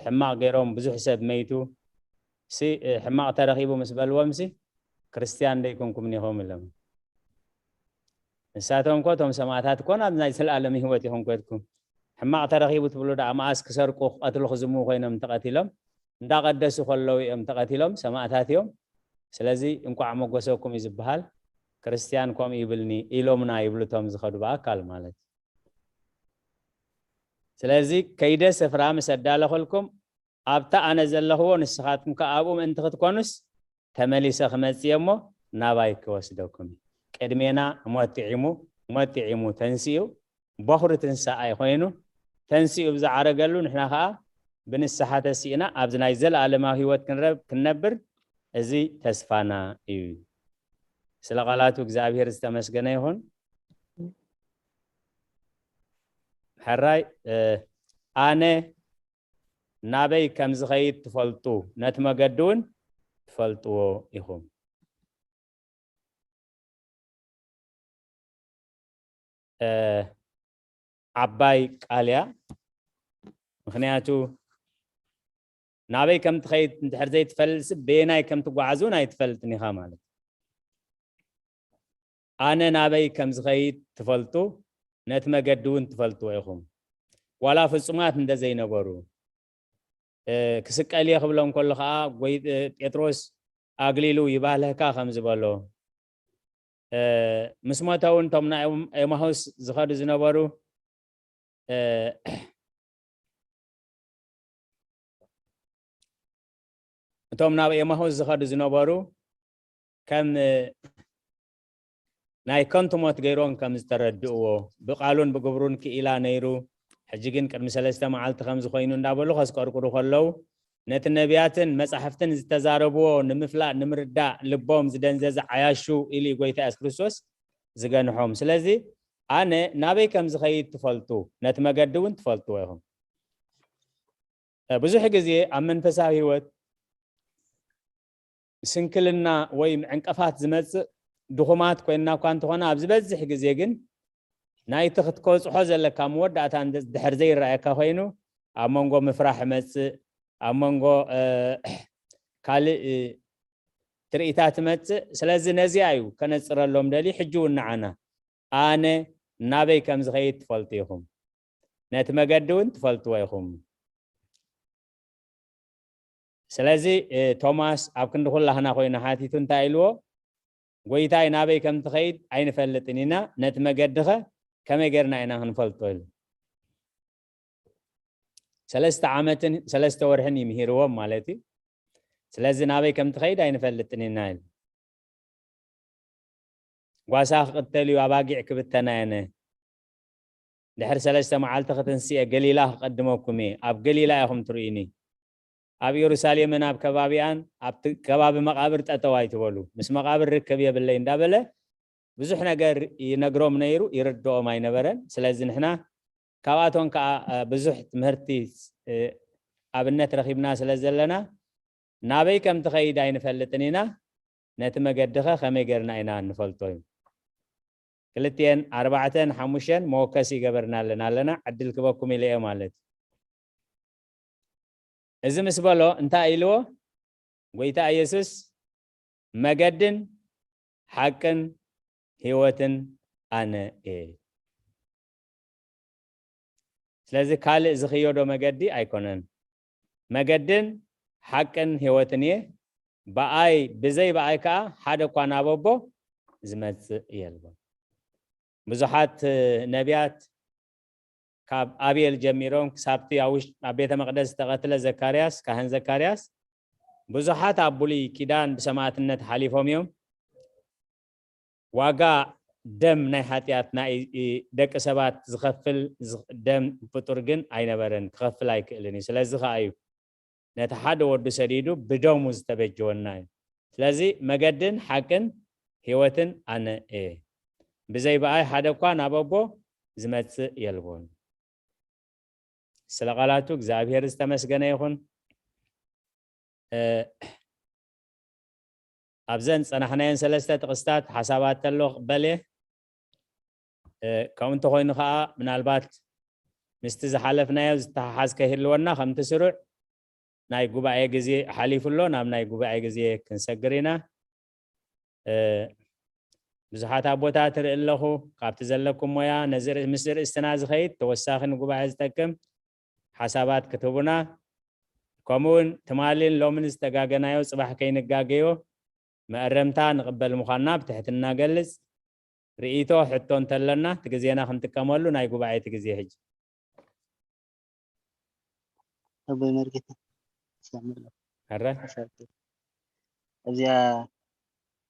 ሕማቕ ገይሮም ብዙሕ ሰብ መይቱ ሲ ሕማቕ ተረኺቡ ምስ በልዎም ሲ ክርስትያን ደይኮንኩም ኒኹም ኢሎም። ንሳቶም ኮ እቶም ሰማእታት ኮ ናብ ናይ ዘላለም ህይወት ኢኹም ኮድኩም ሕማቕ ተረኺቡ ትብሉ ደኣ መኣስ ክሰርቁ ክቐትሉ ክዝሙ ኮይኖም ተቐቲሎም እንዳቐደሱ ከለዉ እዮም ተቐቲሎም ሰማእታት እዮም። ስለዚ እንቋዕ መጎሰኩም እዩ ዝበሃል። ክርስትያን ከምኡ ይብልኒ ኢሎምና ይብሉ እቶም ዝኸዱ ብኣካል ማለት። ስለዚ ከይደ ስፍራ ምስ ኣዳለኸልኩም ኣብታ ኣነ ዘለኽዎ ንስኻትኩም ከ ኣብኡ ምእንቲ ክትኮኑስ ተመሊሰ ክመጽእ እሞ ናባይ ክወስደኩም እዩ። ቅድሜና ሞት ጥዒሙ ሞት ጥዒሙ ተንሲኡ በኹሪ ትንሳኤ ኮይኑ ተንሲኡ ብዝዓረገሉ ንሕና ከኣ ብንስሓ ተሲእና ኣብዚ ናይ ዘለኣለማዊ ህይወት ክንረብ ክንነብር እዚ ተስፋና እዩ። ስለ ቃላቱ እግዚኣብሔር ዝተመስገነ ይኹን። ሕራይ ኣነ ናበይ ከም ዝኸይድ ትፈልጡ፣ ነቲ መገዲ እውን ትፈልጥዎ ኢኹም። እ፣ ዓባይ ቃል እያ። ምኽንያቱ ናበይ ከም ትኸይድ እንድሕር ዘይትፈልጥሲ፣ በየናይ ከም ትጓዓዝ እውን ኣይትፈልጥን ኢኻ ማለት እዩ። ኣነ ናበይ ከም ዝኸይድ ትፈልጡ፣ ነቲ መገዲ እውን ትፈልጥዎ ኢኹም። ዋላ ፍጹማት እንደ ዘይነበሩ፣ እ፣ ክስቀል እየ ክብሎም ከሎ ኸዓ፣ ጎይ-፣ እ፣ ጴጥሮስ ኣግሊሉ ይባልህካ ከም ዝበሎ፣ እ፣ ምስ ሞተ እውን እቶም ናይ ኤም-፣ ኤማሁስ ዝኸዱ ዝነበሩ፣ እ፣ እቶም ናብ ኤማሁስ ዝኸዱ ዝነበሩ ከም ናይ ከንቱ ሞት ገይሮም ከም ዝተረድእዎ፣ ብቃሉን ብግብሩን ክኢላ ነይሩ። ሕጂ ግን ቅድሚ ሰለስተ መዓልቲ ከም ዝኾይኑ እንዳበሉ ከስቀርቅሩ ከለዉ፣ ነቲ ነቢያትን መጻሕፍትን ዝተዛረብዎ ንምፍላጥ ንምርዳእ ልቦም ዝደንዘዘ ዓያሹ ኢሉ እዩ ጎይታ የሱስ ክርስቶስ ዝገንሖም። ስለዚ ኣነ ናበይ ከም ዝኸይድ ትፈልጡ፣ ነቲ መገዲ እውን ትፈልጥዎ ኢኹም። እ፣ ብዙሕ ግዜ ኣብ መንፈሳዊ ህይወት ስንክልና ወይ ዕንቀፋት ዝመጽእ ድኹማት ኮይንና እኳ እንተኾነ፣ ኣብ ዝበዝሕ ግዜ ግን ናይቲ ክትኮጽሖ ዘለካ መወዳእታ እንደ-፣ ድሕር ዘይረኣየካ ኮይኑ፣ ኣብ መንጎ ምፍራሕ ይመጽእ፣ ኣብ መንጎ፣ እ፣ ካልእ፣ እ፣ ትርኢታት ይመጽእ። ስለዚ ነዚኣ እዩ ከነጽረሎም ደልዩ። ሕጂ እውን ንዓና፣ ኣነ ናበይ ከም ዝኸይድ ትፈልጡ ኢኹም፣ ነቲ መገዲ እውን ትፈልጥዎ ኢኹም። ስለዚ፣ እ፣ ቶማስ ኣብ ክንዲ ኩላህና ኮይኑ ሓቲቱ እንታይ ኢልዎ? "ጎይታይ፣ ናበይ ከም ትኸይድ ኣይንፈልጥን ኢና፣ ነቲ መገድኸ ከመይ ጌርና ኢና ክንፈልጦ?" ኢሉ። ሰለስተ ዓመትን ሰለስተ ወርሕን እዩ ምሂርዎም ማለት እዩ። ስለዚ ናበይ ከም ትኸይድ ኣይንፈልጥን ኢና ኢሉ። ጓሳ ክቕተል እዩ፣ ኣባጊዕ ክብተና እየን። ድሕሪ ሰለስተ መዓልቲ ክትንስእ እየ፣ ገሊላ ክቐድመኩም እየ፣ ኣብ ገሊላ ኢኹም ትርእዩኒ። ኣብ ኢየሩሳሌምን ኣብ ከባቢኣን፣ ኣብቲ ከባቢ መቓብር ጠጠው ኣይትበሉ፣ ምስ መቓብር ርክብ የብለይ እንዳበለ ብዙሕ ነገር ይነግሮም ነይሩ፣ ይርድኦም ኣይነበረን። ስለዚ ንሕና ካብኣቶም ከዓ፣ እ፣ ብዙሕ ትምህርቲ፣ እ፣ ኣብነት ረኺብና ስለ ዘለና፣ ናበይ ከም ትኸይድ ኣይንፈልጥን ኢና፣ ነቲ መገድኸ ከመይ ጌርና ኢና እንፈልጦ? እዩ። ክልቲኤን ኣርባዕተን ሓሙሽተን መወከሲ ይገበርናለን ኣለና፣ ዕድል ክበኩም ኢለ እየ ማለት እዩ። እዚ ምስ በሎ እንታይ ኢልዎ? ጎይታ ኢየሱስ፣ "መገድን ሓቅን ህይወትን ኣነ እየ። ስለዚ ካልእ ዝኽየዶ መገዲ ኣይኮነን። መገድን ሓቅን ህይወትን እየ። ብኣይ፣ ብዘይ ብኣይ ከኣ ሓደ እኳ ናብ ኣቦ ዝመጽእ የልቦን።" ብዙሓት ነቢያት ካብ ኣቤል ጀሚሮም ክሳብቲ ኣብ ውሽ-፣ ኣብ ቤተ መቕደስ ዝተቐትለ ዘካርያስ፣ ካህን ዘካርያስ፣ ብዙሓት ኣብ ብሉይ ኪዳን ብሰማዕትነት ሓሊፎም እዮም። ዋጋ ደም ናይ ሓጢኣት ናይ፣ እ፣ ደቂ ሰባት ዝኸፍል ዝ-፣ ደም ፍጡር ግን ኣይነበረን፣ ክኸፍል ኣይክእልን እዩ። ስለዚ ኸኣ እዩ ነቲ ሓደ ወዱ ሰዲዱ ብደሙ ዝተበጀወና እዩ። ስለዚ መገድን ሓቅን ህይወትን ኣነ እየ። ብዘይ ብኣይ ሓደ እኳ ናብ ኣቦ ዝመጽእ የልቦን። ስለ ቃላቱ እግዚኣብሔር ዝተመስገነ ይኹን። እ፣ ኣብዘን ጸናሕናየን ሰለስተ ጥቕስታት ሓሳባት ተሎ ክቕበል እየ። እ፣ ከምኡ እንተኾይኑ ኸዓ ምናልባት ምስቲ ዝሓለፍናዮ ዝተሓሓዝ ከይህልወና፣ ከምቲ ስሩዕ ናይ ጉባኤ ግዜ ሓሊፉ ኣሎ፣ ናብ ናይ ጉባኤ ግዜ ክንሰግር ኢና። እ፣ ብዙሓት ኣቦታት ርኢ ኣለኹ፣ ካብቲ ዘለኩም ሞያ ነዚ ርእስ-፣ ምስ ርእስትና ዝኸይድ ተወሳኺ ንጉባኤ ዝጠቅም ሓሳባት ክትህቡና፣ ከምኡውን ትማሊን ሎምን ዝተጋገናዮ ጽባሕ ከይንጋገዮ መእረምታ ንቕበል ምዃንና ብትሕትና ገልጽ። ርእይቶ፣ ሕቶ እንተለና፣ እቲ ግዜና ክንጥቀመሉ ናይ ጉባኤ እቲ ግዜ ሕጂ። ኣቦይ መርጌታ፣ ይሰምዕ ኣሎ። ኣረ? ዓሰርተ። እዚኣ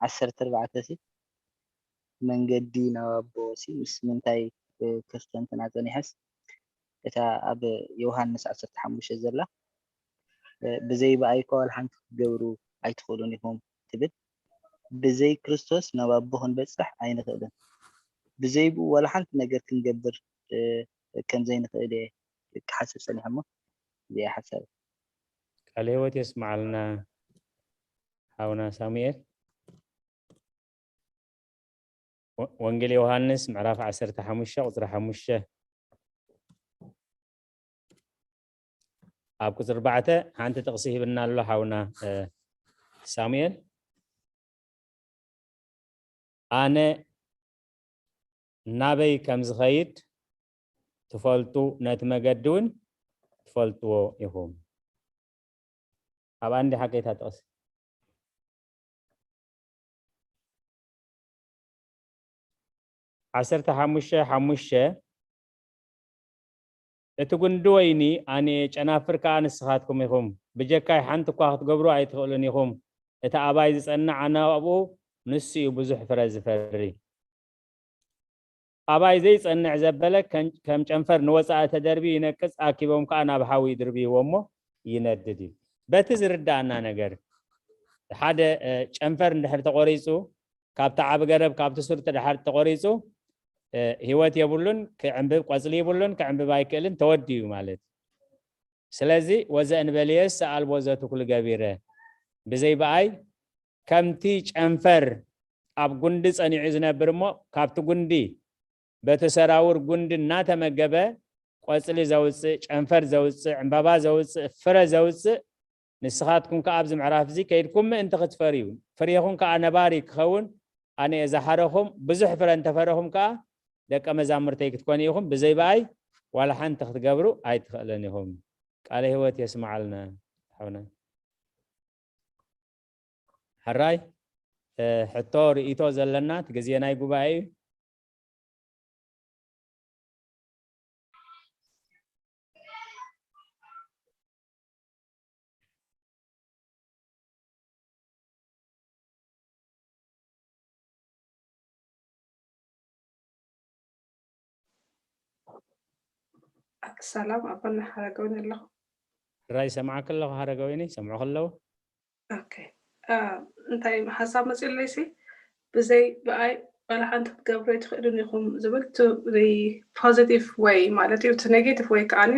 ዓሰርተ ኣርባዕተ ሲ፣ መንገዲ ናብ ኣቦ ሲ፣ ምስ ምንታይ፣ እ፣ ክርስትንትና ጸኒሐስ፣ እታ ኣብ ዮሃንስ ዓሰርተ ሓሙሽተ ዘላ፣ እ፣ "ብዘይ ብኣይ እኳ ዋላ ሓንቲ ክትገብሩ ኣይትኽእሉን ኢኹም" ትብል። ብዘይ ክርስቶስ ናብ ኣቦ ክንበጽሕ ኣይንኽእልን። ብዘይ ብኡ ዋላ ሓንቲ ነገር ክንገብር፣ እ፣ ከም ዘይንኽእል እየ ክሓስብ ጸኒሐ እሞ እዚኣ ሓሳብ። ቃለ ህይወት የስምዓልና ሓውና ሳሙኤል። ወ- ወንጌል ዮሃንስ ምዕራፍ ዓሰርተ ሓሙሽተ ቁጽሪ ሓሙሽተ። ኣብ ቁጽሪ ኣርባዕተ ሓንቲ ጥቕሲ ሂብና ኣሎ ሓውና እ፣ ሳሙኤል። ኣነ ናበይ ከም ዝኸይድ ትፈልጡ፣ ነቲ መገዲ እውን ትፈልጥዎ ኢኹም። ኣብ ኣንዲ ሓቀይታ ጥቕሲ ዓሰርተ ሓሙሽተ ሓሙሽተ፣ እቲ ጉንዲ ወይኒ ኣነ እየ፣ ጨናፍር ከኣ ንስኻትኩም ኢኹም። ብጀካይ ሓንቲ እኳ ክትገብሩ ኣይትኽእሉን ኢኹም። እቲ ኣባይ ዝጸንዕ ኣነ ኣብኡ፣ ንሱ እዩ ብዙሕ ፍረ ዝፈሪ። ኣባይ ዘይጸንዕ ዘበለ ከም ከም ጨንፈር ንወጻኢ ተደርብዩ ይነቅጽ፣ ኣኪቦም ከኣ ናብ ሓዊ ይድርብይዎ እሞ ይነድድ እዩ። በቲ ዝርዳኣና ነገር ሓደ እ፣ ጨንፈር እንድሕር ተቆሪጹ ካብቲ ዓቢ ገረብ ካብቲ ሱር ድሓር ተቆሪጹ እ፣ ህይወት የብሉን፣ ክዕንብብ ቆጽሊ ይብሉን ክዕንብብ ኣይክእልን፣ ተወዲኡ ማለት እዩ። ስለዚ ወዘእንበልየስ ኣልቦ ዘትኩል ገቢረ ብዘይ ብኣይ ከምቲ ጨንፈር ኣብ ጉንዲ ጸኒዑ ዝነብር እሞ ካብቲ ጉንዲ በቲ ሰራውር ጉንዲ እናተመገበ ቆጽሊ ዘውጽእ፣ ጨንፈር ዘውጽእ፣ ዕምባባ ዘውጽእ፣ ፍረ ዘውጽእ፣ ንስኻትኩም ከኣ ኣብዚ ምዕራፍ እዚ ከይድኩም ምእንቲ ክትፈርዩ፣ ፍሬኹም ከኣ ነባሪ ክኸውን ኣነ እየ ዝሓረኹም፣ ብዙሕ ፍረ እንተፈረኹም ከኣ ደቀ መዛሙርተይ ክትኮኑ ኢኹም፣ ብዘይ ብኣይ ዋላ ሓንቲ ክትገብሩ ኣይትኽእሉን ኢኹም። ቃለ ህይወት የስምዓልና ሓውና። ሕራይ እ፣ ሕቶ ርእይቶ ዘለና እቲ ግዜ ናይ ጉባኤ እዩ። ሰላም ኣቦና ሓረገወይኒ ኣለኹ። ሕራይ ይሰምዓኪ ኣለኹ ሓረገወይኒ፣ ይሰምዑኺ ኣለዉ። ኦኬ እ፣ እንታይ ሓሳብ መፂኡለይሲ ብዘይ ብኣይ ዋላ ሓንቲ ክትገብሩ ኣይትኽእሉን ኢኹም ዝብል ቱ ፖዚቲቭ ወይ ማለት እዩ። እቲ ኔጌቲቭ ወይ ከዓኒ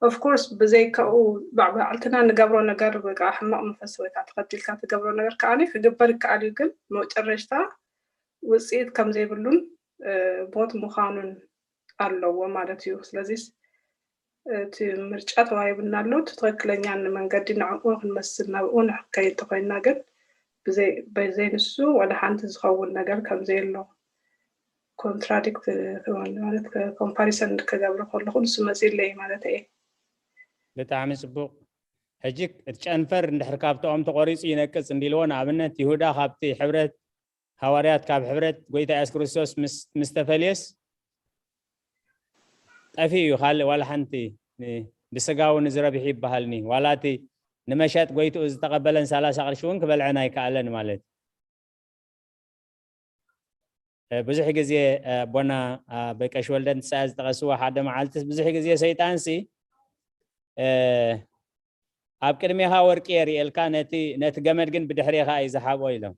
ኦፍኮርስ ብዘይ ከኡ ባዕባዕልትና ንገብሮ ነገር ወይ ከዓ ሕማቕ መንፈስ ወይ ከዓ ተኸቲልካ ትገብሮ ነገር ከዓኒ ክግበር ይከኣል እዩ፣ ግን መጨረሽታ ውፅኢት ከም ዘይብሉን እ፣ ሞት ምዃኑን ኣለዎ ማለት እዩ። ስለዚስ እቲ ምርጫ ተዋሂቡና ኣሎ። እቲ ትኽክለኛ መንገዲ ንዕኡ ክንመስል ናብኡ ንክንከይድ እንተኮይንና ግን ብዘይ ብዘይ ንሱ ዋላ ሓንቲ ዝኸውን ነገር ከም ዘየሎ ኮንትራዲክት ማለት ኮምፓሪሰን ክገብሮ ከለኹ ንሱ መፂለይ ማለት እየ። ብጣዕሚ ጽቡቕ። ሕጂ እቲ ጨንፈር እንድሕር ካብቲ ኦም ተቖሪጹ ይነቅጽ እንዲልዎ፣ ንኣብነት ይሁዳ ካብቲ ሕብረት ሃዋርያት ካብ ሕብረት ጎይታ የሱስ ክርስቶስ ምስ ምስ ተፈልየስ ጠፊኡ እዩ። ካልእ ዋላ ሓንቲ ን- ብስጋዊ ንዝረብሕ ይበሃልኒ ዋላ እቲ ንመሸጥ ጎይትኡ ዝተቐበለን ሰላሳ ቅርሺ እውን ክበልዐን ኣይከኣለን ማለት እዩ። እ፣ ብዙሕ ግዜ እ፣ ኣቦና ኣቦይ ቀሺ ወልደ ንሳ ዝጠቐስዎ ሓደ መዓልትስ ብዙሕ ግዜ ሰይጣንሲ እ፣ ኣብ ቅድሜኻ ወርቂ የርእየልካ ነቲ ነቲ ገመድ ግን ብድሕሬኻ እዩ ዝሓብኦ ኢሎም።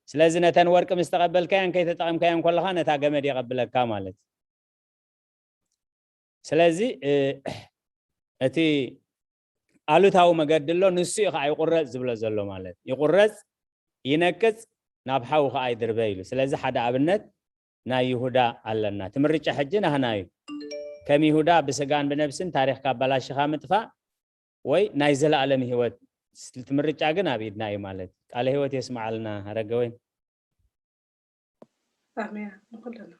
ስለዚ ነተን ወርቂ ምስ ተቐበልካያን ከይተጠቐምካያን ከለኻ ነታ ገመድ የቐብለካ ማለት እዩ። ስለዚ እ፣ እቲ ኣሉታዊ መገዲ ኣሎ፣ ንሱ እዩ ከዓ ይቁረፅ ዝብሎ ዘሎ ማለት እዩ። ይቁረፅ፣ ይነቅፅ፣ ናብ ሓዊ ከዓ ይድርበ ኢሉ። ስለዚ ሓደ ኣብነት ናይ ይሁዳ ኣለና። እቲ ምርጫ ሕጂ ናህና እዩ። ከም ይሁዳ ብስጋን ብነብስን ታሪኽካ ኣባላሽኻ ምጥፋእ ወይ ናይ ዘለኣለም ህይወት። እቲ ምርጫ ግን ኣብ ኢድና እዩ ማለት እዩ። ቃለ ህይወት የስምዓልና ኣረገወይን። ኣሜን ንኩልና።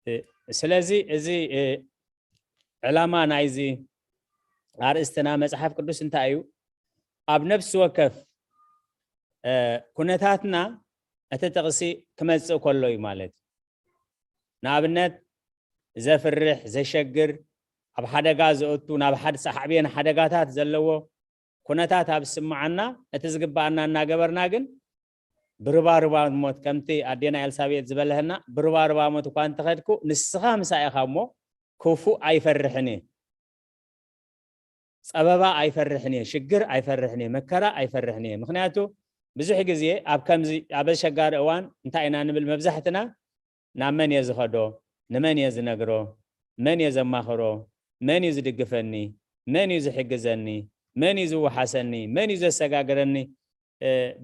እ፣ ስለዚ እዚ እ፣ ዕላማ ናይዚ ኣርእስትና መጽሓፍ ቅዱስ እንታይ እዩ? ኣብ ነፍሲ ወከፍ እ፣ ኩነታትና እቲ ጥቕሲ ክመጽእ ከሎ እዩ ማለት እዩ። ንኣብነት ዘፍርሕ፣ ዘሸግር፣ ኣብ ሓደጋ ዘእቱ፣ ናብ ሓድ ሳዕቤን ሓደጋታት ዘለዎ ኩነታት ኣብ ዝስምዓና እቲ ዝግብኣና እናገበርና ግን ብርባርባ ሞት ከምቲ ኣዴና ኤልሳቤጥ ዝበለህና ብርባርባ ሞት እኳ እንተኸድኩ ንስኻ ምሳይ ኢኻ እሞ ክፉእ ኣይፈርሕን እየ። ጸበባ ኣይፈርሕን እየ፣ ሽግር ኣይፈርሕን እየ፣ መከራ ኣይፈርሕን እየ። ምኽንያቱ ብዙሕ ግዜ ኣብ ከምዚ ኣብ ኣሸጋሪ እዋን እንታይ ኢና ንብል? መብዛሕትና ናብ መን እየ ዝኸዶ? ንመን እየ ዝነግሮ? መን እየ ዘማኽሮ? መን እዩ ዝድግፈኒ? መን እዩ ዝሕግዘኒ? መን እዩ ዝወሓሰኒ? መን እዩ ዘሰጋግረኒ?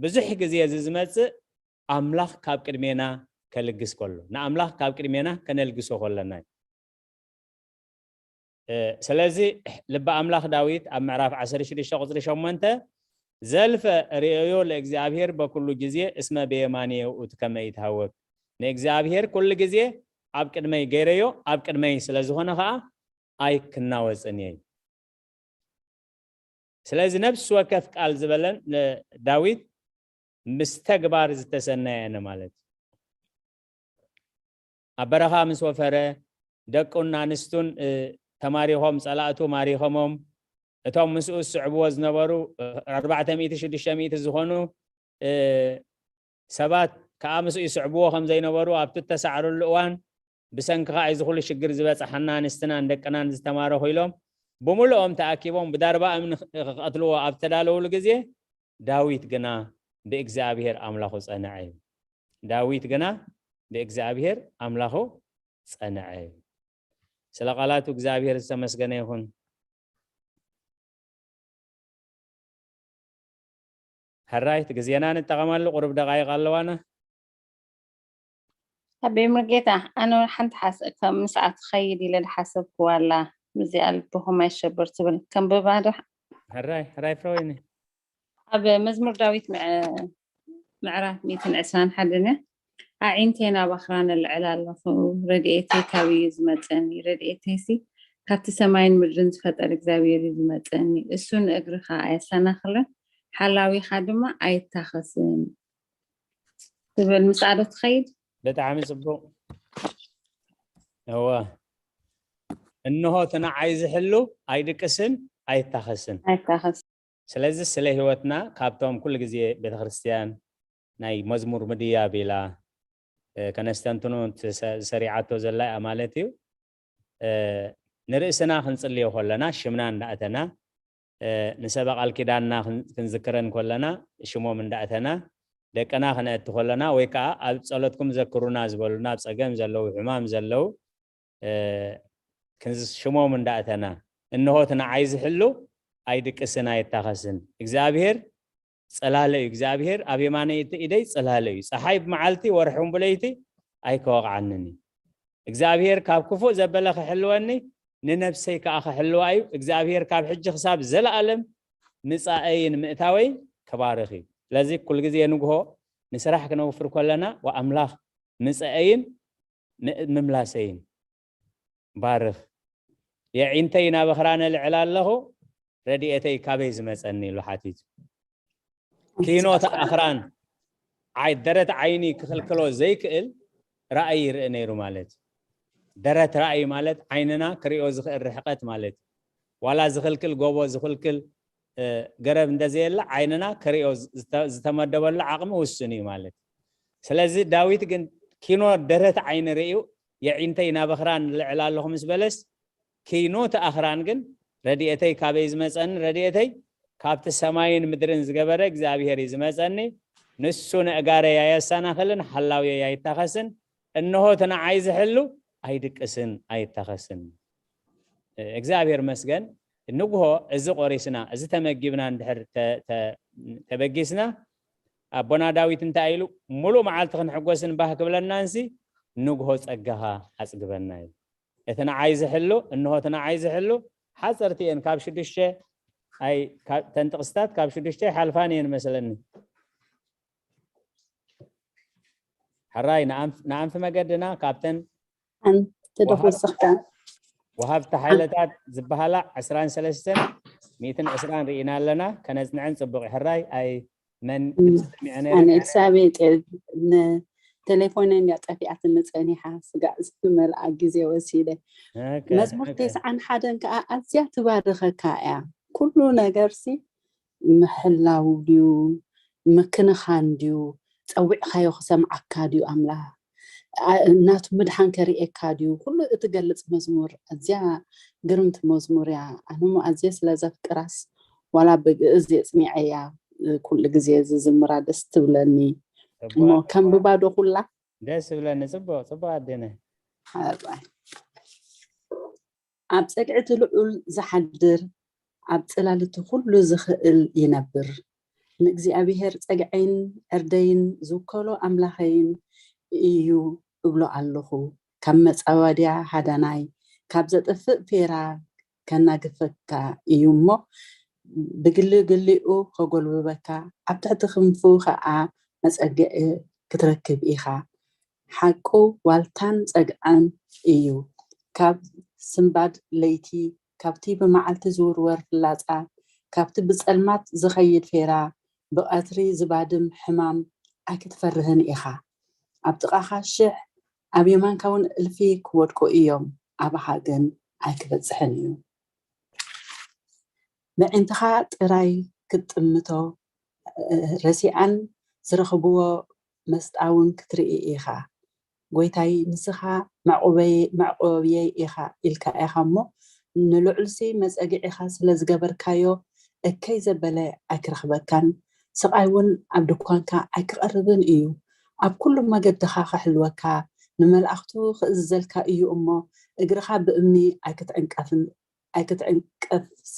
ብዙሕ ግዜ እዚ ዝመፅእ ኣምላኽ ካብ ቅድሜና ከልግስ ከሎ፣ ንኣምላኽ ካብ ቅድሜና ከነልግሶ ከለና እዩ። ስለዚ ልቢ ኣምላኽ ዳዊት ኣብ ምዕራፍ ዓሰርተ ሽዱሽተ ቁፅሪ ሸሞንተ፣ ዘልፈ ርእዮ ለእግዚኣብሔር በኩሉ ግዜ እስመ ብየማንየ ውእቱ ከመ ይትሃወክ፣ ንእግዚኣብሔር ኩሉ ግዜ ኣብ ቅድመይ ገይረዮ፣ ኣብ ቅድመይ ስለ ዝኾነ ከዓ ኣይክናወፅን እየ። ስለዚ ነፍሲ ወከፍ ቃል ዝበለን ዳዊት ምስ ተግባር ዝተሰነየ ነ ማለት እዩ። ኣብ በረኻ ምስ ወፈረ ደቁን ኣንስቱን ተማሪኾም፣ ፀላእቱ ማሪኾሞም፣ እቶም ምስኡ ዝስዕብዎ ዝነበሩ ኣርባዕተ ሚእቲ ሽዱሽተ ሚእቲ ዝኾኑ ሰባት ከዓ ምስኡ ይስዕብዎ ከም ዘይነበሩ ኣብቲ እተሳዕረሉ እዋን፣ ብሰንክኻ እዚ ኩሉ ሽግር ዝበፅሓና፣ ኣንስትናን ደቅናን ዝተማረኹ ኢሎም ብምልኦም ተኣኪቦም ብዳርባ እምኒ ክቐትልዎ ኣብ ተዳለውሉ ግዜ፣ ዳዊት ግና ብእግዚኣብሔር ኣምላኹ ጸንዐ እዩ። ዳዊት ግና ብእግዚኣብሔር ኣምላኹ ጸንዐ እዩ። ስለ ቃላቱ እግዚኣብሔር ዝተመስገነ ይኹን። ሕራይት ግዜና ንጠቐመሉ፣ ቁሩብ ደቓይቕ ኣለዋና። ኣቤ ሙሉጌታ፣ ኣነ ሓንቲ ሓስ-፣ ከም ምስኣ ትኸይድ ኢለ ዝሓሰብክዋ ኣላ፣ ምስዚኣ ልብኹም ኣይሸበር ትብል። ከንብባ ዶ? ሕራይ፣ ሕራይ ፍረወይኒ። ኣብ መዝሙር ዳዊት ምዕ-፣ ምዕራፍ ሚእትን ዕስራን ሓደን እያ። ኣዒንተይ ናባኽራ ነልዕል ኣለኹ፣ ረድኤተይ ካበይ እዩ ዝመጸኒ? ረድኤተይሲ ካብቲ ሰማይን ምድርን ዝፈጠረ እግዚኣብሔር እዩ ዝመጸኒ። እሱ ንእግርኻ ኣየሰናኽልን፣ ሓላዊኻ ድማ ኣይታኸስን። ትብል ምስኣ ዶ ትኸይድ? ብጣዕሚ ጽቡቕ። እወ፣ እንሆ እቲ ንዓይ ዝሕሉ ኣይድቅስን ኣይታኸስን። ኣይታኸስን። ስለዚ ስለ ህይወትና ካብቶም ኩሉ ግዜ ቤተክርስትያን ናይ መዝሙር ምድያብ ኢላ፣ እ፣ ከነስተንትኑ ትሰ-፣ ዝሰሪዓቶ ዘላ እያ ማለት እዩ። እ፣ ንርእስና ክንጽልዮ ከለና ሽምና እንዳእተና፣ እ፣ ንሰበ ቃል ኪዳንና ክን-፣ ክንዝክረን ከለና ሽሞም እንዳእተና፣ ደቅና ክነእቲ ከለና ወይ ከዓ ኣብ ጸሎትኩም ዘክሩና ዝበሉና ኣብ ጸገም ዘለዉ፣ ሕማም ዘለዉ፣ እ፣ ክንዝ-፣ ሽሞም እንዳእተና፣ እንሆ እቲ ንዓይ ዝሕሉ ኣይድቅስን ኣይታኸስን። እግዚኣብሔር ጽላለ እዩ። እግዚኣብሔር ኣብ የማነይ እቲ ኢደይ ጽላለ እዩ። ጸሓይ ብመዓልቲ ወርሒ እውን ብለይቲ ኣይከወቕዓንን እዩ። እግዚኣብሔር ካብ ክፉእ ዘበለ ክሕልወኒ፣ ንነብሰይ ከኣ ክሕልዋ እዩ። እግዚኣብሔር ካብ ሕጂ ክሳብ ዘለኣለም ምጻኣይን ምእታወይን ክባርኽ እዩ። ስለዚ ኩሉ ግዜ ንግሆ ንስራሕ ክነውፍር ከለና፣ ወኣምላኽ ምጻኣይን ም-፣ ምምላሰይን ባርኽ። የዒንተይ ናብ ኣኽራን እልዕል ኣለኹ፣ ረድኤተይ ካበይ ዝመጸኒ? ኢሉ ሓቲቱ። ኪኖ እቲ ኣኽራን ዓይ-፣ ደረት ዓይኒ ክኽልክሎ ዘይክእል ራእይ ይርኢ ነይሩ ማለት እዩ። ደረት ራእይ ማለት ዓይንና ክሪኦ ዝኽእል ርሕቀት ማለት እዩ። ዋላ ዝኽልክል ጎቦ፣ ዝኽልክል፣ እ፣ ገረብ እንተዘየለ ዓይንና ክሪኦ ዝተ-፣ ዝተመደበሉ ዓቕሚ ውሱን እዩ ማለት እዩ። ስለዚ ዳዊት ግን ኪኖ ደረት ዓይኒ ርእዩ፣ የዒንተይ ናብ ኣኽራን ልዕል ኣለኹ ምስ በለስ፣ ኪኖ እቲ ኣኽራን ግን ረድኤተይ ካበይ ዝመጸኒ? ረድኤተይ ካብቲ ሰማይን ምድርን ዝገበረ እግዚኣብሔር እዩ ዝመጸኒ። ንሱ ነእጋረይ ኣየሰናኽልን፣ ሓላውየይ ኣይታኸስን። እንሆ እቲ ንዓይ ዝሕሉ ኣይድቅስን ኣይታኸስን። እግዚኣብሔር መስገን። ንግሆ እዚ ቆሪስና፣ እዚ ተመጊብና እንድሕር ተ-፣ ተ-፣ ተበጊስና፣ ኣቦና ዳዊት እንታይ ኢሉ? "ሙሉእ መዓልቲ ክንሕጎስን ባህ ክብለናንሲ፣ ንግሆ ጸጋኻ ኣጽግበና" እዩ። እቲ ንዓይ ዝሕሉ፣ እንሆ እቲ ንዓይ ዝሕሉ፣ ሓጸርቲ እየን። ካብ ሽዱሽተ፣ ኣይ፣ ካብ፣ ተን ጥቕስታት ካብ ሽዱሽተ ይሓልፋን እየን መስለኒ። ሕራይ ንኣንፍ-፣ ንኣንፊ መገድና ካብተን ኣንተ ዶ ወሃብ-፣ ወሰኽካ? ወሃብቲ ሓይለታት ዝበሃላ ዕስራን ሰለስተን ሚእትን ዕስራን ርኢና ኣለና። ከነጽንዐን ጽቡቕ እዩ። ሕራይ ኣይ መን እም፣ ሰሚዐ ነይረ? ኣነ ኤልሳቤጥ እየ። ን-፣ ቴሌፎነይ እንድያ ጠፊኣትኒ ጸኒሓ፣ ስጋዕ ዝመልኣ ግዜ ወሲደ። ኦኬ፣ መዝሙር ኦኬ። ተስዓን ሓደን ከኣ ኣዝያ ትባርኸካ እያ። ኩሉ ነገርሲ ምሕላው ድዩ፣ ምክንኻን ድዩ፣ ጸዊዕካዮ ክሰምዓካ ድዩ ኣምላኽ፣ ኣ-፣ ናቱ ምድሓን ከርእየካ ድዩ፣ ኩሉ እትገልጽ መዝሙር፣ ኣዝያ ግርምቲ መዝሙር እያ። ኣነ እሞ ኣዝየ ስለ ዘፍቅራስ፣ ዋላ ብግእዝ የጽኒዐያ፣ ኩሉ ግዜ ዝዝምራ ደስ ትብለኒ። እሞ እባ ከም ብባዶ ኩላ ደስ ብለኒ። ጽቡቅ ጽቡቅ ኣዴነ። ሓባይ ኣብ ጸግዒ እቲ ልዑል ዝሓድር፣ ኣብ ጽላል እቲ ኩሉ ዝኽእል ይነብር። ንእግዚኣብሔር ጸግዐይን ዕርደይን ዝውከሎ ኣምላኸይን እዩ እብሎ ኣለኹ። ካብ መጻወድያ ሃዳናይ፣ ካብ ዘጥፍእ ፌራ ከናግፈካ እዩ እሞ፣ ብግሊ ግሊኡ ከጎልብበካ፣ ኣብ ትሕቲ ክንፉ ኸኣ መጸግዒ ክትረክብ ኢኻ። ሓቁ ዋልታን ጸግዕን እዩ። ካብ ስንባድ ለይቲ፣ ካብቲ ብመዓልቲ ዝውርወር ፍላጻ፣ ካብቲ ብጸልማት ዝኸይድ ፌራ፣ ብቐትሪ ዝባድም ሕማም ኣይክትፈርህን ኢኻ። ኣብ ጥቓኻ ሽሕ፣ ኣብ የማንካ እውን እልፊ ክወድቁ እዮም፣ ኣባኻ ግን ኣይክበጽሕን እዩ። ብዒንትኻ ጥራይ ክትጥምቶ፣ ረሲኣን ዝረኽብዎ መስጣ እውን ክትርኢ ኢኻ። ጎይታይ፣ ንስኻ መዕቆበይ-፣ መዕቆብየይ ኢኻ ኢልካ ኢኻ እሞ፣ ንልዑልሲ መጸግዒኻ ስለ ዝገበርካዮ፣ እከይ ዘበለ ኣይክረኽበካን፣ ስቓይ እውን ኣብ ድኳንካ ኣይክቐርብን እዩ። ኣብ ኩሉ መገድኻ ክሕልወካ፣ ንመላእኽቱ ክእዝዘልካ እዩ እሞ፣ እግርኻ ብእምኒ ኣይክትዕንቀፍን፣ ኣይክትዕንቀፍሲ፣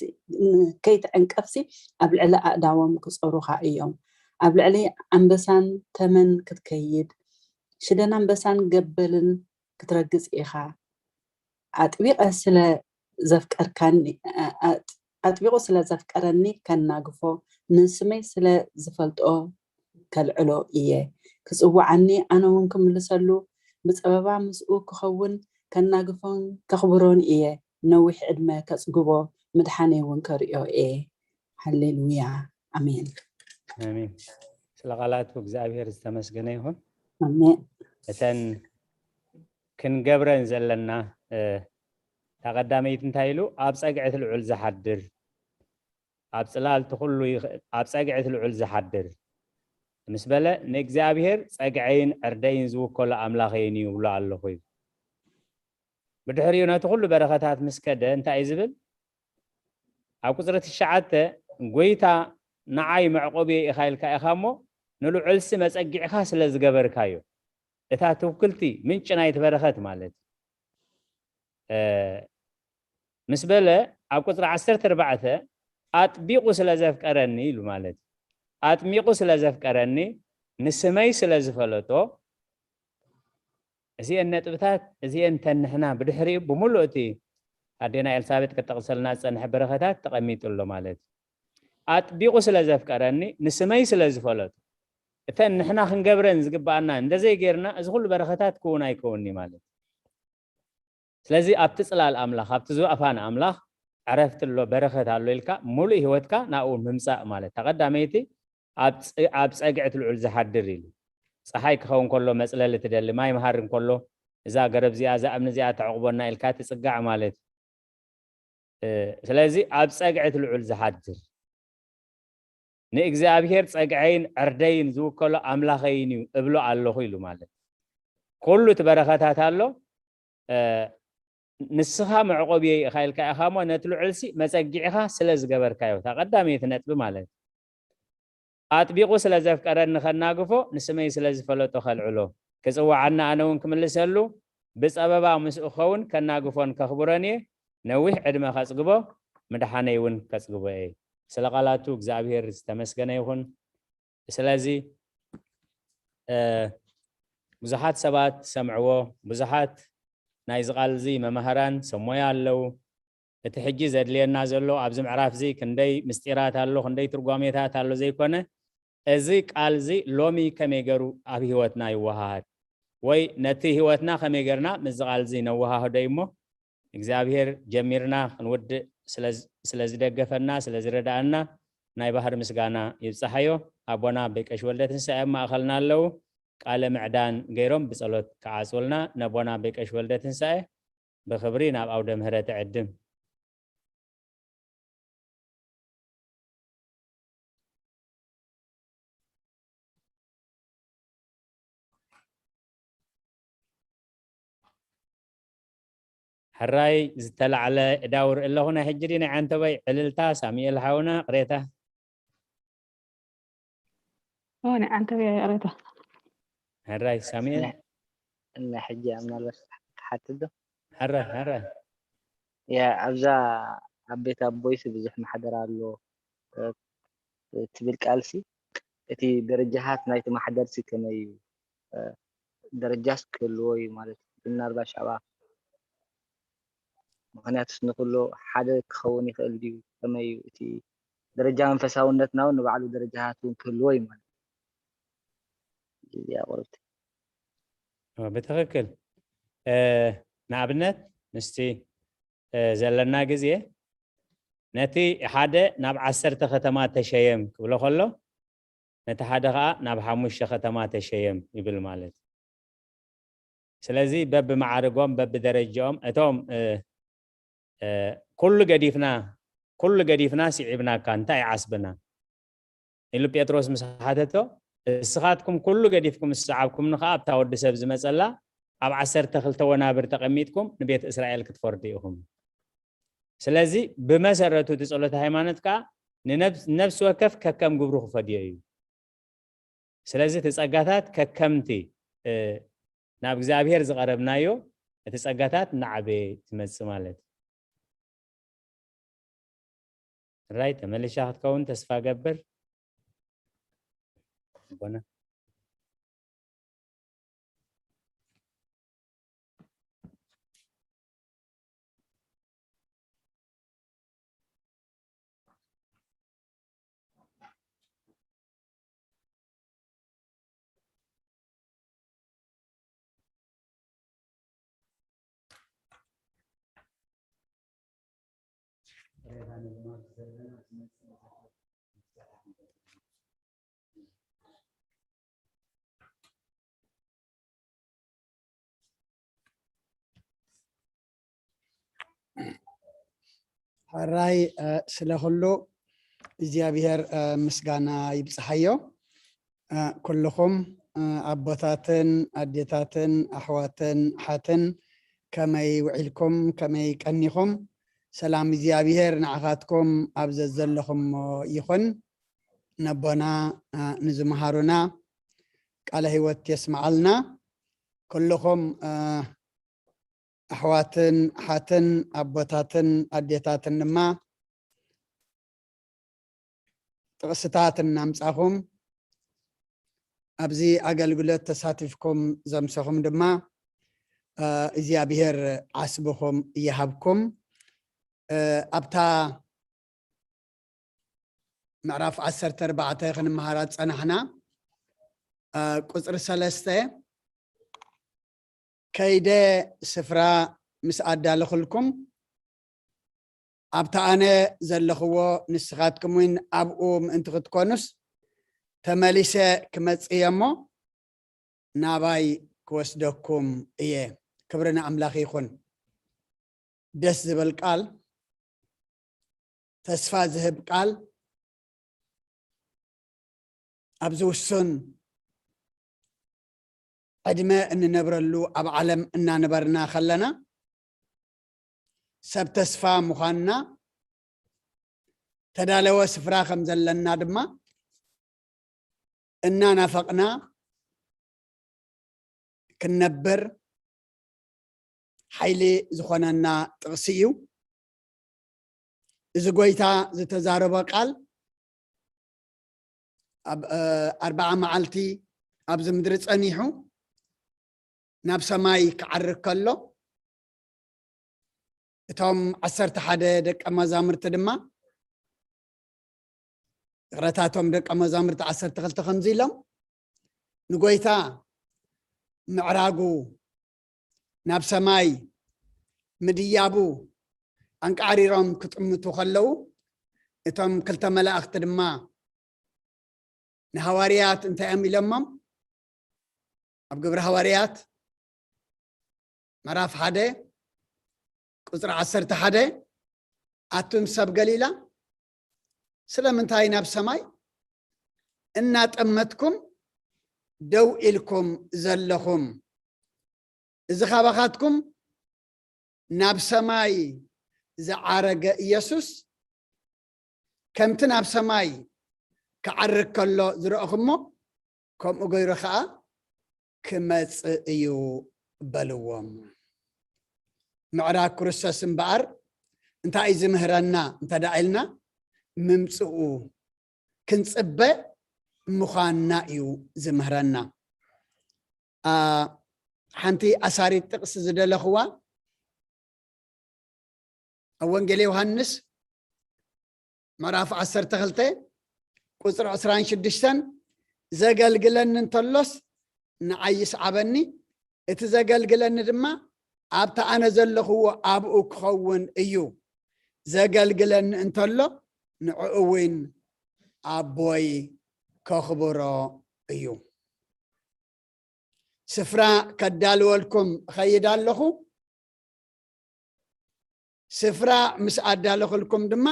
ከይትዕንቀፍሲ ኣብ ልዕሊ ኣእዳዎም ክጾሩኻ እዮም። ኣብ ልዕሊ ኣንበሳን ተመን ክትከይድ፣ ሽደን ኣንበሳን ገበልን ክትረግጽ ኢኻ። ኣጥቢቐ ስለ ዘፍቀርካኒ፣ ኣጥ-፣ ኣጥቢቑ ስለ ዘፍቀረኒ ከናግፎ፣ ንስመይ ስለ ዝፈልጦ ከልዕሎ እየ። ክጽውዓኒ፣ ኣነ እውን ክምልሰሉ፣ ብጸበባ ምስኡ ክኸውን፣ ከናግፎን ከኽብሮን እየ። ነዊሕ ዕድመ ከጽግቦ፣ ምድሓነይ እውን ከርእዮ እየ። ሃሌሉያ፣ ኣሜን። ኣሜን። ስለ ቃላቱ እግዚኣብሔር ዝተመስገነ ይኹን። ኣሜን። እተን ክንገብረን ዘለና፣ እ፣ እታ ቀዳመይቲ እንታይ ኢሉ? ኣብ ጸግዒ እቲ ልዑል ዝሓድር፣ ኣብ ጽላል እቲ ኩሉ ይኽእል፣ ኣብ ጸግዒ እቲ ልዑል ዝሓድር ምስ በለ፣ ንእግዚኣብሔር ጸግዐይን ዕርደይን ዝውከሎ ኣምላኸይን እዩ እብሎ ኣለኹ ይብል። ብድሕሪኡ ነቲ ኩሉ በረኸታት ምስ ከደ እንታይ እዩ ዝብል? ኣብ ቁጽሪ ትሽዓተ፣ ጎይታ ንዓይ መዕቆብየ ኢኻ ኢልካ ኢኻ እሞ፣ ንልዑልሲ መጸጊዕካ ስለ ዝገበርካዮ፣ እታ ትውክልቲ ምንጪ ናይቲ በረኸት ማለት እዩ። እ፣ ምስ በለ፣ ኣብ ቁጽሪ ዓሰርተ ኣርባዕተ፣ ኣጥቢቑ ስለ ዘፍቀረኒ ኢሉ ማለት እዩ። ኣጥቢቑ ስለ ዘፍቀረኒ፣ ንስመይ ስለ ዝፈለጦ፣ እዚአን ነጥብታት እዚአን ተንሕና ብድሕሪኡ ብምሉእ እቲ ኣዴና ኤልሳቤጥ ክጠቕሰልና ዝጸንሐ በረኸታት ተቐሚጡ ኣሎ ማለት እዩ። ኣጥቢቑ ስለ ዘፍቀረኒ፣ ንስመይ ስለ ዝፈለጡ፣ እተን ንሕና ክንገብረን ዝግብኣና እንደዘይ ጌርና፣ እዚ ኩሉ በረኸታት ክውን ኣይከውን'ዩ ማለት እዩ። ስለዚ ኣብቲ ጽላል ኣምላኽ፣ ኣብቲ ዙፋን ኣምላኽ ዕረፍቲ ኣሎ፣ በረኸት ኣሎ ኢልካ፣ ሙሉእ ህይወትካ ናብኡ ምምጻእ ማለት። እታ ቀዳመይቲ ኣብ ጽ-፣ ኣብ ጸግዒ እቲ ልዑል ዝሓድር ኢሉ። ጸሓይ ክኸውን ከሎ መጽለሊ ትደሊ፣ ማይ መሃር እንከሎ፣ እዛ ገረብ እዚኣ፣ እዛ እምኒ እዚኣ ተዕቑበና ኢልካ ትጽጋዕ ማለት እዩ። እ፣ ስለዚ ኣብ ጸግዒ እቲ ልዑል ዝሓድር፣ ንእግዚኣብሔር ጸግዐይን ዕርደይን ዝውከሎ ኣምላኸይን እዩ እብሎ ኣለኹ ኢሉ ማለት። ኩሉ እቲ በረኸታት ኣሎ፣ እ፣ ንስኻ መዕቆብየይ ኢኻ ኢልካ ኢኻ እሞ፣ ነቲ ልዑልሲ መጸጊዕኻ ስለ ዝገበርካዮ፣ እታ ቀዳመይቲ ነጥቢ ማለት። ኣጥቢቑ ስለ ዘፍቀረኒ ከናግፎ፣ ንስመይ ስለ ዝፈለጦ ከልዕሎ። ክጽውዓኒ ኣነ እውን ክምልሰሉ፣ ብጸበባ ምስኡ ክኸውን ከናግፎን ከኽብሮን እየ። ነዊሕ ዕድመ ከጽግቦ፣ ምድሓነይ እውን ከጽግቦ እየ። ስለ ቃላቱ እግዚኣብሔር ዝተመስገነ ይኹን። ስለዚ፣ እ፣ ብዙሓት ሰባት ሰምዕዎ፣ ብዙሓት ናይዚ ቃል እዚ መማህራን ሰብ ሞያ ኣለዉ። እቲ ሕጂ ዘድልየና ዘሎ ኣብዚ ምዕራፍ እዚ ክንደይ ምስጢራት ኣሎ፣ ክንደይ ትርጓሜታት ኣሎ ዘይኮነ፣ እዚ ቃል እዚ ሎሚ ከመይ ገይሩ ኣብ ህይወትና ይወሃሃድ? ወይ ነቲ ህይወትና ከመይ ገይርና ምስዚ ቃል እዚ ነወሃህዶ እዩ እሞ፣ እግዚኣብሔር ጀሚርና ክንውድእ ስለ፣ ስለ ዝደገፈና፣ ስለ ዝረዳእና ናይ ባህሪ ምስጋና ይብጽሓዮ። ኣቦና ኣቦይ ቀሺ ወልደ ትንሳኤ ኣብ ማእኸልና ኣለዉ። ቃለ ምዕዳን ገይሮም ብጸሎት ክዓጽውልና ነቦና ኣቦይ ቀሺ ወልደ ትንሳኤ ብኽብሪ ናብ ኣውደ ምህረት እዕድም። ሕራይ ዝተላዕለ እዳውር ኣለኹ ናይ ሕጂ ድዩ ናይ ዓንተባይ ዕልልታ ሳሙኤል ሓውና ቅሬታ። ሆነ ኣንተ ቢያ ይቕሬታ። ሕራይ ሳሙኤል። እና ሕጂ ምናልባት ክሓትት ዶ? ሕራይ ሕራይ። ያ ኣብዛ ኣብ ቤት ኣቦይሲ ብዙሕ ማሕደር ኣሎ እ፣ ትብል ቃልሲ እቲ ደረጃታት ናይቲ ማሕደርሲ ከመይ እዩ? እ፣ ደረጃስ ክህልዎ እዩ ማለት እዩ። ምናልባት ሻባ ምክንያቱስ ንኩሉ ሓደ ክኸውን ይኽእል ድዩ? ከመይ እዩ እቲ ደረጃ መንፈሳውነትና እውን ንባዕሉ ደረጃታት እውን ክህልዎ እዩ ማለት እዩ። እዚኣ ቁርብቲ ኦ፣ ብትኽክል እ፣ ንኣብነት ምስቲ እ፣ ዘለና ግዜ ነቲ ሓደ ናብ ዓሰርተ ከተማ ተሸየም ክብሎ ከሎ ነቲ ሓደ ከዓ ናብ ሓሙሽተ ከተማ ተሸየም ይብል ማለት እዩ። ስለዚ በብመዓርጎም በብደረጃኦም እቶም እ፣ እ፣ ኩሉ ገዲፍና ኩሉ ገዲፍና ስዒብናካ እንታይ ዓስብና ኢሉ ጴጥሮስ ምስ ሓተቶ፣ እስኻትኩም ኩሉ ገዲፍኩም ዝሰዓብኩምኒ ከኣ ኣብታ ወዲ ሰብ ዝመጸላ ኣብ ዓሰርተ ክልተ ወናብር ተቐሚጥኩም ንቤት እስራኤል ክትፈርዱ ኢኹም። ስለዚ ብመሰረቱ እቲ ጸሎተ ሃይማኖት ከኣ ንነብስ- ነብሲ ወከፍ ከከም ግብሩ ክፈድዮ እዩ። ስለዚ እቲ ጸጋታት ከከምቲ እ፣ ናብ እግዚኣብሔር ዝቐረብናዮ እቲ ጸጋታት እናዓበየ ትመጽእ ማለት እዩ። ራይ ተመልሻ ክትከውን ተስፋ ገብር። ኣቦና ሕራይ እ፣ ስለ ኩሉ እግዚኣብሔር እ፣ ምስጋና ይብጽሓዮ። እ፣ ኩልኹም እ፣ ኣቦታትን ኣዴታትን ኣሕዋትን ሓትን ከመይ ውዒልኩም ከመይ ቀኒኹም? ሰላም እግዚኣብሔር ንዓኻትኩም ኣብ ዘዘለኹሞ ይኹን። ነቦና እ፣ ንዝመሃሩና ቃለ ህይወት የስምዓልና። ኩልኹም እ፣ ኣሕዋትን ሓትን ኣቦታትን ኣዴታትን ድማ ጥቕስታት እናምጻኹም ኣብዚ ኣገልግሎት ተሳቲፍኩም ዘምሰኹም ድማ እግዚኣብሔር ዓስብኹም ይሃብኩም። ኣብታ ምዕራፍ ዓሰርተ ኣርባዕተ ክንመሃራ ዝጸናሕና ቁጽሪ ሰለስተ ከይደ ስፍራ ምስ ኣዳለኹልኩም ኣብቲ ኣነ ዘለኽዎ ንስኻትኩም እውን ኣብኡ ምእንቲ ክትኮኑስ ተመሊሰ ክመጽእ እየ እሞ ናባይ ክወስደኩም እየ። ክብሪ ንኣምላኽ ይኹን። ደስ ዝብል ቃል፣ ተስፋ ዝህብ ቃል፣ ኣብዚ ውሱን ዕድመ እንነብረሉ ኣብ ዓለም እናነበርና ከለና ሰብ ተስፋ ምዃንና ተዳለወ ስፍራ ከም ዘለና ድማ እናናፈቕና ክንነብር ሓይሊ ዝኾነና ጥቕሲ እዩ። እዚ ጎይታ ዝተዛረቦ ቃል ኣብ ኣርባዓ መዓልቲ ኣብዚ ምድሪ ጸኒሑ ናብ ሰማይ ክዓርግ ከሎ እቶም ዓሰርተ ሓደ ደቀ መዛሙርቲ ድማ ይቕረታ እቶም ደቀ መዛሙርቲ ዓሰርተ ክልተ ከምዚ ኢሎም ንጎይታ ምዕራጉ ናብ ሰማይ ምድያቡ ኣንቃዕሪሮም ክጥምቱ ከለዉ እቶም ክልተ መላእኽቲ ድማ ንሃዋርያት እንታይ እዮም ኢሎሞም? ኣብ ግብሪ ሃዋርያት ምዕራፍ ሓደ ቁፅሪ ዓሰርተ ሓደ ኣቱም ሰብ ገሊላ ስለምንታይ ናብ ሰማይ እናጠመትኩም ደው ኢልኩም ዘለኹም? እዚ ካባኻትኩም ናብ ሰማይ ዝዓረገ ኢየሱስ ከምቲ ናብ ሰማይ ክዓርግ ከሎ ዝረእኹሞ ከምኡ ገይሩ ኸዓ ክመጽእ እዩ በልዎም። ምዕራግ ክርስቶስ እምበኣር እንታይ እዩ ዝምህረና እንተ ደኣ ኢልና፣ ምምጽኡ ክንጽበ ምዃንና እዩ ዝምህረና። ሓንቲ ኣሳሪት ጥቕሲ ዝደለኽዋ ኣብ ወንጌል ዮሃንስ ምዕራፍ ዓሰርተ ክልተ ቁፅሪ ዕስራን ሽዱሽተን፣ ዘገልግለኒ እንተሎስ ንዓይ ይስዓበኒ፣ እቲ ዘገልግለኒ ድማ ኣብቲ ኣነ ዘለኽዎ ኣብኡ ክኸውን እዩ። ዘገልግለኒ እንተሎ ንዕኡ እውን ኣቦይ ከኽብሮ እዩ። ስፍራ ከዳልወልኩም እኸይድ ኣለኹ። ስፍራ ምስ ኣዳለኹልኩም ድማ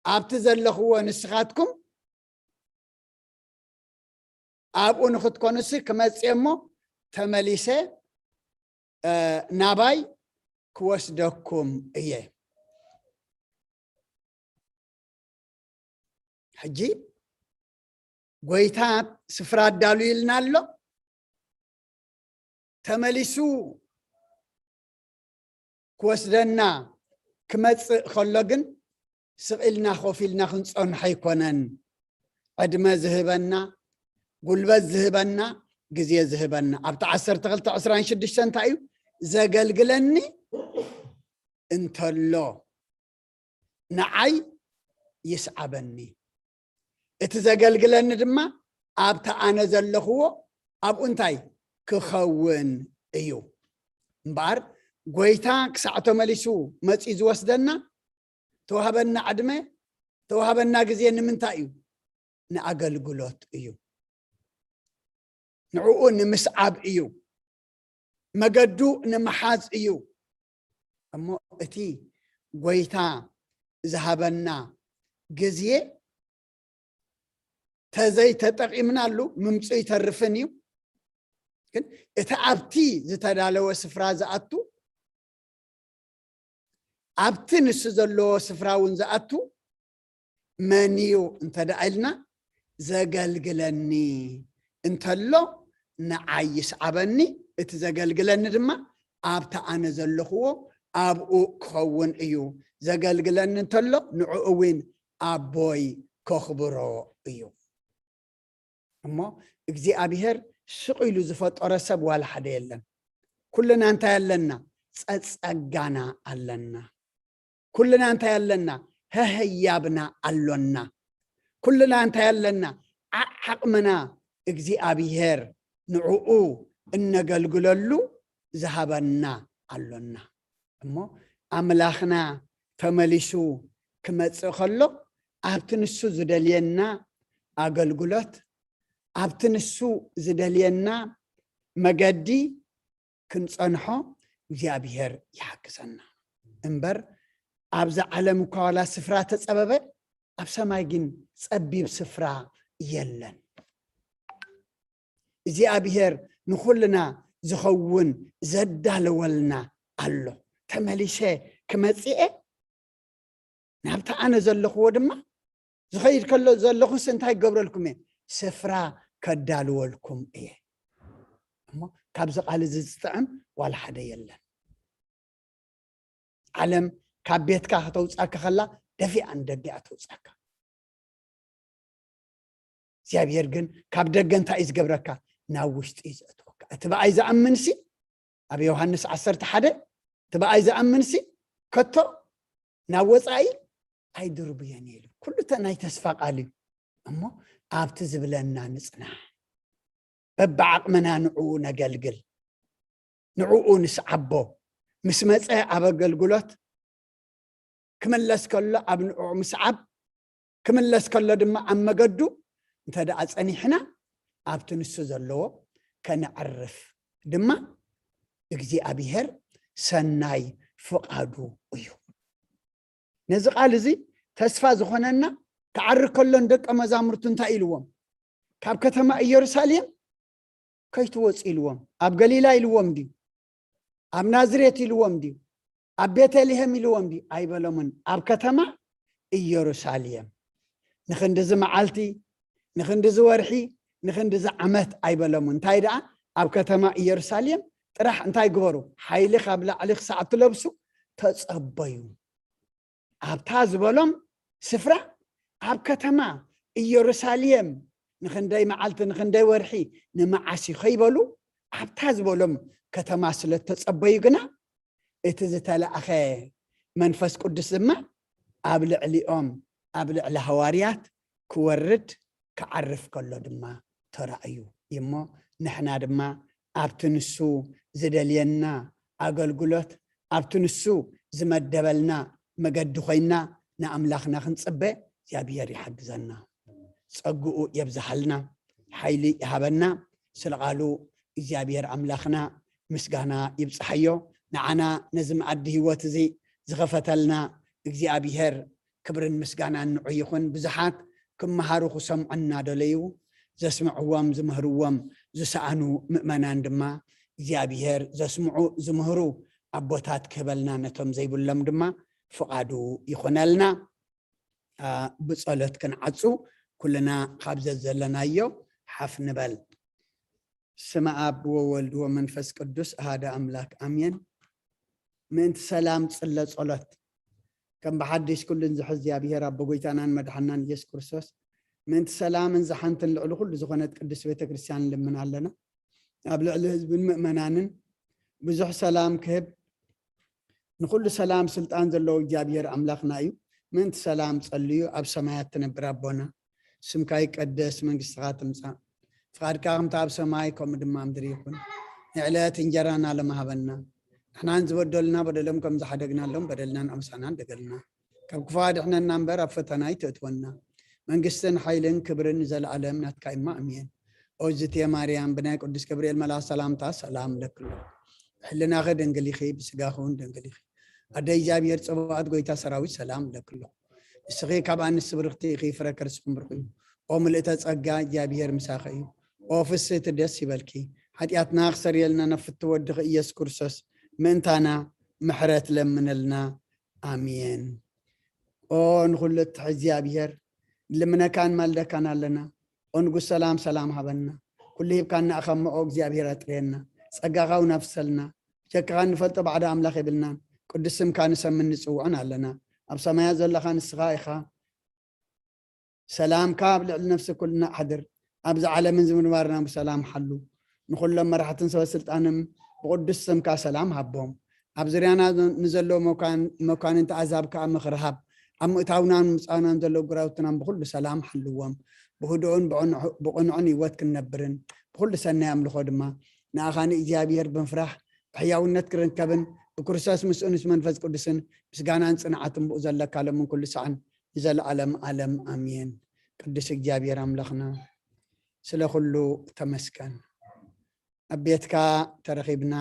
ኣብቲ ዘለኽዎ ንስኻትኩም ኣብኡ ንኽትኮኑሲ ክመጽእ እሞ ተመሊሰ ናባይ ክወስደኩም እየ። ሕጂ ጎይታ ስፍራ ኣዳሉ ኢልና ኣሎ። ተመሊሱ ክወስደና ክመጽእ ከሎ ግን ስቕ ኢልና ኮፍ ኢልና ክንጸንሖ ኣይኮነን። ዕድመ ዝህበና፣ ጉልበት ዝህበና፣ ግዜ ዝህበና። ኣብቲ ዓሰርተ ክልተ ዕስራን ሽዱሽተን እንታይ እዩ? ዘገልግለኒ እንተሎ ንዓይ ይስዓበኒ፣ እቲ ዘገልግለኒ ድማ ኣብቲ ኣነ ዘለኽዎ ኣብኡ እንታይ ክኸውን እዩ። እምበኣር ጎይታ ክሳዕ ተመሊሱ መጺኡ ዝወስደና፣ ተዋህበና ዕድመ፣ ተዋህበና ግዜ ንምንታይ እዩ? ንኣገልግሎት እዩ። ንዕኡ ንምስዓብ እዩ። መገዱ ንምሓዝ እዩ። እሞ እቲ ጎይታ ዝሃበና ግዜ ተዘይተጠቒምናሉ ምምፅኡ ይተርፍን እዩ። ግን እቲ ኣብቲ ዝተዳለወ ስፍራ ዝኣቱ፣ ኣብቲ ንሱ ዘለዎ ስፍራ እውን ዝኣቱ መን እዩ እንተ ደኣ ኢልና፣ ዘገልግለኒ እንተሎ ንዓይ ይስዓበኒ፣ እቲ ዘገልግለኒ ድማ ኣብቲ ኣነ ዘለኽዎ ኣብኡ ክኸውን እዩ። ዘገልግለኒ እንተሎ ንዕኡ እውን ኣቦይ ከኽብሮ እዩ። እሞ እግዚኣብሔር ስቕ ኢሉ ዝፈጠሮ ሰብ ዋላ ሓደ የለን። ኩልና እንታይ ኣለና? ጸጸጋና ኣለና። ኩልና እንታይ ኣለና? ህህያብና ኣሎና። ኩልና እንታይ ኣለና? ዓ-፣ ዓቕምና እግዚኣብሔር ንዕኡ እነገልግለሉ ዝሃበና ኣሎና። እሞ ኣምላኽና ተመሊሱ ክመጽእ ከሎ፣ ኣብቲ ንሱ ዝደልየና ኣገልግሎት፣ ኣብቲ ንሱ ዝደልየና መገዲ ክንጸንሖ እግዚኣብሔር ይሓግዘና። እምበር ኣብዛ ዓለም እኳ ዋላ ስፍራ ተጸበበ፣ ኣብ ሰማይ ግን ጸቢብ ስፍራ የለን። እግዚኣብሔር ንኹልና ዝኸውን ዘዳለወልና ኣሎ። ተመሊሰ ክመጽእ እየ፣ ናብቲ ኣነ ዘለኽዎ ድማ ዝኸይድ ከሎ ዘለኹስ እንታይ ክገብረልኩም እየ? ስፍራ ከዳልወልኩም እየ። እሞ ካብዚ ቃል እዚ ዝጥዕም ዋላ ሓደ የለን። ዓለም ካብ ቤትካ ከተውጻካ ከላ ደፊኣ ንደገ እያ ተውጻካ። እግዚኣብሔር ግን ካብ ደገ እንታይ እዩ ዝገብረካ? ናብ ውሽጢ እዩ ዘእትወካ። እቲ ብኣይ ዝኣምንሲ፣ ኣብ ዮሃንስ ዓሰርተ ሓደ፣ እቲ ብኣይ ዝኣምንሲ ከቶ ናብ ወጻኢ ኣይድርብዮን እዩ ኢሉ። ኩሉ እተ ናይ ተስፋ ቃል እዩ። እሞ ኣብቲ ዝብለና ንጽናሕ። በብዓቕምና ንዕኡ ነገልግል፣ ንዕኡ ንስዓቦ። ምስ መጸ ኣብ ኣገልግሎት፣ ክምለስ ከሎ ኣብ ንዕኡ ምስዓብ፣ ክምለስ ከሎ ድማ ኣብ መገዱ እንተ ደኣ ጸኒሕና፣ ኣብቲ ንሱ ዘለዎ ከነዕርፍ ድማ እግዚኣብሔር ሰናይ ፍቓዱ እዩ። ነዚ ቃል እዚ ተስፋ ዝኾነና ክዓሪ ከሎ ንደቀ መዛሙርቱ እንታይ ኢልዎም? ካብ ከተማ ኢየሩሳሌም ከይትወጽኡ ኢልዎም። ኣብ ገሊላ ኢልዎም ድዩ? ኣብ ናዝሬት ኢልዎም ድዩ? ኣብ ቤተልሔም ኢልዎም ድዩ? ኣይበሎምን። ኣብ ከተማ ኢየሩሳሌም። ንኽንድዚ መዓልቲ፣ ንኽንድዚ ወርሒ፣ ንኽንድዚ ዓመት ኣይበሎምን። እንታይ ደኣ፣ ኣብ ከተማ ኢየሩሳሌም ጥራሕ እንታይ ግበሩ? ሓይሊ ካብ ላዕሊ ክሳዕ ትለብሱ ተጸበዩ። ኣብታ ዝበሎም ስፍራ፣ ኣብ ከተማ ኢየሩሳሌም ንኽንደይ መዓልቲ፣ ንኽንደይ ወርሒ፣ ንመዓስ እዩ ከይበሉ፣ ኣብታ ዝበሎም ከተማ ስለ እተጸበዩ ግና፣ እቲ ዝተላእኸ መንፈስ ቅዱስ ድማ ኣብ ልዕሊኦም፣ ኣብ ልዕሊ ሃዋርያት ክወርድ፣ ክዓርፍ ከሎ ድማ ተራእዩ እዩ። እሞ ንሕና ድማ ኣብቲ ንሱ ዝደልየና ኣገልግሎት፣ ኣብቲ ንሱ ዝመደበልና መገዲ ኮይና ንኣምላኽና ክንጽበ እግዚኣብሔር ይሓግዘና። ጸግኡ የብዝሃልና፣ ሓይሊ ይሃበና። ስለ ቃሉ እግዚኣብሔር ኣምላኽና ምስጋና ይብጽሓዮ። ንዓና ነዚ መኣዲ ህይወት እዚ ዝኸፈተልና እግዚኣብሔር ክብርን ምስጋናን ንዑ ይኹን። ብዙሓት ክመሃሩ ክሰምዑ እናደለዩ፣ ዘስምዕዎም ዝምህርዎም ዝሰኣኑ ምእመናን ድማ እግዚኣብሔር ዘስምዑ ዝምህሩ ኣቦታት ክህበልና፣ ነቶም ዘይብሎም ድማ ፍቓዱ ይኹነልና። ኣ፣ ብጸሎት ክንዓጹ፣ ኩልና ካብ ዘዘለናዮ ሓፍ ንበል። ስመ ኣብ ወወልድ ወመንፈስ ቅዱስ ኣሃደ ኣምላክ ኣሜን። ምእንቲ ሰላም ጽለ ጸሎት። ከም ብሓድሽ ኩሉን ዝሕዝ እግዚኣብሔር ኣቦ ጎይታናን መድሓናን ኢየሱስ ክርስቶስ፣ ምእንቲ ሰላምን ዝሓንትን ልዕሊ ኩሉ ዝኾነት ቅድስት ቤተ ክርስቲያን ንልምን ኣለና። ኣብ ልዕሊ ህዝብን ምእመናንን ብዙሕ ሰላም ክህብ፣ ንኹሉ ሰላም ስልጣን ዘለዎ እግዚኣብሔር ኣምላኽና እዩ። ምእንቲ ሰላም ጸልዩ። ኣብ ሰማያት ትነብር ኣቦና፣ ስምካ ይቀደስ፣ መንግስትኻ ትምጻእ፣ ፍቓድካ ከምቲ ኣብ ሰማይ ከምኡ ድማ ኣብ ምድሪ ይኹን። ንዕለት እንጀራና ሎሚ ሃበና፣ ንሕናን ዝበደሉና በደሎም ከም ዝሓደግናሎም በደልናን ኣምሳናን ደገልና፣ ካብ ክፉ ኣድሕነና እምበር ኣብ ፈተና ኣይተእትወና፣ መንግስትን ሓይልን ክብርን ንዘለኣለም ናትካ እማ ኣሜን። ኦዝቴ ማርያም ብናይ ቅዱስ ገብርኤል መልኣኽ ሰላምታ ሰላም ለክሎ፣ ብሕልናኺ ድንግል ኢኺ፣ ብስጋኺ እውን ድንግል ኢኺ። ኣደ እግዚኣብሔር ጸባኦት ጎይታ ሰራዊት ሰላም ለክሎ፣ ንስኺ ካብ ኣንስቲ ብርኽቲ ኢኺ፣ ፍረ ከርስኹም ብሩኽ እዩ። ኦ ምልእተ ጸጋ እግዚኣብሔር ምሳኺ እዩ። ኦ ፍስህቲ ደስ ይበልኪ፣ ሓጢኣትና ክሰርየልና ነፍቲ ወድኺ ኢየሱስ ክርስቶስ ምእንታና ምሕረት ለምነልና። ኣሜን። ኦ ንኹሉ እትሕዝ እግዚኣብሔር፣ ንልምነካን ማልደካን ኣለና። ኦ ንጉስ ሰላም፣ ሰላም ሃበና። ኩሉ ሂብካና እኻ እሞ ኦ እግዚኣብሔር ኣጥርየና። ጸጋኻ እውን ኣፍሰልና። ብጀካኻ እንፈልጦ ባዕዳ ኣምላኽ የብልናን። ቅዱስ ስምካ ንሰምን ንጽውዖን ኣለና። ኣብ ሰማያት ዘለኻ ንስኻ ኢኻ። ሰላምካ ኣብ ልዕሊ ነፍሲ ኩልና ኣሕድር። ኣብዚ ዓለምን ዝምንባርና ብሰላም ሓሉ። ንኹሎም መራሕትን ሰበ ስልጣንም ብቕዱስ ስምካ ሰላም ሃቦም። ኣብ ዙርያና ንዘለዉ መኳን-፣ መኳንንቲ ኣዛብ ከኣ ምኽሪ ሃብ። ኣብ ምእታውናን ምጻውናን ዘለዉ ግራውትናን ብኹሉ ሰላም ሓልዎም። ብህዱእን ብቕንዑ-፣ ብቕኑዕን ህይወት ክንነብርን ብኹሉ ሰናይ ኣምልኾ ድማ ንኣኻ ንእግዚኣብሔር ብምፍራሕ ብሕያውነት ክንርከብን ብክርስቶስ ምስኡን ምስ መንፈስ ቅዱስን ምስጋናን ጽንዓትን ብኡ ዘለካ ሎምን ኩሉ ሰዓን ንዘለዓለም ዓለም ኣሜን። ቅዱስ እግዚኣብሔር ኣምላኽና ስለ ኩሉ ተመስገን። ኣብ ቤትካ ተረኺብና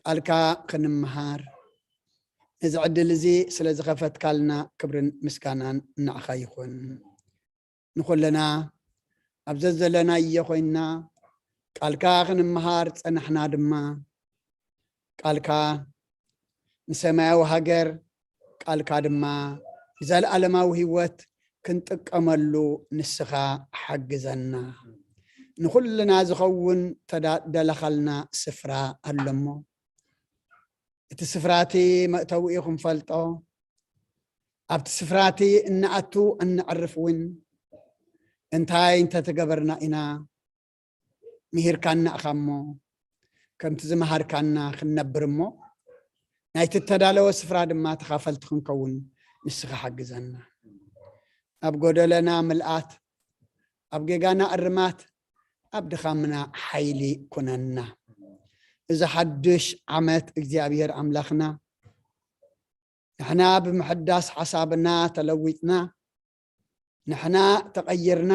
ቃልካ ክንምሃር ነዚ ዕድል እዚ ስለ ዝኸፈትካልና ክብርን ምስጋናን ንዓኻ ይኹን። ንኹልና ኣብ ዘዘለናዮ ኮይንና ቃልካ ክንምሃር ጸናሕና ድማ ቃልካ ንሰማያዊ ሃገር፣ ቃልካ ድማ ንዘለኣለማዊ ህይወት ክንጥቀመሉ ንስኻ ሓግዘና። ንኹልና ዝኸውን ተዳደለኻልና ስፍራ ኣሎ እሞ፣ እቲ ስፍራ እቲ መእተዊኡ ክንፈልጦ፣ ኣብቲ ስፍራ እቲ እንኣቱ እንዕርፍ እውን፣ እንታይ እንተተገበርና ኢና ምሂርካና ኢኻ እሞ፣ ከምቲ ዝመሃርካና ክንነብር እሞ፣ ናይቲ እተዳለወ ስፍራ ድማ ተኻፈልቲ ክንከውን ንስኻ ሓግዘና። ኣብ ጎደለና ምልኣት፣ ኣብ ጌጋና እርማት፣ ኣብ ድኻምና ሓይሊ ኩነና። እዚ ሓድሽ ዓመት እግዚኣብሔር ኣምላኽና፣ ንሕና ብምሕዳስ ሓሳብና ተለዊጥና፣ ንሕና ተቐይርና፣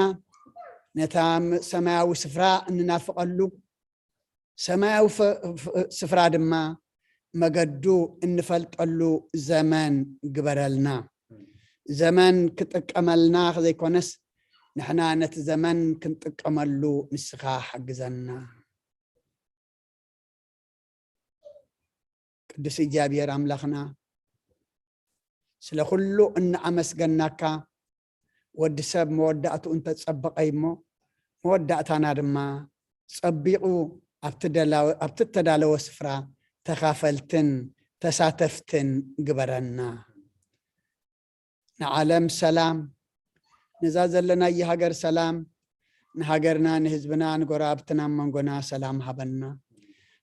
ነታ ም-፣ ሰማያዊ ስፍራ እንናፍቐሉ፣ ሰማያዊ ፍ-፣ ፍ-፣ ስፍራ ድማ መገዱ እንፈልጠሉ ዘመን ግበረልና። ዘመን ክጥቀመልና ዘይኮነስ፣ ንሕና ነቲ ዘመን ክንጥቀመሉ ንስኻ ሓግዘና። ቅዱስ እግዚኣብሔር ኣምላኽና፣ ስለ ኩሉ እናኣመስገናካ፣ ወዲ ሰብ መወዳእትኡ እንተጸበቐ እሞ፣ መወዳእታና ድማ ጸቢቑ ኣብቲ ደላወ-፣ ኣብቲ እተዳለወ ስፍራ ተኻፈልትን ተሳተፍትን ግበረና። ንዓለም ሰላም፣ ነዛ ዘለናያ ሃገር ሰላም፣ ንሃገርና፣ ንህዝብና፣ ንጎረባብትና፣ ኣብ መንጎና ሰላም ሃበና።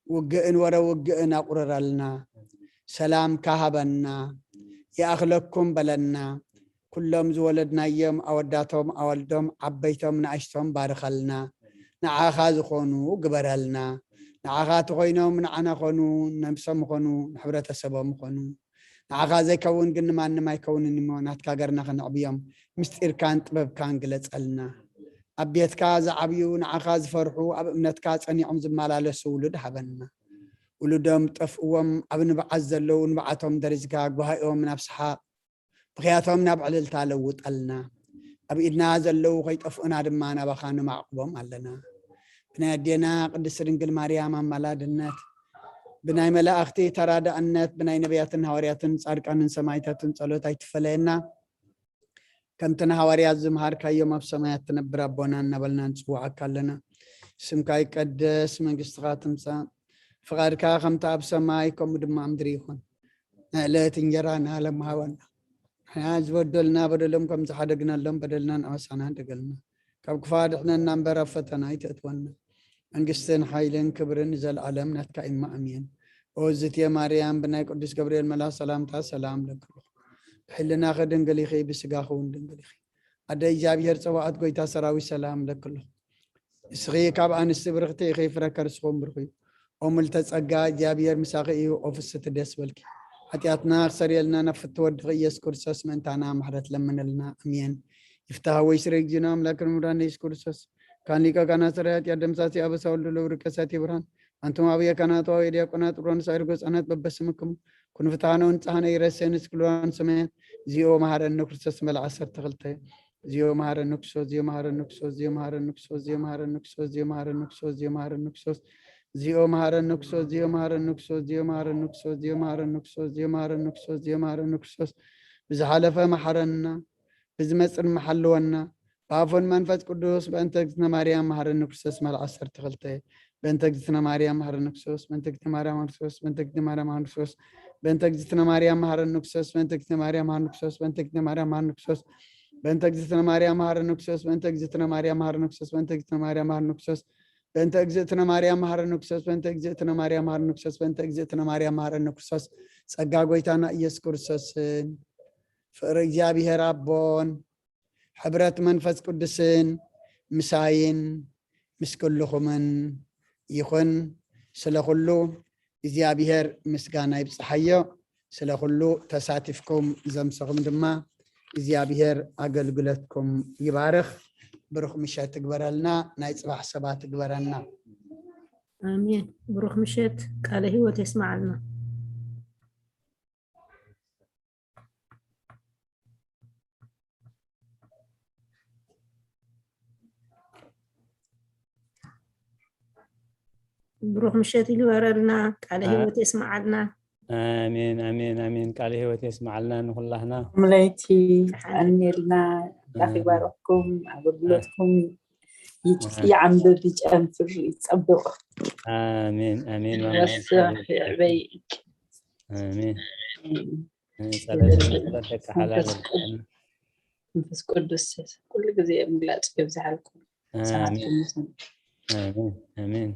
ውግእን ወረ ውግእን ኣቑርረልና። ሰላምካ ሃበና። ይኣኽለኩም በለና። ኩሎም ዝወለድናዮም ኣወዳቶም ኣወልዶም ዓበይቶም ንኣሽቶም ባርኸልና። ንዓኻ ዝኾኑ ግበረልና። ንዓኻ ተኾይኖም ንዓና ኾኑ፣ ነብሶም ኾኑ፣ ንሕብረተሰቦም ኾኑ። ንዓኻ ዘይከውን ግን ንማንም ኣይከውንን እሞ፣ ናትካ ገርና ከነዕብዮም ምስጢርካን ጥበብካን ግለጸልና። ኣብ ቤትካ ዝዓብዩ፣ ንዓኻ ዝፈርሑ፣ ኣብ እምነትካ ጸኒዖም ዝመላለሱ ውሉድ ሃበና። ውሉዶም ጠፍእዎም ኣብ ንብዓት ዘለዉ ንብዓቶም ደሪዝካ፣ ጓሂኦም ናብ ሰሓቕ፣ ብኽያቶም ናብ ዕልልታ ለውጠልና። ኣብ ኢድና ዘለዉ ከይጠፍኡና ድማ ናባኻ ነማዕቁቦም ኣለና። ብናይ ኣዴና ቅድስት ድንግል ማርያም ኣማላድነት፣ ብናይ መላእኽቲ ተራዳእነት፣ ብናይ ነቢያትን ሃዋርያትን ጻድቃንን ሰማዕታትን ጸሎት ኣይትፈለየና። ከምቲ ንሃዋርያት ዝመሃርካዮም ኣብ ሰማያት ትነብር ኣቦና እናበልና ንጽውዓካ ኣለና። ስምካ ይቀደስ፣ መንግስትኻ ትምጻእ፣ ፍቓድካ ከምቲ ኣብ ሰማይ ከምኡ ድማ ኣብ ምድሪ ይኹን። ናይ ዕለት እንጀራና ሃለና ሃበና። ንሕና ዝበደሉና በደሎም ከም ዝሓደግናሎም በደልና እናበሳና ደገልና። ካብ ክፉእ ኣድሕነና እምበር ኣብ ፈተና ኣይተእትወና። መንግስትን ሓይልን ክብርን ንዘለኣለም ናትካ እዩ፣ ኣሜን። ኦ ዝትየ ማርያም፣ ብናይ ቅዱስ ገብርኤል መልኣኽ ሰላምታ ሰላም እለኪ ኣለኹ። ብሕልናኺ ድንግል ኢኺ፣ ብስጋኺ እውን ድንግል ኢኺ። ኣደ እግዚኣብሔር ጸባኦት፣ ጎይታ ሰራዊት፣ ሰላም እለኪ ኣለኹ። ንስኺ ካብ ኣንስቲ ብርኽቲ ኢኺ፣ ፍረ ከርስኹም ብሩኽ እዩ። ኦ ምልተ ጸጋ፣ እግዚኣብሔር ምሳኺ እዩ። ኦ ፍስቲ ደስ በልኪ። ሓጢኣትና ክሰርየልና ናብ ፍትወ ወድኺ ኢየሱስ ክርስቶስ ምእንታና ምሕረት ለምንልና። ኣሜን። ይፍታህ ወይ ስረ እግዚእነ ኣምላክ ምራን ኢየሱስ ክርስቶስ ካን ሊቀ ካህናት ሰራይ ሓጢኣት ደምሳሲ ኣበሳ ወልዱ ለብርከሳት ይብርሃን። ኣንቱም ኣብየ ካህናት ወዲያቆናት ሮን ሳይር ጎጻናት በበስምክሙ ኩን ፍትሓነ ወንጽሓነ ይረሰን እስክልዋን ሰማያት። እዚኦ መሃረነ ክርስቶስ መልዓ ዓሰርተ ክልተ። እዚኦ መሃረነ ክርስቶስ፣ እዚኦ መሃረነ ክርስቶስ፣ እዚኦ መሃረነ ክርስቶስ፣ እዚኦ መሃረነ ክርስቶስ፣ እዚኦ መሃረነ ክርስቶስ፣ እዚኦ መሃረነ ክርስቶስ፣ እዚኦ መሃረነ ክርስቶስ፣ እዚኦ መሃረነ ክርስቶስ፣ እዚኦ መሃረነ ክርስቶስ፣ እዚኦ መሃረነ ክርስቶስ፣ እዚኦ መሃረነ ክርስቶስ፣ እዚኦ መሃረነ ክርስቶስ፣ ብዝሓለፈ መሓረና፣ ብዝመጽእ መሓልወና፣ ብኣፎን መንፈስ ቅዱስ፣ በእንተ እግዝእትነ ማርያም መሃረነ ክርስቶስ፣ መልዓ ዓሰርተ ክልተ። በእንተ እግዝእትነ ማርያም መሃረነ ክርስቶስ፣ በእንተ እግዝእትነ ማርያም መሃረነ ክርስቶስ፣ በእንተ እግዝእትነ ማርያም መሃረነ ክርስቶስ፣ በእንተ እግዝእትነ ማርያም መሃረነ ክርስቶስ፣ በእንተ እግዝእትነ ማርያም መሃረነ ክርስቶስ፣ በእንተ እግዝእትነ ማርያም መሃረነ ክርስቶስ፣ በእንተ እግዝእትነ ማርያም መሃረነ ክርስቶስ፣ በእንተ እግዝእትነ ማርያም መሃረነ ክርስቶስ፣ በእንተ እግዝእትነ ማርያም መሃረነ ክርስቶስ፣ በእንተ እግዝእትነ ማርያም መሃረነ ክርስቶስ፣ በእንተ እግዝእትነ ማርያም መሃረነ ክርስቶስ፣ ጸጋ ጎይታና ኢየሱስ ክርስቶስን ፍቕሪ እግዚኣብሔር ኣቦን ሕብረት መንፈስ ቅዱስን ምሳይን ምስ ኩልኹምን ይኹን። ስለ ኩሉ እግዚኣብሔር ምስጋና ይብጽሓዮ። ስለ ኩሉ ተሳቲፍኩም ዘምሰኹም ድማ እግዚኣብሔር ኣገልግሎትኩም ይባርኽ። ብሩኽ ምሸት ትግበረልና፣ ናይ ጽባሕ ሰባት ትግበረና። ኣሜን። ብሩኽ ምሸት፣ ቃለ ህይወት የስማዓልና። ብሩኽ ምሸት ይግበረልና፣ ቃለ ህይወት የስማዓልና። ኣሜን ኣሜን ኣሜን። ቃለ ህይወት የስማዓልና ንኹላህና። ምለይቲ ኣንልና ዳኺ ባረኩም ኣገልግሎትኩም ይዓንብብ ይጨንፍር ይጸብቕ። ኣሜን ኣሜን። ረስሕ ይዕበይ። ኣሜን። ጸሎት ጸሎት ተካሓላ መንፈስ ቅዱስ ኩሉ ግዜ ምግላጽ ይብዝሓልኩም። ሰዓትኩም ይኹን። ኣሜን ኣሜን።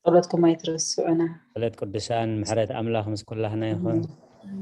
ጸሎትኩም ኣይትረስዑና። ጸሎት ቅዱሳን ምሕረት ኣምላኽ ምስ ኩላህና ይኹን።